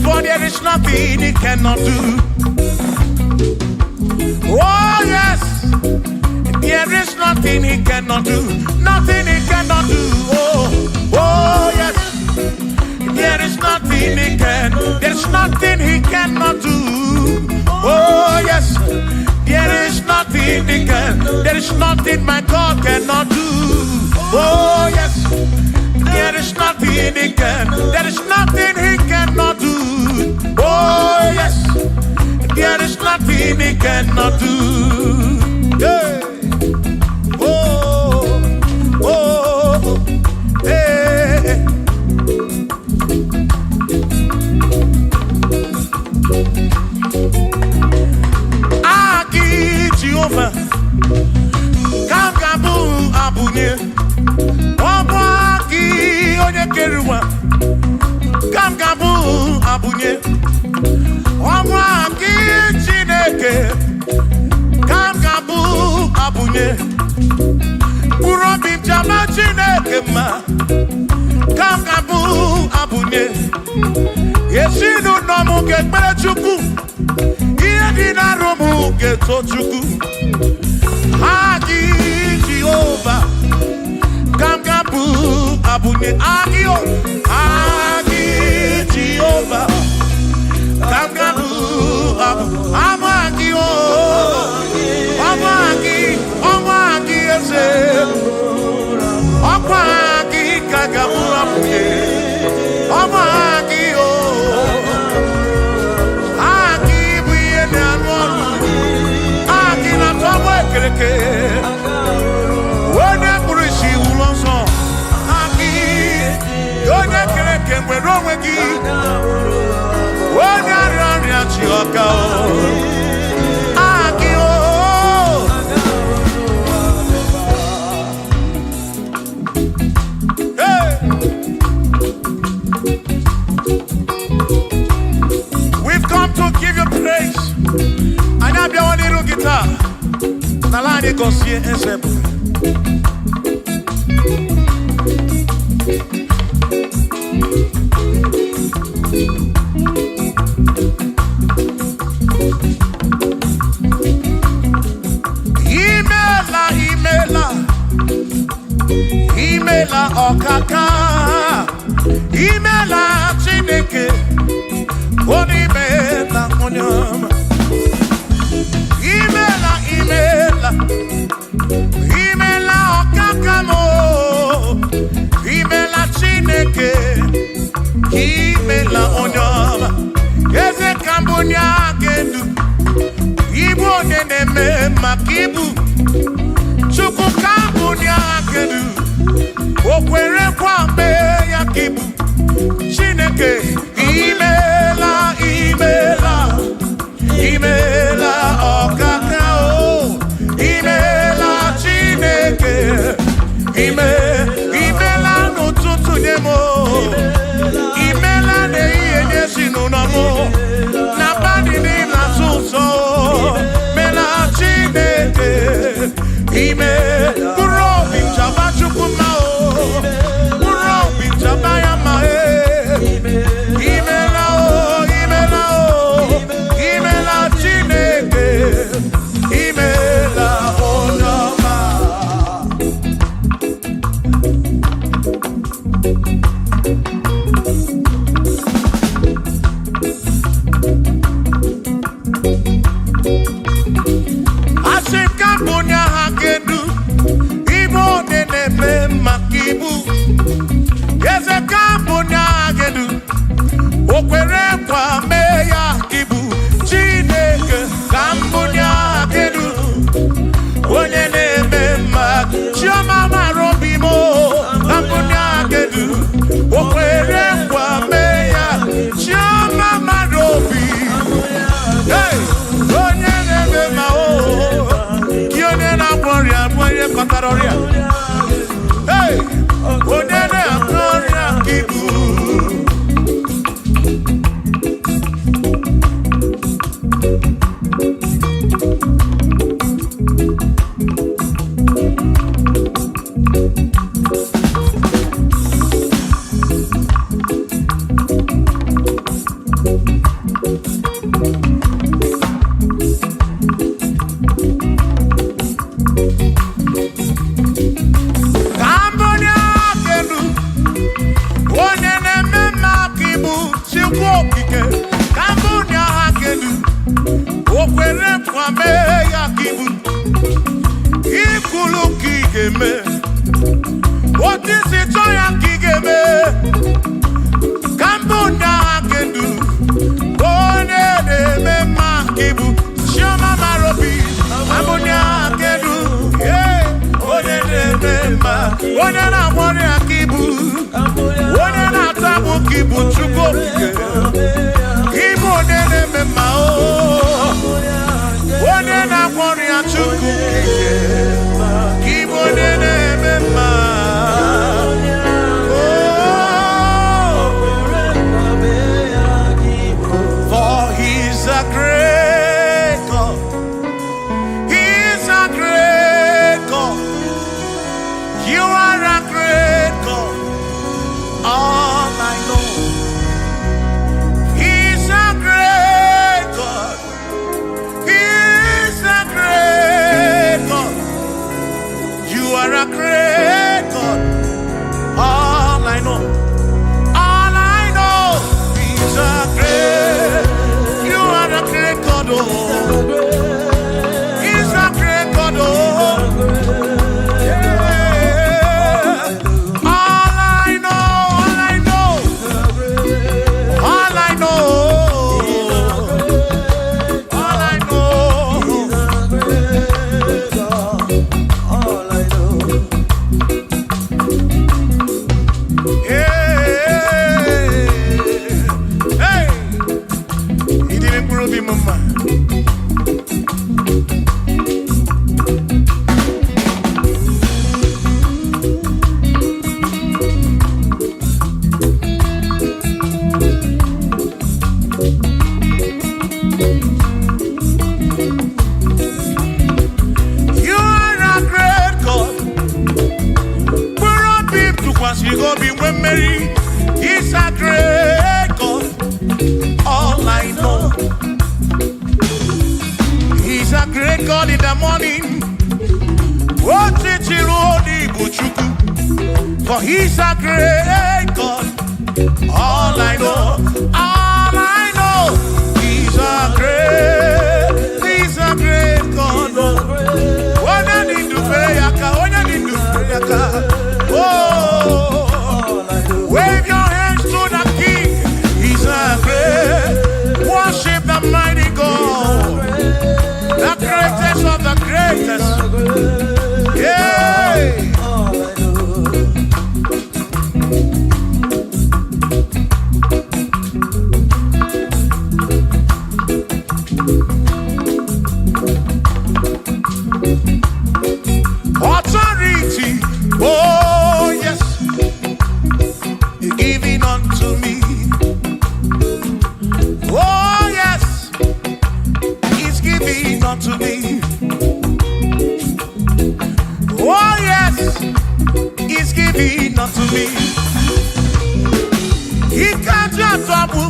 for there is nothing he cannot do. Oh yes, there is nothing he cannot do. Nothing he cannot do. Oh, oh yes, there is nothing he can. There's nothing he cannot do. Oh yes, there is nothing he can. There is nothing my God cannot do. Oh yes, there is nothing he can. There is nothing he cannot do. Oh yes, there is nothing he cannot do. Hey. Oh, oh, hey. Aki Jehova, ka m ga-abụ abụnye. Ọ bụ aki onye kere ụwa, ka m ga-abụ abụnye. Ọ bụ aki Chineke, ka m ga-abụ abụnye. Mkpụrụ obi m jama Chineke mma, ka m ga-abụ abụnye. Ezinụlọ m ga-ekpere Chukwu, ihe dị n'arụ m ga-eto Chukwu. Aki Jehova, ka m ga-abụ abụnye. Aki o, aki Jehova, ka m ga-abụ abụ abụ aki o, ọbụ aki, ọbụ aki eze, ọkwa aki ka ga-abụ abụnye, ọbụ aki o, aki bụ ihe na-arụ ọrụ, aki na-atọgbọ ekereke. Onye kpụrụ isi wụrụ ọsọ, aki onye kere eke nwere onwe gị, onye arịa ọrịa chi ọka o, aki o. Hey! We've come to give you praise. Anyị abịawo n'iru gị taa. N'ala anyị gọzie eze ebube. Imeela, imeela, imeela ọkaka, imeela Chineke, onye imeela onye ọma. Imeela, imeela, imeela ọkaka m o, imeela Chineke, imeela onye ọma. Eze ka mbụ onye aka edu, ibu onye na-eme maka ibu. Chukwu ka mbụ onye aka edu, o kwere kwa mee ya ka ibu. Chineke, imeela, imeela, imeela ọkaka o, imeela Chineke, ime, imeela n'ụtụtụ nye m o, imeela n'ehihie nye ezinụlọ m o, n'abalị niile atụ ụtọ o, meela Chineke, ime, mkpụrụ obi m jaba Chukwu mma o, mkpụrụ obi m jaba ya mma e. Imela o, imela o, imela Chineke, imela onye ọma. Asị ka m bụ onye agha ga-edu, ibu onye na-eme maka ibu. Eze ka m bụ onye agha ga-edu, o kwere nkwa mee ya ibu. Chineke ka m bụ onye agha ga-edu, onye na-eme mma. Chioma mara obi m o, ka m bụ onye agha ga-edu, o kwere nkwa mee ya. Chioma mara obi. Hey! Onye na-eme mma o, gị onye na-agwọ ọrịa bụ onye kọtara ọrịa. Hey! Onye na-agwọ ọrịa ka ibu. Ka m bụ onye aka elu, onye na-eme mma ka ibu Chukwu okike. Ka m bụ onye aka elu, o kwere nkwa mee ya ka ibu. Ikwulu ka ị ga-eme, otu isi chọọ ya ka ị ga-eme. Ka m bụ onye aka elu, onye na-eme mma ka ibu. Chioma mara Gị bụ Chukwu okike. Gị bụ onye na-eme mma o. Onye na-agwọ ọrịa, Chukwu okike. Gị bụ onye na-eme mma. Oh, for he's a great God. He's a great God. You are a great God. All I know. He's a great God. He's a great God. You are a great God. All I know. All I know. He's a great. You are a great God. Oh. He's a great God. Oh. Yeah. All I know. All I know. All I know. All I know. All I know. Hey. Hey. He didn't prove him, mama. You are a great God. Mkpụrụ obi m tụkwasịrị gị obi nwee mmeri. He's a great God. All I know. He's a great God in the morning. Ọchịchịrị onye bụ Chukwu. For he's a great God. All I know, all I know, he's a great God. Onye dị ndụ fere ya aka, onye dị ndụ fere ya aka. Oh, wave your hands to the King. He's a great, worship the mighty God, the greatest of the greatest. Yeah. Authority, oh yes, you're giving unto me. Oh yes, he's giving unto me. Oh yes, he's giving unto me. He can't just trouble,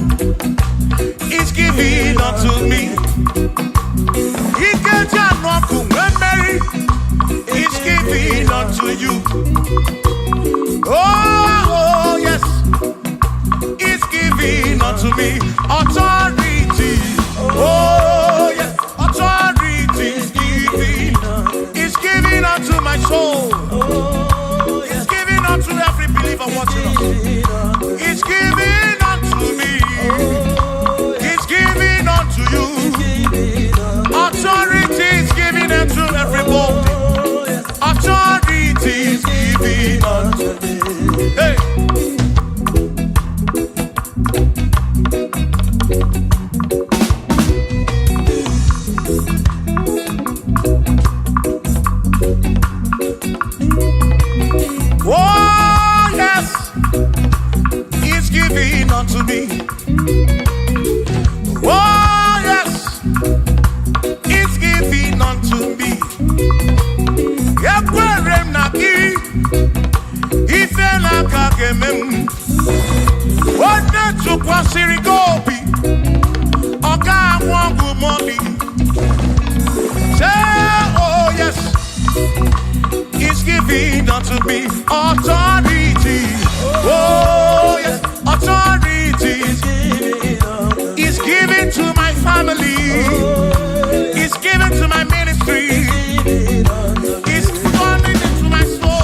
he's giving unto me. He can't just knock when Mary is giving unto you. Oh, oh yes, is giving unto me authority. Oh yes, authority is giving unto my soul. It's giving unto every believer watching us. It's giving unto me. It's giving unto you. Authority is giving unto everybody. Authority is giving unto me. Hey. Oh, yes, he's giving unto me. Oh, yes, he's giving unto me. Ekwere m na gị, ife na-aka ga-eme m. Onye tụkwasịrị gị obi, ọ ga-anwụ ọgwụ mọlị. Say, oh yes, he's giving unto me authority. Oh yes, authority is given to my family. It's given to my ministry. It's coming into my soul.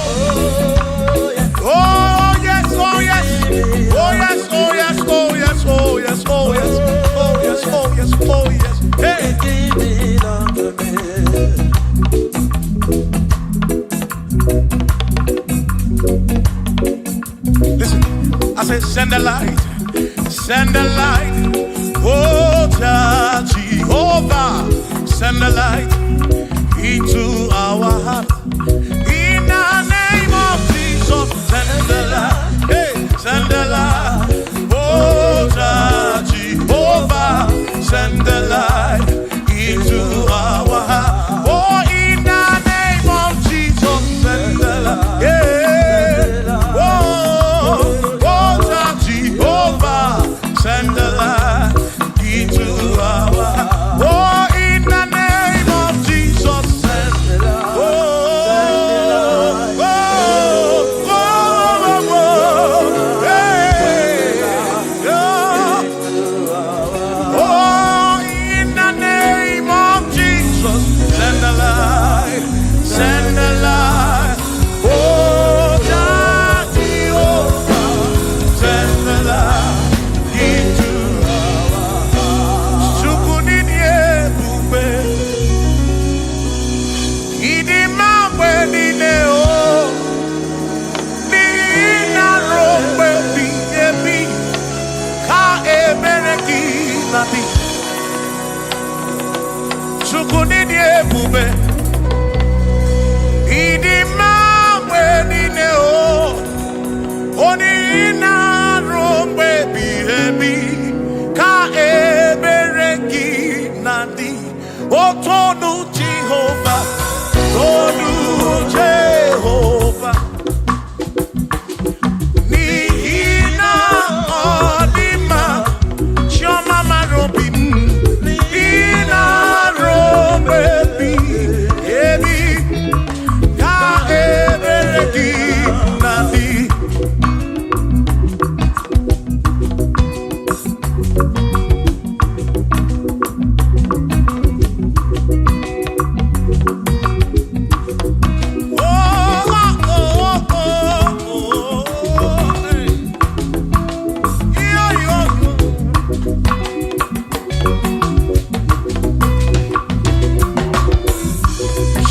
Oh yes, oh yes, oh yes, oh yes, oh yes, oh yes, oh yes, oh yes, oh yes, oh yes. Hey. into our heart. In the name of Jesus, send the light. Hey, send the light. Oh, Jehovah, send the light into our heart. Oh, in the name of Jesus, send the light. Yeah. Oh, oh, Jehovah, send the light into our heart. Oh, in the name of Jesus, send the light. Oh, oh, oh, oh, oh, hey, yeah. Oh, in the name of Jesus, send the light, send the light. Oh, Jehovah, send the light into our hearts. Chukwu n'ịdị ebube, ịdị mma mgbe niile, o, n'ihi na ruo mgbe ebighị ebi ka ebere gị na-adị. Chukwu n'ịdị ebube, ịdị mma mgbe niile, o, onye na-arụ mgbe ebighị ebi ka ebere gị na-adị. Otonu Jehova, tonu Jehova, n'ihi na ọ dị mma. Chiọma mara obi m, ị na-arụ mgbe ebighị ebi ka ebere gị na-adị. Oh, oh, oh, oh, oh, hey. Yo, yo, yo.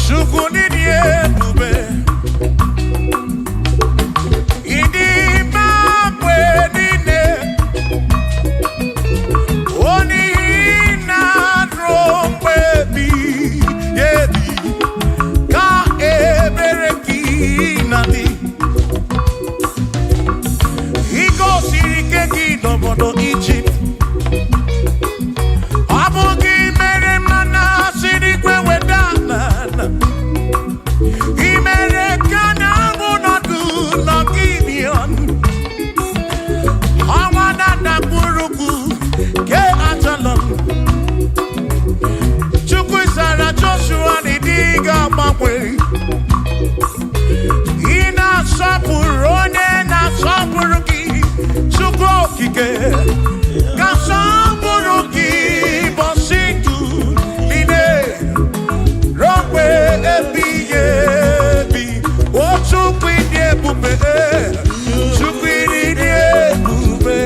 Chukwu n'ịdị ebube, ịdị mma mgbe niile, onye na-arụ mgbe ebighị ebi, ka ebere gị na-adị. I gosiri ike gị n'obodo Ijipt, ọ bụ gị mere mmanụ si n'igwe weda n'ala. I mere ka na-anwụ nọdụ n'Gibion. Ọnwa na-adakpụrụkwu ke Ajalon. Chukwu zara Joshua na ịdị ga-agbanwe. Ị na-asọpụrụ onye na-asọpụrụ gị, Chukwu okike. Ka sọpụrụ gị bọsị ndụ niile ruo mgbe ebighị ebi. O Chukwu ịdị ebube, Chukwu ịdị ebube,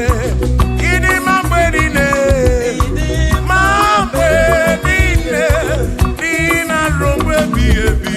ịdị mma mgbe niile, ma mgbe niile, n'ihi na ruo mgbe ebighị ebi.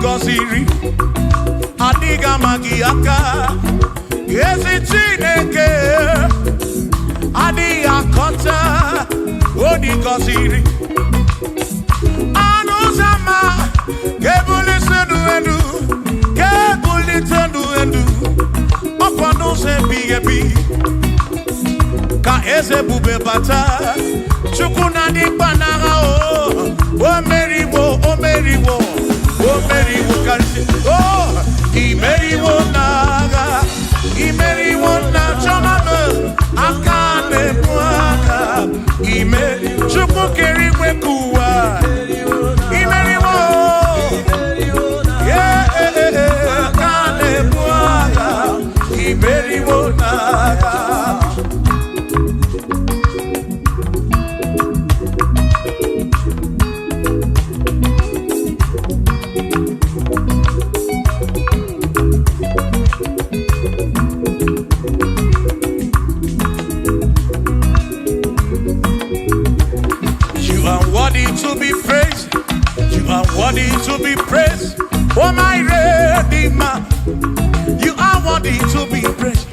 Gọziri adịghị ama gị aka. Ezi Chineke adịghị akọcha onye gọziri. Ọnụ ụzọ ámá ga-ebulite elu elu, ga-ebulite elu elu. Ọkwa n'ụzọ ebighị ebi ka eze ebube bata. Chukwu na-adị mkpa n'agha o. O meriwo, o meriwo, o meriwo karịsịa. O imeriwo n'agha, imeriwo na chiọma m, aka na-ebu aka. Ime Chukwu kere igwe ka ụwa. Imeriwo, yeah, aka na-ebu agha. Imeriwo n'agha. You are worthy to be praised. You are worthy to be praised. Oh, my Redeemer. You are worthy to be praised.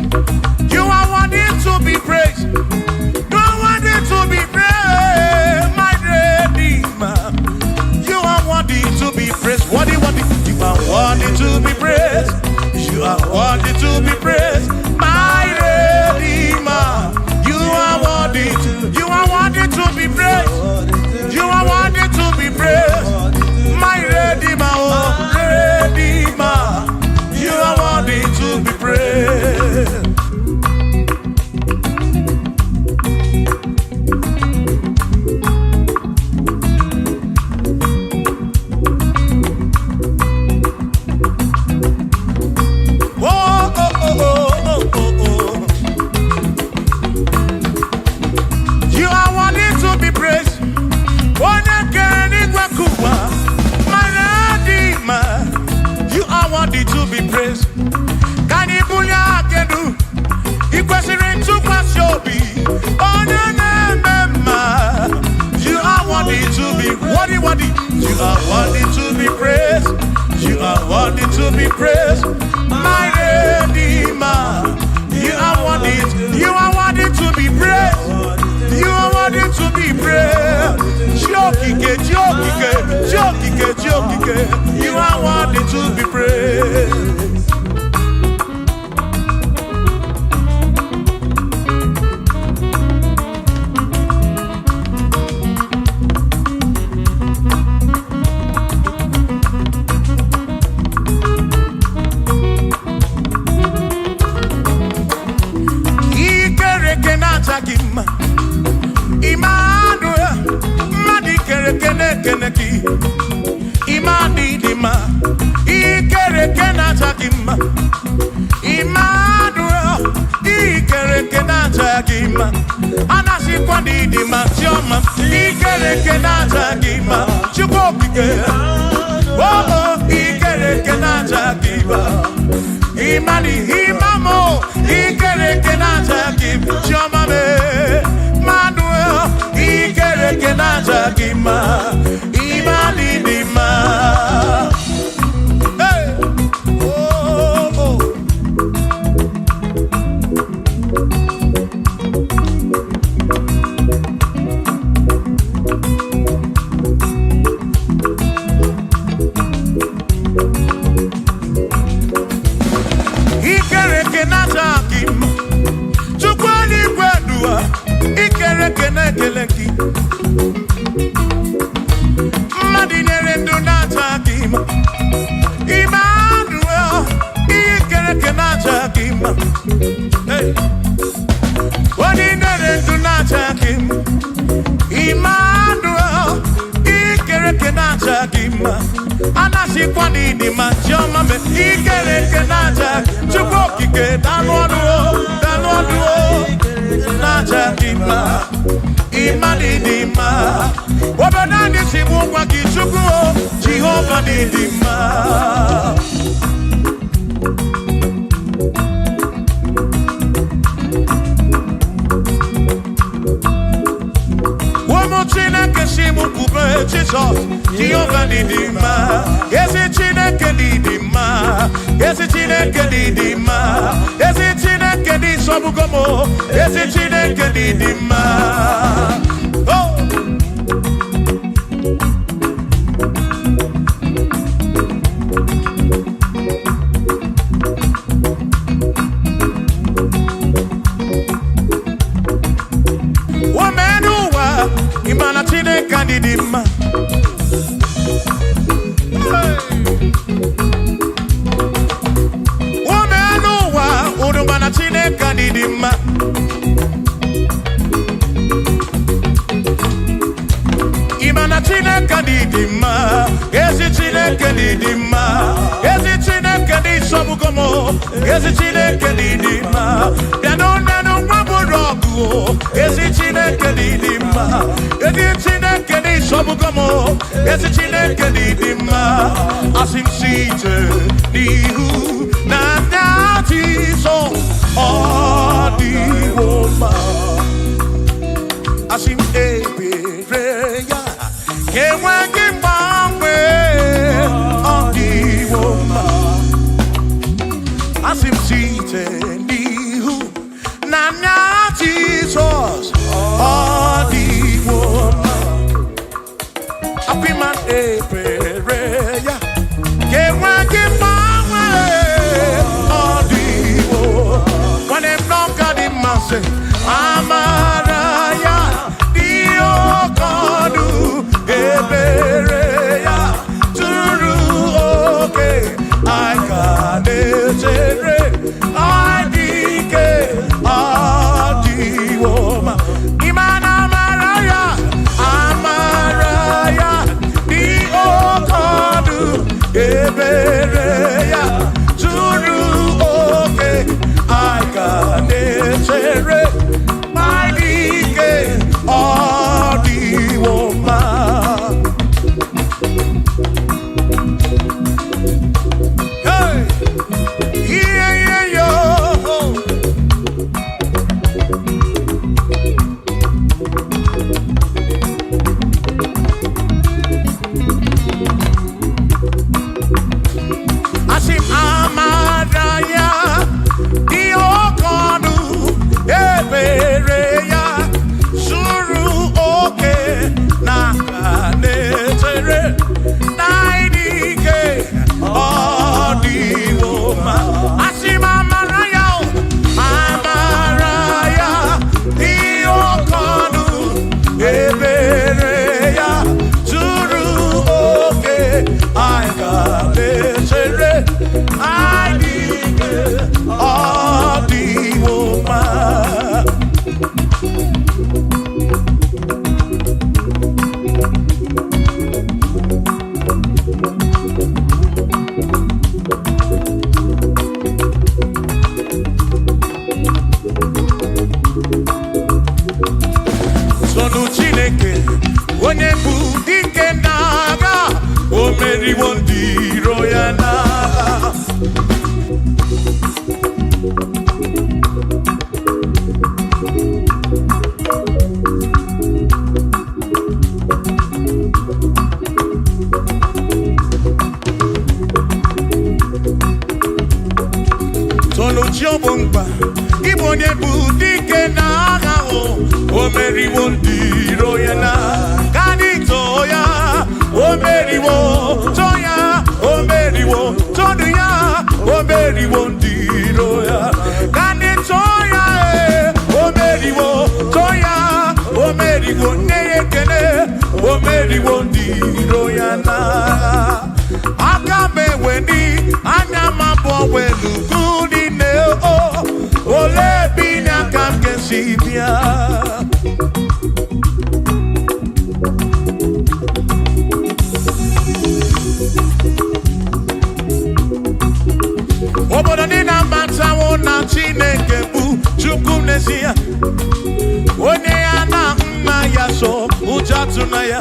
You are worthy to be praised. You are worthy to be praised, my Redeemer. You are worthy to be praised. Worthy, worthy. You are worthy to be praised. You are worthy to be praised, my Redeemer. You are worthy to. You are worthy to be praised. You are worthy to be praised, my Redeemer, oh Redeemer. You are worthy to be praised. Oh, oh, oh, oh, oh, oh, oh. You are worthy to be praised. Onye kere n'igwe kụwa, my Redeemer. You are worthy to be praised. Ka anyị bulie aka elu, ị kwesịrị ntụkwasị obi. Onye na-eme mma. You are worthy to be worthy, worthy. You are worthy to be praised. You are worthy to be praised, my Redeemer. You are worthy. You are worthy to be praised. You are worthy to be praised. Chiokike, Chiokike, Chiokike, Chiokike. You are worthy to be praised. Ikereke na-acha gị mma. Emmanuel, mmadụ ikereke na-ekene gị. Imani dị mma. Ikereke na-acha gị mma. Emmanuel, ikereke na-acha gị mma. Anasịkwa na ịdị mma, Chiọma. Ikereke na-acha gị mma, Chukwu okike. Oh, oh, ikereke na-acha gị mma. Imani imamo, ikereke na-acha gị mma, Chiọma me. Manuel, ikereke na-acha gị mma. Imani dị mma. Hey! Oh, oh. Ikereke na-acha gị mma. Chukwu eluigwe duwa, ikereke na-ekele gị. Mmadụ nyere ndụ na-acha gị mma. Emmanuel, ikereke na-acha gị mma. Hey! Onye nyere ndụ na-acha gị mma. Emmanuel, ikereke na-acha gị mma. Anasịkwa na ịdị mma, Chiọma me. Ikereke na-acha Chukwu okike, danụ ọnụ o, danụ ọnụ o, na-acha gị mma. Ịma na ịdị mma. Obodo anyị si mụ gwa gị Chukwu o, Jehova na ịdị mma. Ụmụ Chineke si mụ kwube. Jizọs, Jehova dị mma, ezi Chineke dị mma, ezi Chineke dị mma, ezi Chineke dị sọgbugo m, ezi Chineke dị mma. Oh! Women ụwa, ịma na Chineke anyị dị mma. Hey! Women ụwa, unu ma na Chineke anyị dị mma. Ịma na Chineke anyị dị mma, ezi Chineke dị dị mma, ezi Chineke dị sọgbugo m, ezi Chineke dị dị mma. Bịanụ nenụ nwa bụrụ ọgụ o, ezi Chineke dị dị mma, ezi Chineke dị sọgbugo m, ezi Chineke dị dị mma. Asị m site n'ihu na ndị Jizọs, ọ dịwo mma. Asị m ebere ya enweghị mgbanwe, ọ dịwo mma. Asị m site n'ihu na anya Jizọs, ọ dịwo mma. Apịma ebere ya enweghị mgbanwe, ọ dịwo. Nwanne m n'ọka dị mma, sị amara ya dị oke ọnụ, ebere ya tụrụ oke, anyị ka na-echere anyị dị ike, ọ dịwo mma. Ịma na amara ya, amara ya dị oke ọnụ, ebere ya tụrụ oke, anyị ka na-echere anyị dị ike, ọ dịwo mma. Hey! Yeah, yo. Asị m amara ya dị oke ọnụ, ebere ya zuru oke, na aka na-echere na ịdị ike, ọ dịwo mma. Asị m amara ya o, amara ya dị oke ọnụ, ebere ya zuru oke, anyị ka na-echere anyị dị ike, ọ dịwo mma. Sọnụ Chineke, onye bụ dike n'agha, o meriwo ndị iro ya n'agha. Sọnụ chi ọ bụ mkpa ịbụ onye bụ dike n'agha o, o meriwo ndị iro ya na ka anyị too ya, o meriwo, too ya, o meriwo, tonu ya, o meriwo ndị iro ya, ka anyị too ya, ee, o meriwo, too ya, o meriwo, nne ya ekele, o meriwo ndị iro ya na aka m eweni anya m abụọ welugu niile o, olee ebe inye aka m ga-esi bịa? Obodo niile amatawo na Chineke bụ Chukwu n'ezie, onye ya na nna ya so, ụjọ atụna ya.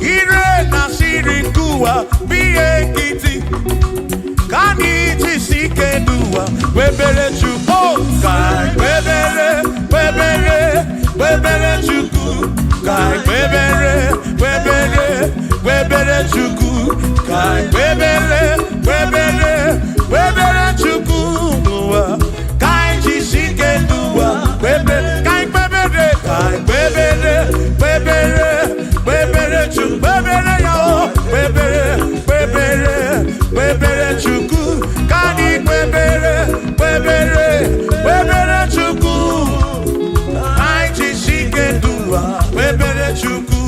Ire na siri nke ụwa bụ ihe nkịtị, ka anyị jisi ike n'ụwa kpebere Chukwu, ka anyị kpebere, kpebere. Kpebere Chukwu, ka anyị kpebere, kpebere, kpebere Chukwu, ka anyị kpebere, kpebere, kpebere Chukwu n'ụwa, ka anyị jisi ike n'ụwa, kpebere, ka anyị kpebere, ka anyị kpebere, kpebere, kpebere Chukwu, kpebere ya o, kpebere, kpebere, kpebere Chukwu, ka anyị kpebere, kpebere, kpebere Chukwu. Anyị jisi ike n'ụwa, kpebere Chukwu.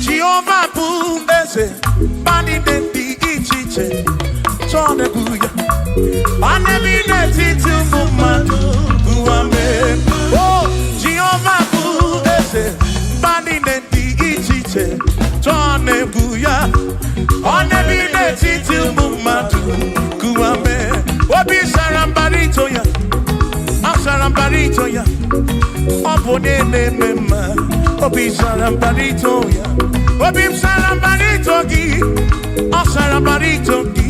Jehova bụ eze, mba niile dị iche iche chọọ na-ebu ya. Ọ na-ebi n'etiti ụmụ mmadụ ụwa mee. O Jehova bụ eze, mba niile dị iche iche chọọ na-ebu ya. Ọ na-ebi n'etiti ụmụ mmadụ ụwa mee. Obi sara mbara ito ya, ọ sara mbara ito ya. Ọ bụ onye na-eme mma, obi sara mbara ito ya. Obi m sara mbara ito gị, ọ sara mbara ito gị,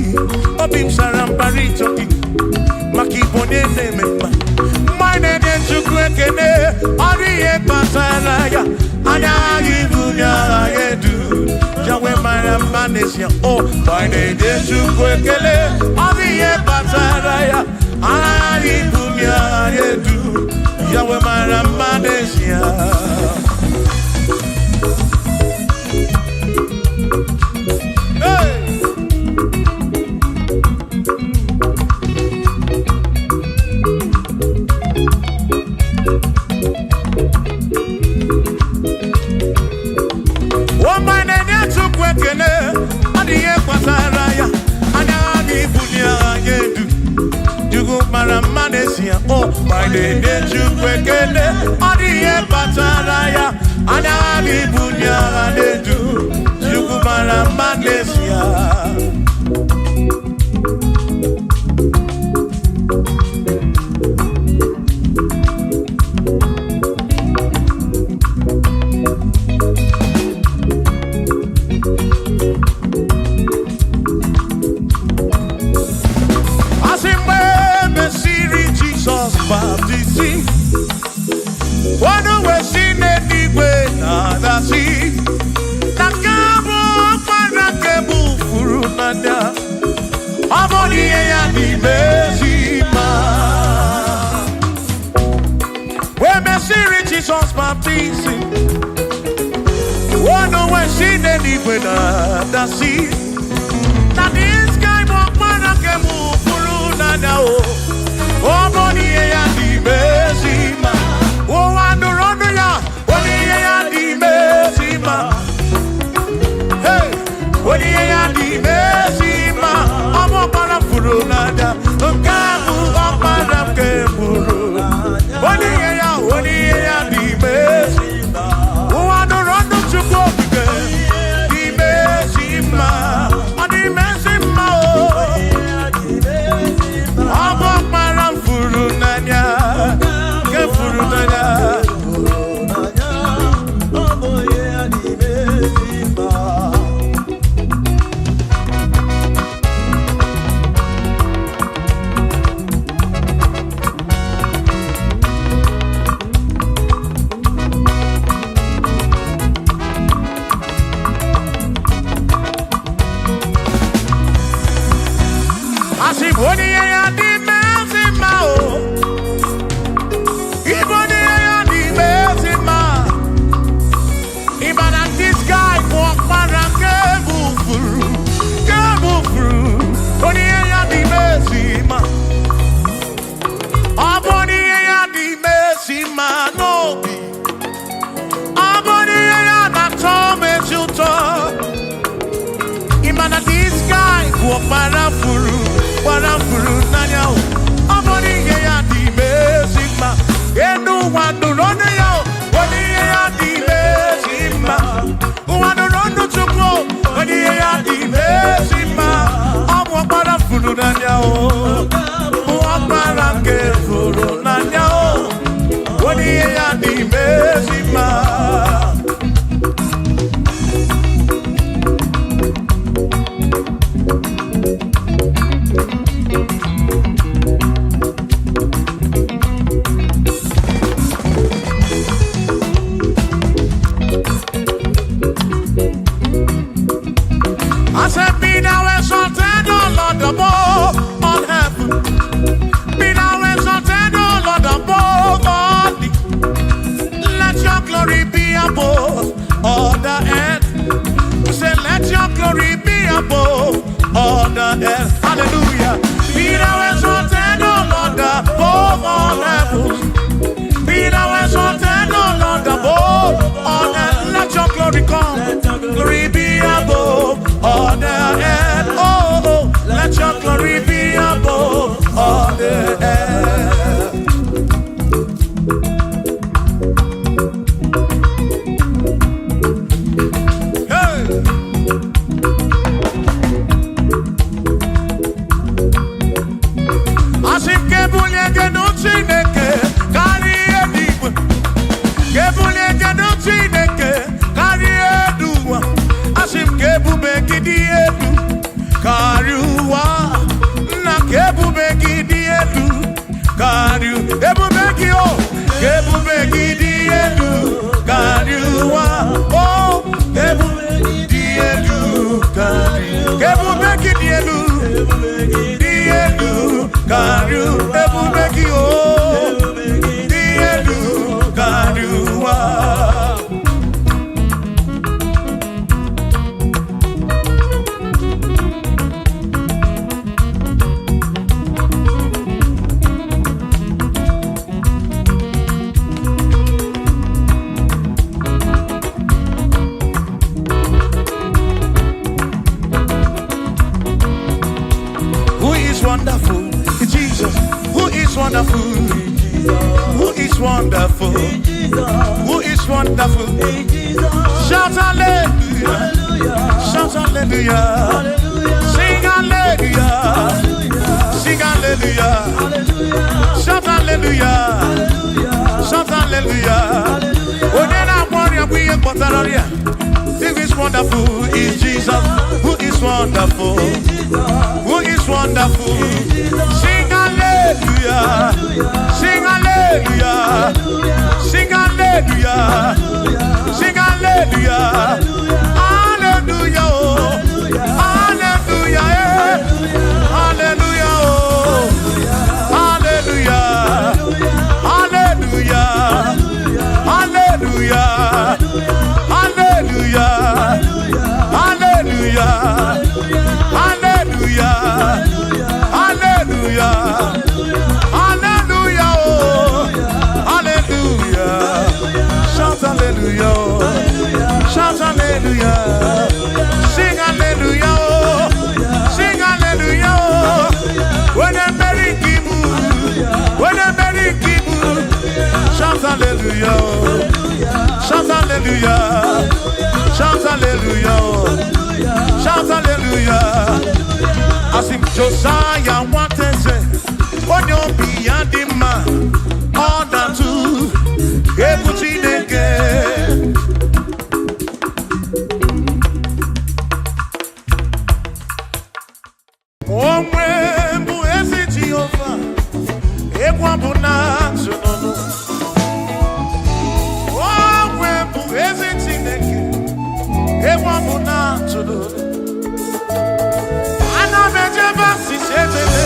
obi m sara mbara ito gị, maka ịbụ onye na-eme mma. Mgbe anyị na-enye Chukwu ekele, ọ dị ihe kpatara ya, anya agha ibu nye agha ya edu. Yahweh mara mma n'ezie, o mgbe anyị na-enye Chukwu ekele, ọ dị ihe kpatara ya, anya agha ibu nye agha ya edu. Yahweh mara mma n'ezie. Hey! Ọma na-enye Chukwu ekele, ọ dị ihe kpatara ya, anya ha ga-ebuli anya edu. Chukwu mara mma n'ezie, o ma na-enye Chukwu ekele, ọ dị ihe kpatara ya, anya ha ga-ebuli anya edu. Chukwu mara mma n'ezie. Asị mgbe e mesịrị Jizọs baptizim, ọnụ wee si n'eluigwe na-adasị, na nke a bụ ọkpara nke mụ furu n'anya, ọ bụ na ihe ya n'ime ezi mma. Wee mesịrị Jizọs baptizim, ọnụ wee si n'eluigwe na-adasị, na this guy bụ ọkpara nke mụ furu n'anya o. Ọ bụ na ihe ya dị ime ezi mma. Ụwa nụrụ ọnụ ya, ọ bụ ihe ya dị ime ezi mma. Hey! Onye ihe ya dị ime ezi mma. Ọ bụ ọkpara m furu n'anya. Nke a bụ ọkpara nke m furu. Onye ihe ya, onye ihe ya dị ime ezi mma. Ụwa nụrụ ọnụ Chukwu okike dị ime ezi mma. Ọ dị ime ezi mma o. Ọ bụ ọkpara m furu n'anya. ejima. I said, be thou exalted, O Lord, above all heaven. Be thou exalted, O Lord, above all the. Let your glory be above all the earth. We say, let your glory be above all the earth. Hallelujah. Be thou exalted, O Lord, above all heavens. Be thou exalted, O Lord, above all earth. Let your glory come. Glory be above all the earth. Oh, oh, let your glory be above all the earth. Hey! Asị m ka ebulie gị nụ Chineke karịa ihe dị igwe. Ka ebulie gị nụ Chineke karịa elu ụwa. Asị m ka ebube gị dị elu karịa ụwa. Nna, ka ebube gị dị elu karịa ebube gị o. Ka ebube gị dị elu karịa ụwa. O, ebube gị dị elu karịa. Ka ebube gị dị elu dị elu karịa ebube gị o dị elu karịa ụwa. Who is wonderful? Jesus. Who is wonderful? Who is wonderful? Who is wonderful? Shout hallelujah. Shout hallelujah. Sing hallelujah. Sing hallelujah. Shout hallelujah. Shout hallelujah. Onye na-agwọ ọrịa bụ ihe kpọtara ọrịa. Who is wonderful is Jesus. Who is wonderful? Who is wonderful? Sing hallelujah. Sing hallelujah. Sing hallelujah. Sing hallelujah. Hallelujah. Oh. Hallelujah. Eh. Hallelujah. Oh. Hallelujah. Hallelujah. Hallelujah. Hallelujah. Hallelujah. Hallelujah. Hallelujah. Hallelujah. Oh. Hallelujah. Shout hallelujah. Oh. Shout hallelujah. Sing hallelujah. Oh. Sing hallelujah. Oh. When I'm very kibu. When I'm very kibu. Shout hallelujah. Oh. Shout hallelujah. Shout hallelujah. Oh. Shout hallelujah. Asị m Josaya nwata eze, onye obi ya dị mma, ọ na-atụ egwu Chineke. Onwe bụ ezi Jehova, egwu abụ na atụ n'ọnụ. Onwe bụ ezi Chineke, egwu abụ na atụ n'ọnụ. Ana m ejebe asịsị ejebe.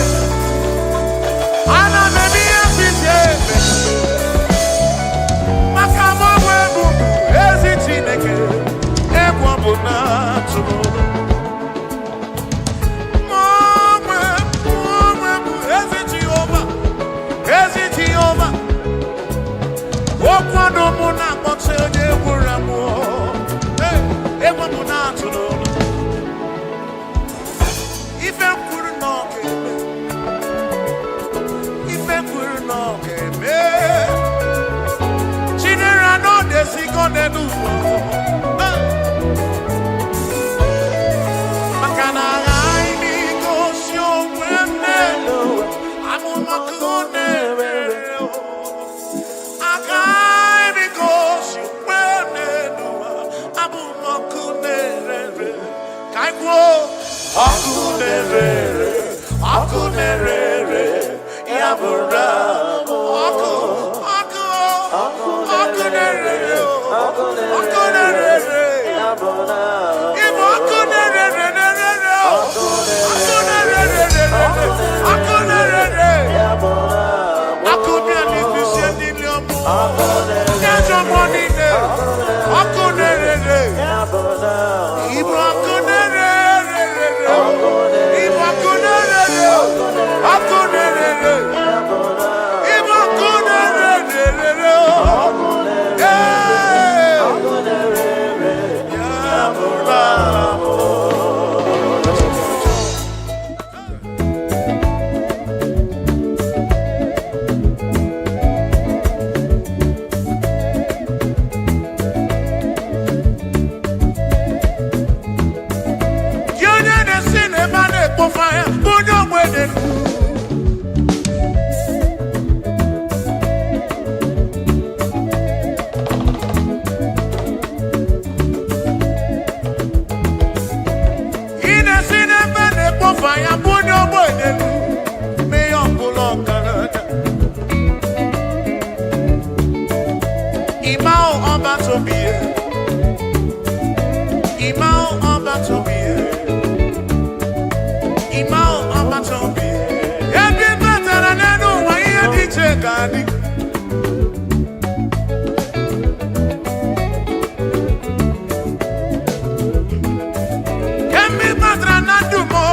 Na-ere ọkụ, na-ere ere, ya bụrụ ọkụ, ọkụ, ọkụ na-ere ere, ọkụ na-ere ere. Ịbụ ọkụ na-ere ere, na-ere ere, ọkụ na-ere ere, ọkụ na-ere ere. Ọkụ bịa n'isi ndị ọmụ, ndị ajọ mmụọ niile, ọkụ na-ere ere. Ịbụ ọkụ na-ere ere, ịbụ ọkụ na-ere ere, ọkụ na-ere ere, ịbụ ọkụ na-ere ere. Ee, ya bụrụ abụ. Gị onye na-esi n'ebe a na-ekpofu ahịa bụ onye ogbenye. Ị na-esi n'ebe a na-ekpofu ahịa bụ onye ogbenye. Mee ya ọbụla ọgaranya. Ịma ọba tobie. Ịma ọba tobie. Ịma ọgbata obi ebe ị batara n'elu ụwa, ihe dị iche ga-adị. Kemgbe ị batara na ndụ m o,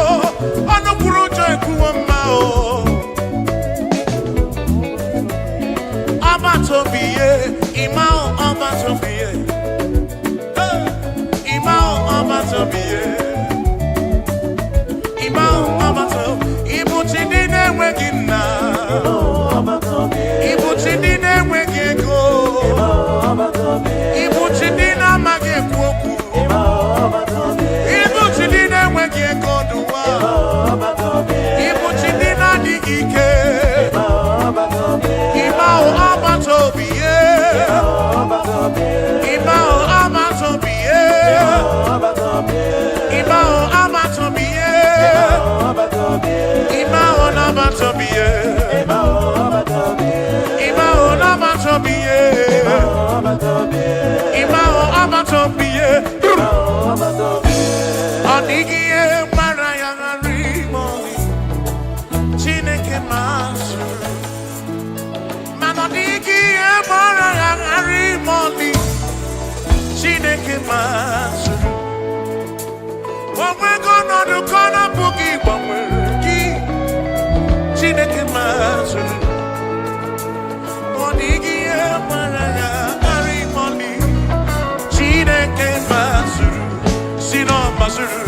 ọnụ kwuru ụjọ ekwuwo mma o. Ọgbata obi ye, ịma ọgbata obi ye. Ịma ọgbata obi ye. Ịma ọgbata, ịbụ chi ndị na-enweghị nna, ịbụ chi ndị na-enweghị ego, ịbụ chi ndị na-amaghị ekwu okwu, ịbụ chi ndị na-enweghị ego n'ụwa, ịbụ chi ndị na-adịghị ike. Ịma ọgbata obi ye, ịma ọgbata obi ye, ịma ọgbata obi ye. Ịma ọgbata obi ye, ịma ọgbata obi ye, ịma ọgbata obi ye. Ọ dịghị ihe gbara ya ghara ime ọlị. Chineke mazụrụ, mana ọ dịghị ihe gbara ya ghara ime ọlị. Chineke mazụrụ, o nwego ọnọdụ ka ọ na-apụghị gbanwere gị. Chineke mazụrụ, ọ dịghị ihe gbara ya ghara ime ọlị. Chineke mazụrụ, si na ọ mazụrụ,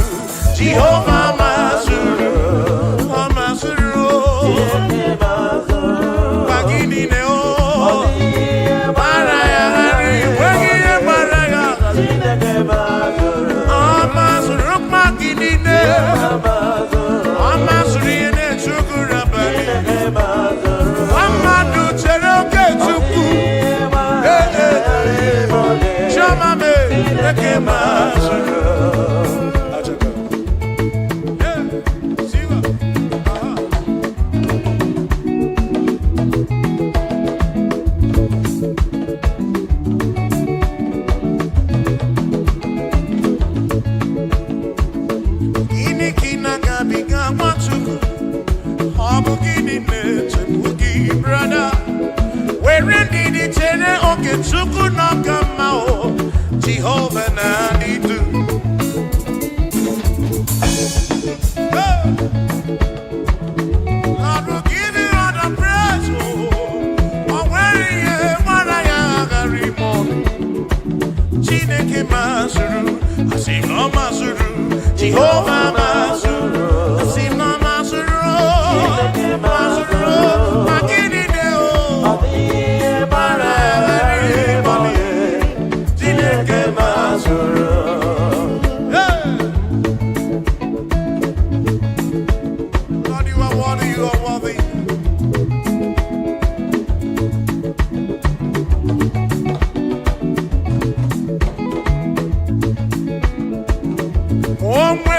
Jehova mazụrụ, ọ mazụrụ gwa gị niile o gbara ya ghara, enweghị ihe gbara ya. Ọ mazụrụ mkpa gị niile, ọ mazụrụ ihe na-echu gụrụ abalị. Nwa mmadụ chere oge Chukwu. Ee, ee, ee. Chioma mee, eke mazụrụ. Ee, siwa. Aha. Gịnị ka ị na-agabiga, Nwachukwu? Ọ bụ gịnị na-echegbu gị, brother? Were ndidi chere oge Chukwu n'ọka mma o, Jehova na-adị du. Hey! Lord will give you all the praise, oh. O nwere ihe gbara ya aghara ime ọnụ. Chineke mazụrụ, asị na ọ mazụrụ, Jehova mazụrụ, asị na ọ mazụrụ, mazụrụ, ma gịnị dị o? Gbara ya ghara ime ọnụ. Chineke mazụrụ. Hey! Lord, you are worthy, you are worthy. Onwe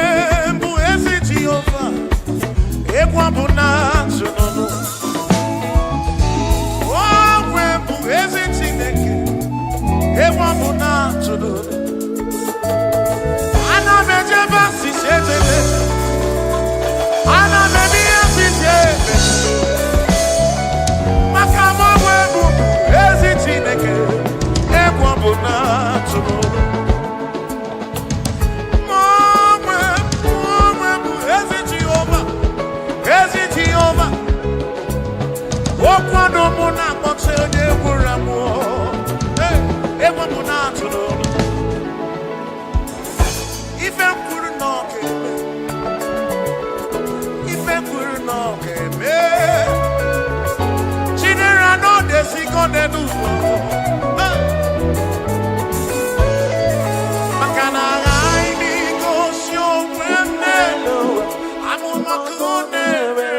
ụwa. Maka na aghaghị m igosi onwe m n'elu ụwa, abụ m ọkụ na-ere.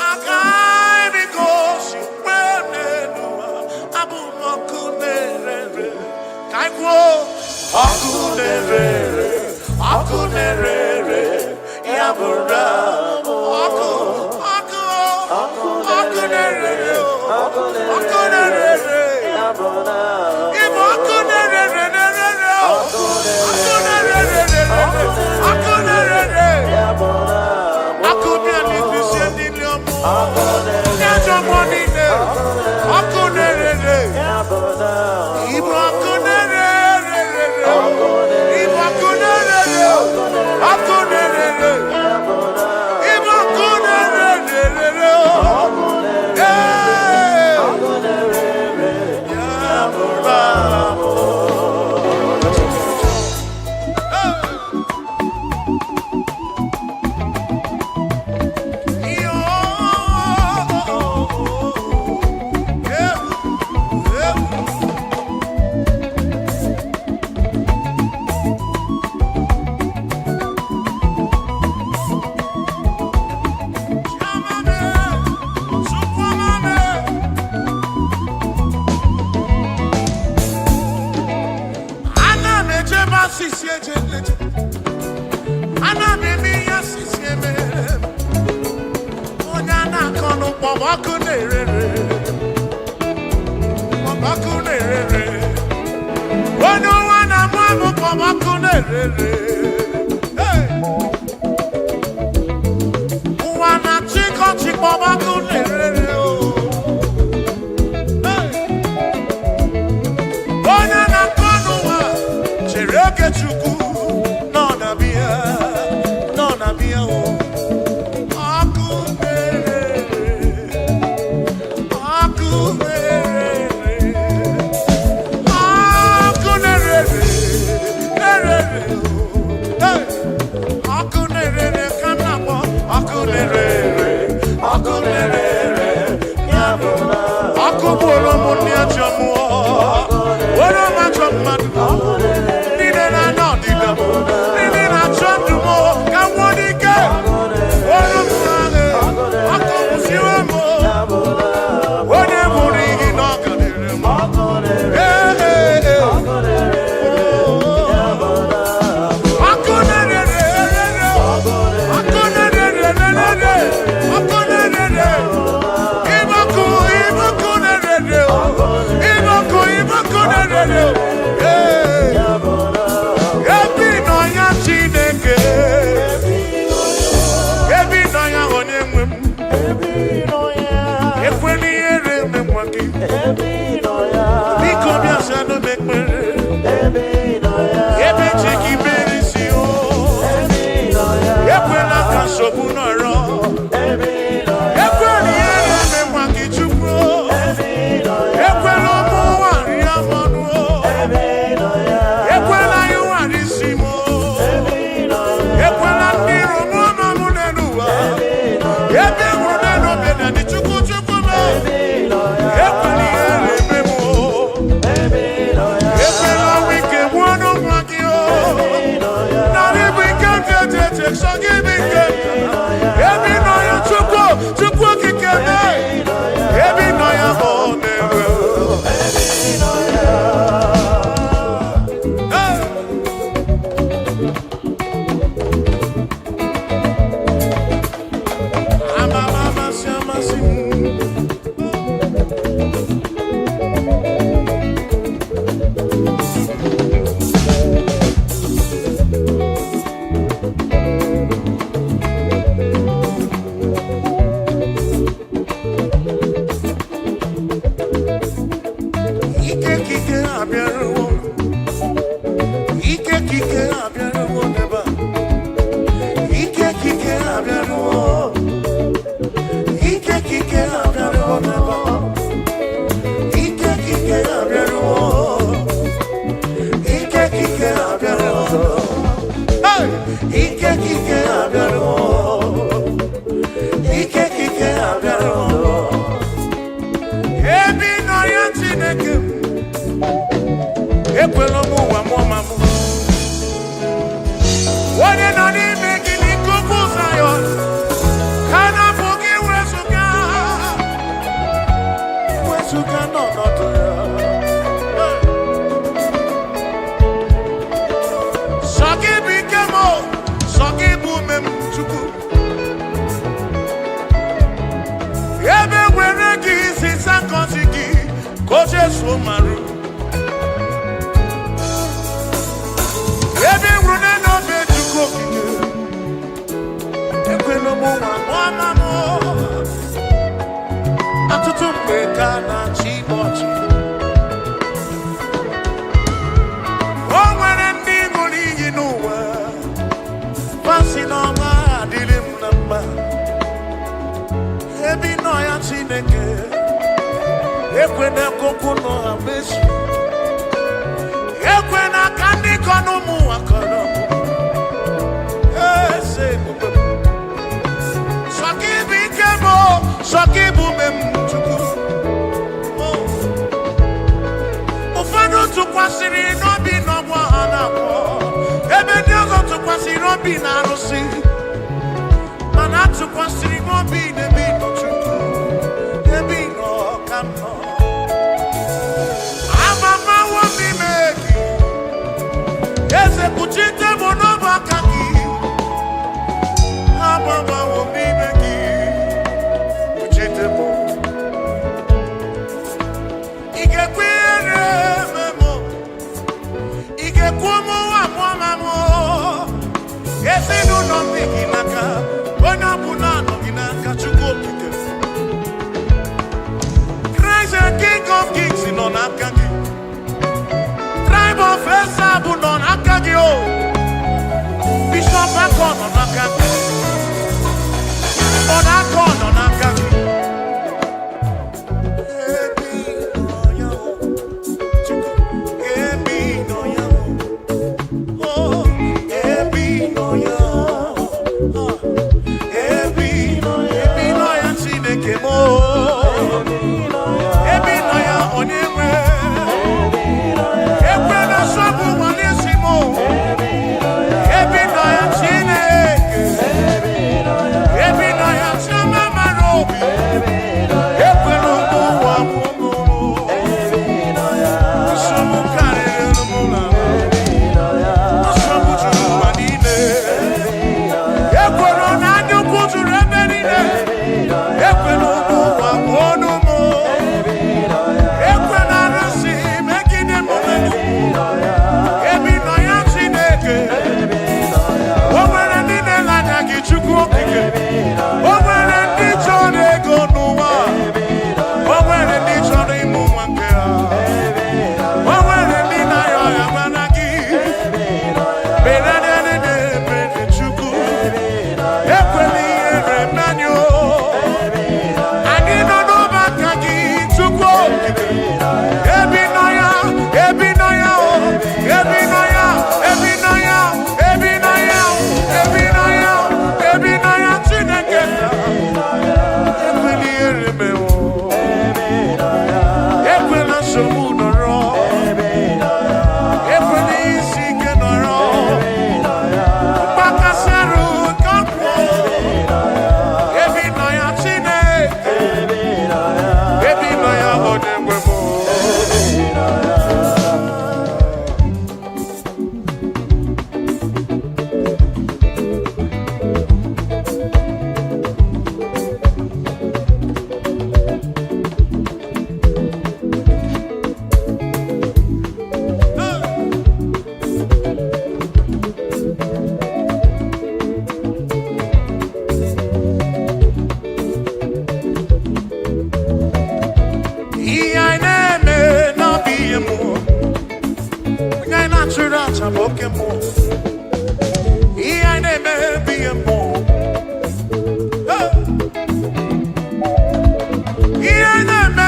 Agaghị m igosi onwe m n'elu ụwa, abụ m ọkụ na-ere. Ka anyị kwuo, ọkụ na-ere, ọkụ na-ere, ya bụrụ ọkụ, ọkụ, ọkụ na-ere, ọkụ na-ere. Ịbụ ọkụ na-ere na-ere, ọkụ na-ere, ọkụ na-ere. Ọkụ bịa n'ibisi ndị ọmụ, ndị ajọ mmụọ niile, ọkụ na-ere. Ịbụ ọkụ na-ere, ịbụ ọkụ na-ere, ọkụ na-ere, ịbụ ọkụ na-ere. Ee, ya bụrụ abụ. Ana m ejebe asịsị eje nleje, ana m eme ihe asịsị eme. Onye a na-akọ n'ụkpọ ọkụ na-erere, ọkụ na-erere. Onye ụwa na-amụ amụ kpọm ọkụ na-erere. Hey! Ụwa na-achịkọ chịkpọm ọkụ na-erere o. Hey! Onye na-akọ n'ụwa chere oge Chukwu nọ na bịa, nọ na bịa o. Ọkụ na-erere, ọkụ na-erere, ọkụ na-erere, na-erere o. Hey! Ọkụ na-erere ka m na-akpọ, ọkụ na-erere, ọkụ na-erere, ya bụ ọkụ gbuoro m ndị ajọ mmụọ, were m ajọ mmadụ, ndị na-ana ọdịda m, ndị na-achọ ndụ m ka m nwụọ n'ike. Were m agha, ọkụ kwụsịrị m, onye mụrụ iyi na ọ ga dịrị m. Ee, ee, ee. Ọkụ na-erere, ọkụ na-erere, ọkụ na-erere. Ịbọkụ, ịbọkụ na-erere, ịbọkụ, ịbọkụ na-erere. Ee. Ebi nọ ya Chineke, ebi nọ ya onye nwe m, ekwela ihere eme nwa gị. Biko bịa zanụ m ekpere, ebe chi gị mere isi o, ekwela ka nsogbu nọrọ, ekwela ihere eme nwa gị Chukwu, ekwela ụmụ ụwa rie m ọnụ, ekwela ịwa isi m, ekwela ndị iro m ọnụ m n'elu ụwa, ebe hụrụ n'elu obe na dị Chukwu Chukwu m, ekwela ihere. Ebe ị nọ ya, Chineke m, ekwela m ụwa mụọ ma mụ. Onye nọ n'ime gị n'ikuku Zayọn, ka na-apụ gị wezụga, wezụga n'ọnọdụ ya. Sọ gị bụ ike m, o, sọ gị bụ ume m, Chukwu. Ebe were gị sisa ngọzi gị, ka o Jesu marụ. Ebe nwụrụ n'elu obe Chukwu okike, ekwela m ụwa mụọ ma mụ. Ọtụtụ mgbe ka a na-achị ịgba ọchị. O nwere ndị ṅụrụ iyi n'ụwa, fasị na ọma adịrị m na mma. Ebe ị nọ ya, Chineke, ekwena ka okwu nọ ha mezu. Ekwena ka ndị kọ n'ụmụ ụwa kọrọ m. Eze ebube m. Sọ gị bụ ike m, o, sọ gị bụ ume m, Chukwu. O. Ụfọdụ tụkwasịrị n'obi n'ọgwụ ha na-agwọ, ebe ndị ọzọ tụkwasịrị obi na arụsị, mana atụkwasịrị m obi n'ebe ị nọ, Chukwu, ebe ị nọ ka m nọ. Amamawo m n'ime gị, eze kpuchite m n'ọbụ aka gị. Amamawo m n'ime gị, kpuchite m. Ị ga-ekwe ihere eme m? Ị ga-ekwu mụ nwa mụọ ma mụ? Ezinụlọ m dị gị n'aka, onye ọbụla nọ gị n'aka, Chukwu okike. Christ the King of Kings nọ n'aka gị. Tribe of Esau bụ nọ n'aka gị o. Bishop Akọ nọ n'aka gị. Ọ na-akọ nọ n'aka gị. Ebe ị nọ ya o, Chukwu, ebe ị nọ ya o. Oh, ebe ị nọ ya o. Ebe ị nọ ya, ebe ị nọ ya, Chineke m o. Ebe ị nọ ya, onye nwe. Ekwela nsogbu ụwa n'isi m o. Ebe ị nọ ya, Chineke. Ebe ị nọ ya, Chioma mara obi. Ekwela ụmụ ụwa mụ mụrụ. Nsogbu karịrị m n'ahụ. Nsogbu juru ụwa niile. Ekwela na anya ukwu juru ebe niile. Ekwela ụmụ ụwa mụ ọnụ mụ. Ekwela arụsị megide m megide. Ebe ị nọ ya, Chineke. O nwere ndị na-ele anya gị, Chukwu okike. O nwere ndị chọrọ ego n'ụwa. O nwere ndị chọrọ ịmụ nwa nke ha. O nwere ndị na-arịọ ọrịa mana gị. Mere na ebere Chukwu. Ekwela ihere mmenụ. Anyị nọ n'ọgbakọ gị, Chukwu okike. Ebi nọ ya, ebi nọ ya, o. Ebi nọ ya, ebi nọ ya, ebi nọ ya, ebi nọ ya, ebi nọ ya, Chineke. Ekwela ihere mewo. Ekwela nsogbu nọrọ. Ekwela isi ike nọrọ. Mgbakasị arụ ka ọ pụọ. Ebi nọ ya, Chineke. Ebi nọ ya, onye nwe m. Ihe anyị na-eme na-abụ ihe mmụọ. Onye anyị na-achụrụ aja bụ oke mmụọ. Ihe anyị na-eme bụ ihe mmụọ. Hey! Ihe anyị na-eme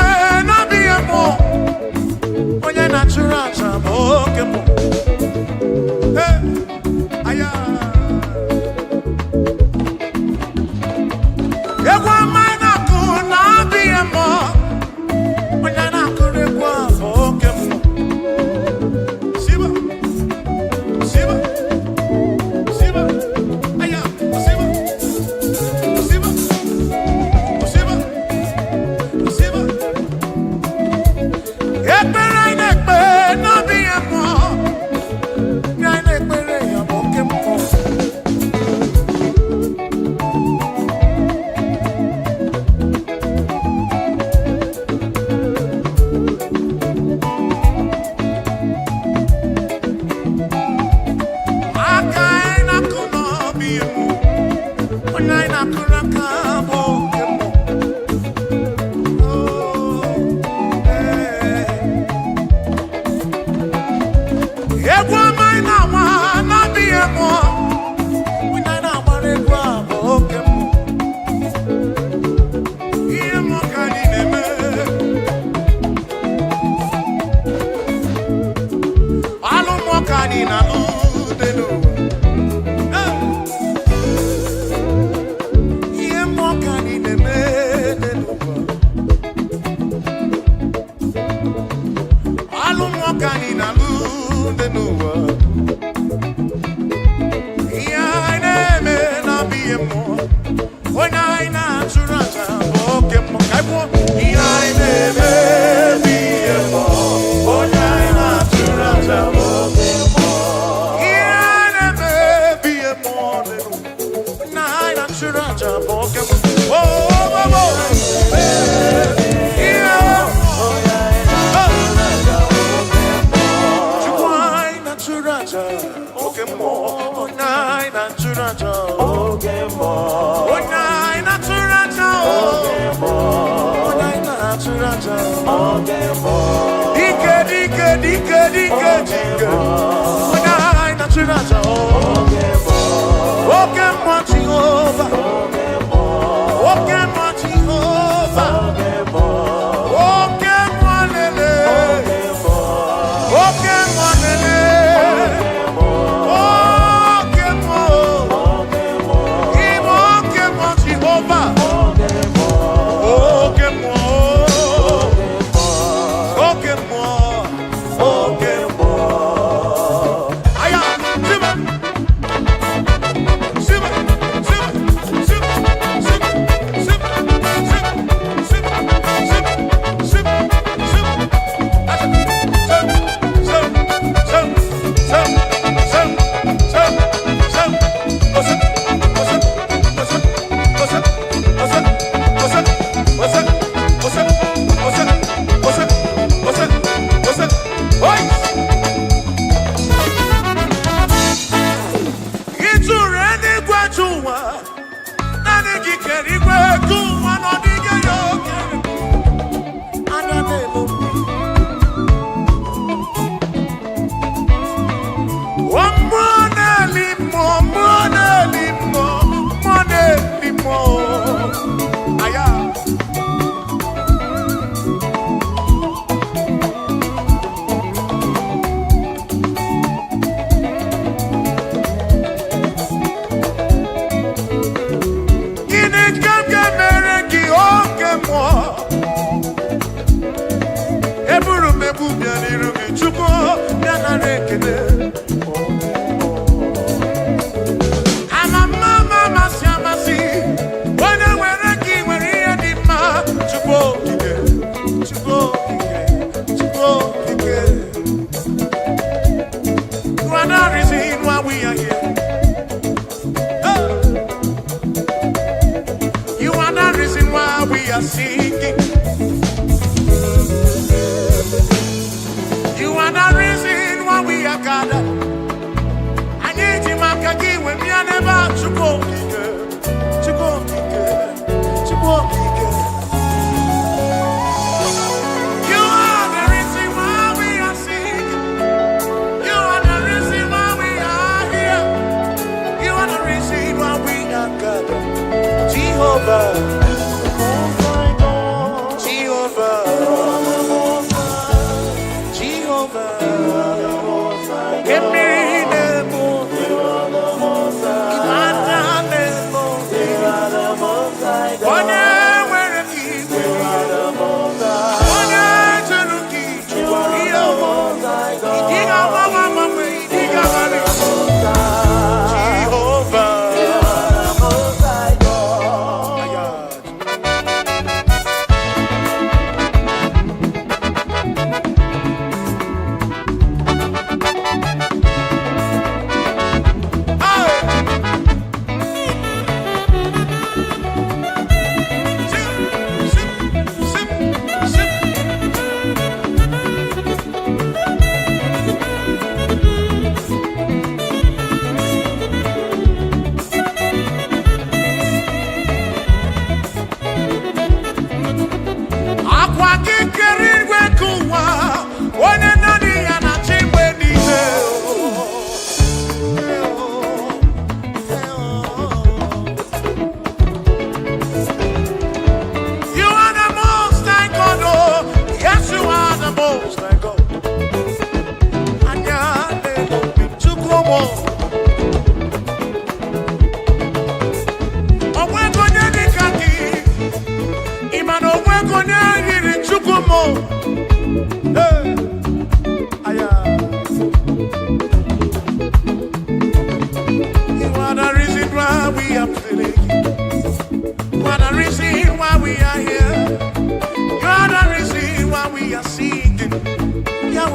na-abụ ihe mmụọ. Onye na-achụrụ aja bụ oke mmụọ. Hey! Aya! Egwu ọma anyị na-akụ na-abụ ihe mmụọ. Onye dị n'ụwa. Ihe anyị na-eme na-abụ ihe mmụọ. Onye anyị na-achụrụ aja bụ oke mmụọ. Ka anyị kwuo, ihe anyị na-eme bụ ihe mmụọ. Onye anyị na-achụrụ aja bụ oke mmụọ. Ihe anyị na-eme bụ ihe mmụọ dị n'ụwa. Onye anyị na-achụrụ aja bụ oke mmụọ. Oh, oh, oh, oh. Ihe mmụọ. Chukwu anyị na-achụrụ aja oke mmụọ. Onye anyị na-achụrụ aja. Onye anyị na-achụrụ aja. Onye anyị na-achụrụ aja. Dike, dike, dike, dike, dike. Onye anyị na-achụrụ aja. Oke mmụọ Jehova. Oke mmụọ Jehova. Oke mmụọ lele. Oke mmụọ lele. Oke mmụọ. Ịbụ oke mmụọ Jehova. Oke mmụọ. Oke mmụọ. Oke mmụọ. Aya, sibe. Sibe, sibe, sibe, sibe, sibe, sibe, sibe, sibe, sibe, sibe. Acha. Sep, sep, sep, sep, sep, sep, sep. Ose, ose, ose, ose, ose, ose, ose, ose, ose, ose, ose, ose. Oi! Ịtụrụ eluigwe jụ ụwa, naanị gị kere igwe gụ ụwa na ọdịghị ya oke. Anya na-elu mmiri. O mmụọ na-eli mmụọ, mmụọ na-eli mmụọ, mmụọ na-eli mmụọ. Aya. Gịnị ka m ga-emere gị oke mmụọ? Eburu m ebu bịa n'iru gị, Chukwu bịa nara ekele. Ama mma ama amasị amasị, onye nwere gị nwere ihe dị mma. Chukwu okike, Chukwu okike, Chukwu okike. You are the reason why we are here. Hey! You are the reason why we are singing. You are the reason why we are gathered.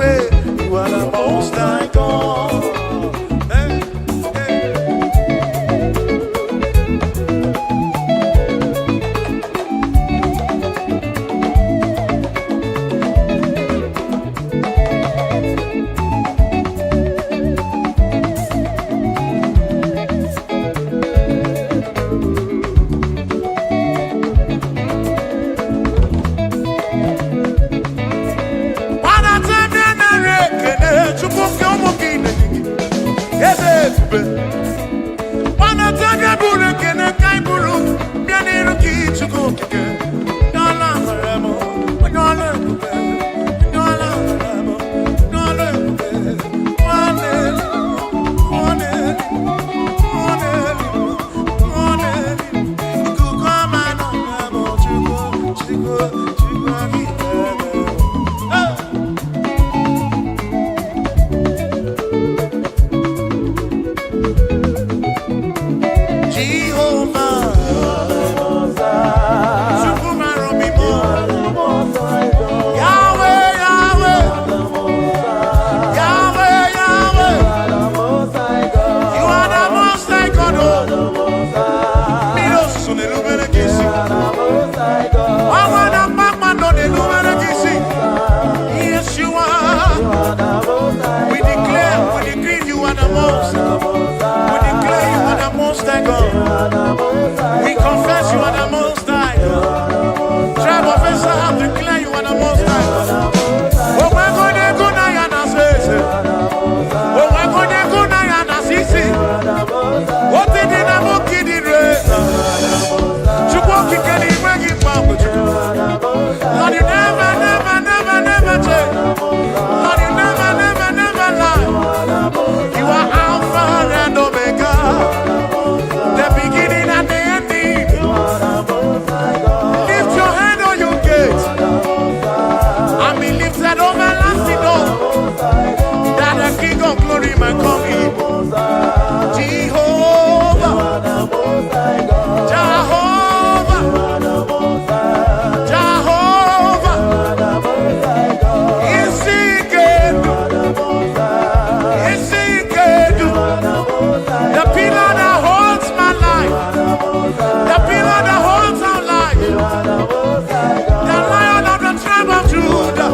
Yahweh, you are the Most High God. Hey, hey. Gbadata bịa nara ekele Chukwu nke ụmụ gị na-enye gị. Eze ebube. Gbadata bịa buru ekele ka anyị buru bịa n'iru gị Chukwu okike. Onye ọla amara m, onye ọla ebube, onye ọla amara m, onye ọla ebube. Nwanne elu, nwanne elu, nwanne elu, nwanne elu. Ikuku ọma nọ na m, Chukwu, Chukwu, Chukwu gị ebe. Hey! Jehovah, Chukwu mara obi m. Yahweh, Yahweh, Yahweh, Yahweh, you are the Most High God. Oh. Mmiri ozuzo na-erubere gị isi. Ọnwa na kpakpando na-erubere gị isi. Yes, you are. We declare, we decree you are the most. We declare you are the Most High God. We confess you are the Most High God. Tribe of Issachar declare you are the Most High God. Onwego na-ego na ya na-asọ eze. Onwego na-ego na ya na-asọ isi. Otu dị na nwoke dị re. Chukwu okike na igwe gị mgbanwe Chukwu. Lord, you never, never, never, never change. Lord, you never, never, never lie. You are Alpha and Omega, the beginning and the ending. Lift your hand on your gate and be lifted over everlasting door, that the King of Glory may come in. Jehovah, Jehovah, Jehovah, Isikedu, Isikedu, the pillar that holds my life, the pillar that holds our life, the Lion of the tribe of Judah.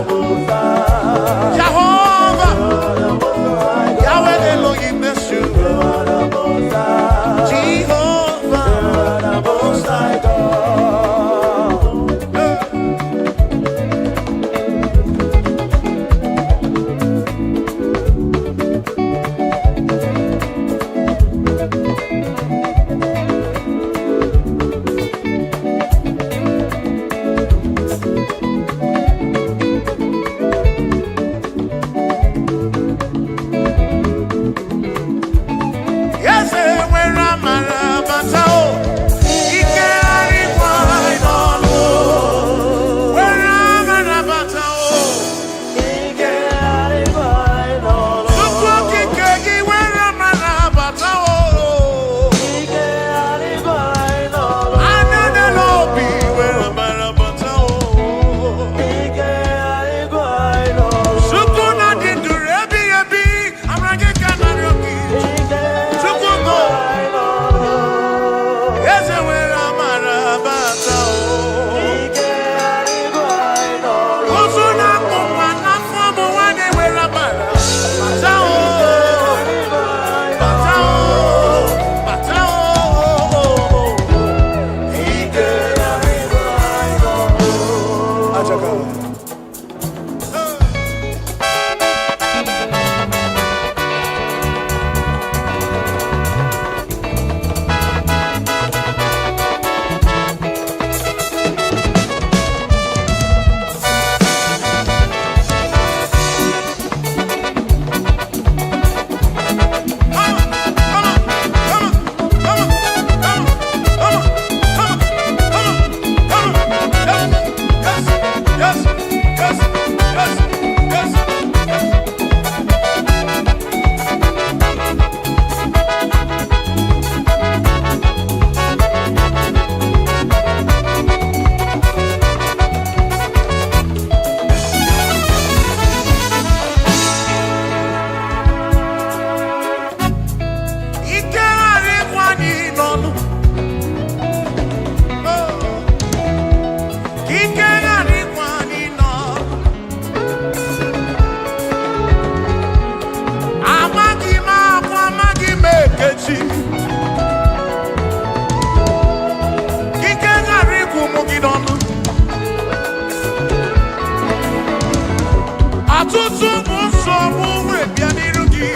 Ọtụtụ ụmụ nsogbu wee bịa n'iru gị.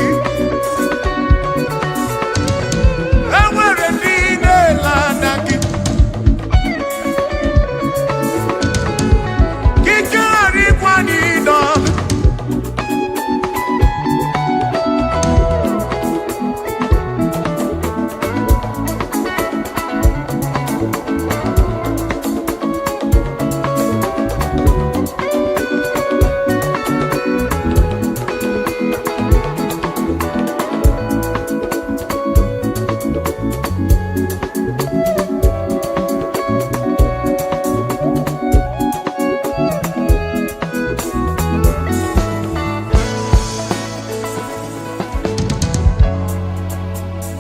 Enwere ndị na-ele anya gị. Ka ike ghara ịgwa anyị n'ọnụ.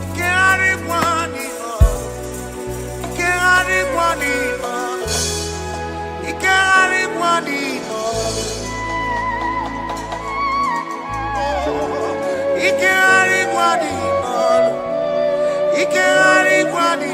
Ike ghara ịgwa anyị n'ọnụ. Ike ghara ịgwa anyị n'ọnụ. Ike ghara ịgwa anyị n'ọnụ. Ike ghara ịgwa anyị n'ọnụ. Ike ghara ịgwa anyị.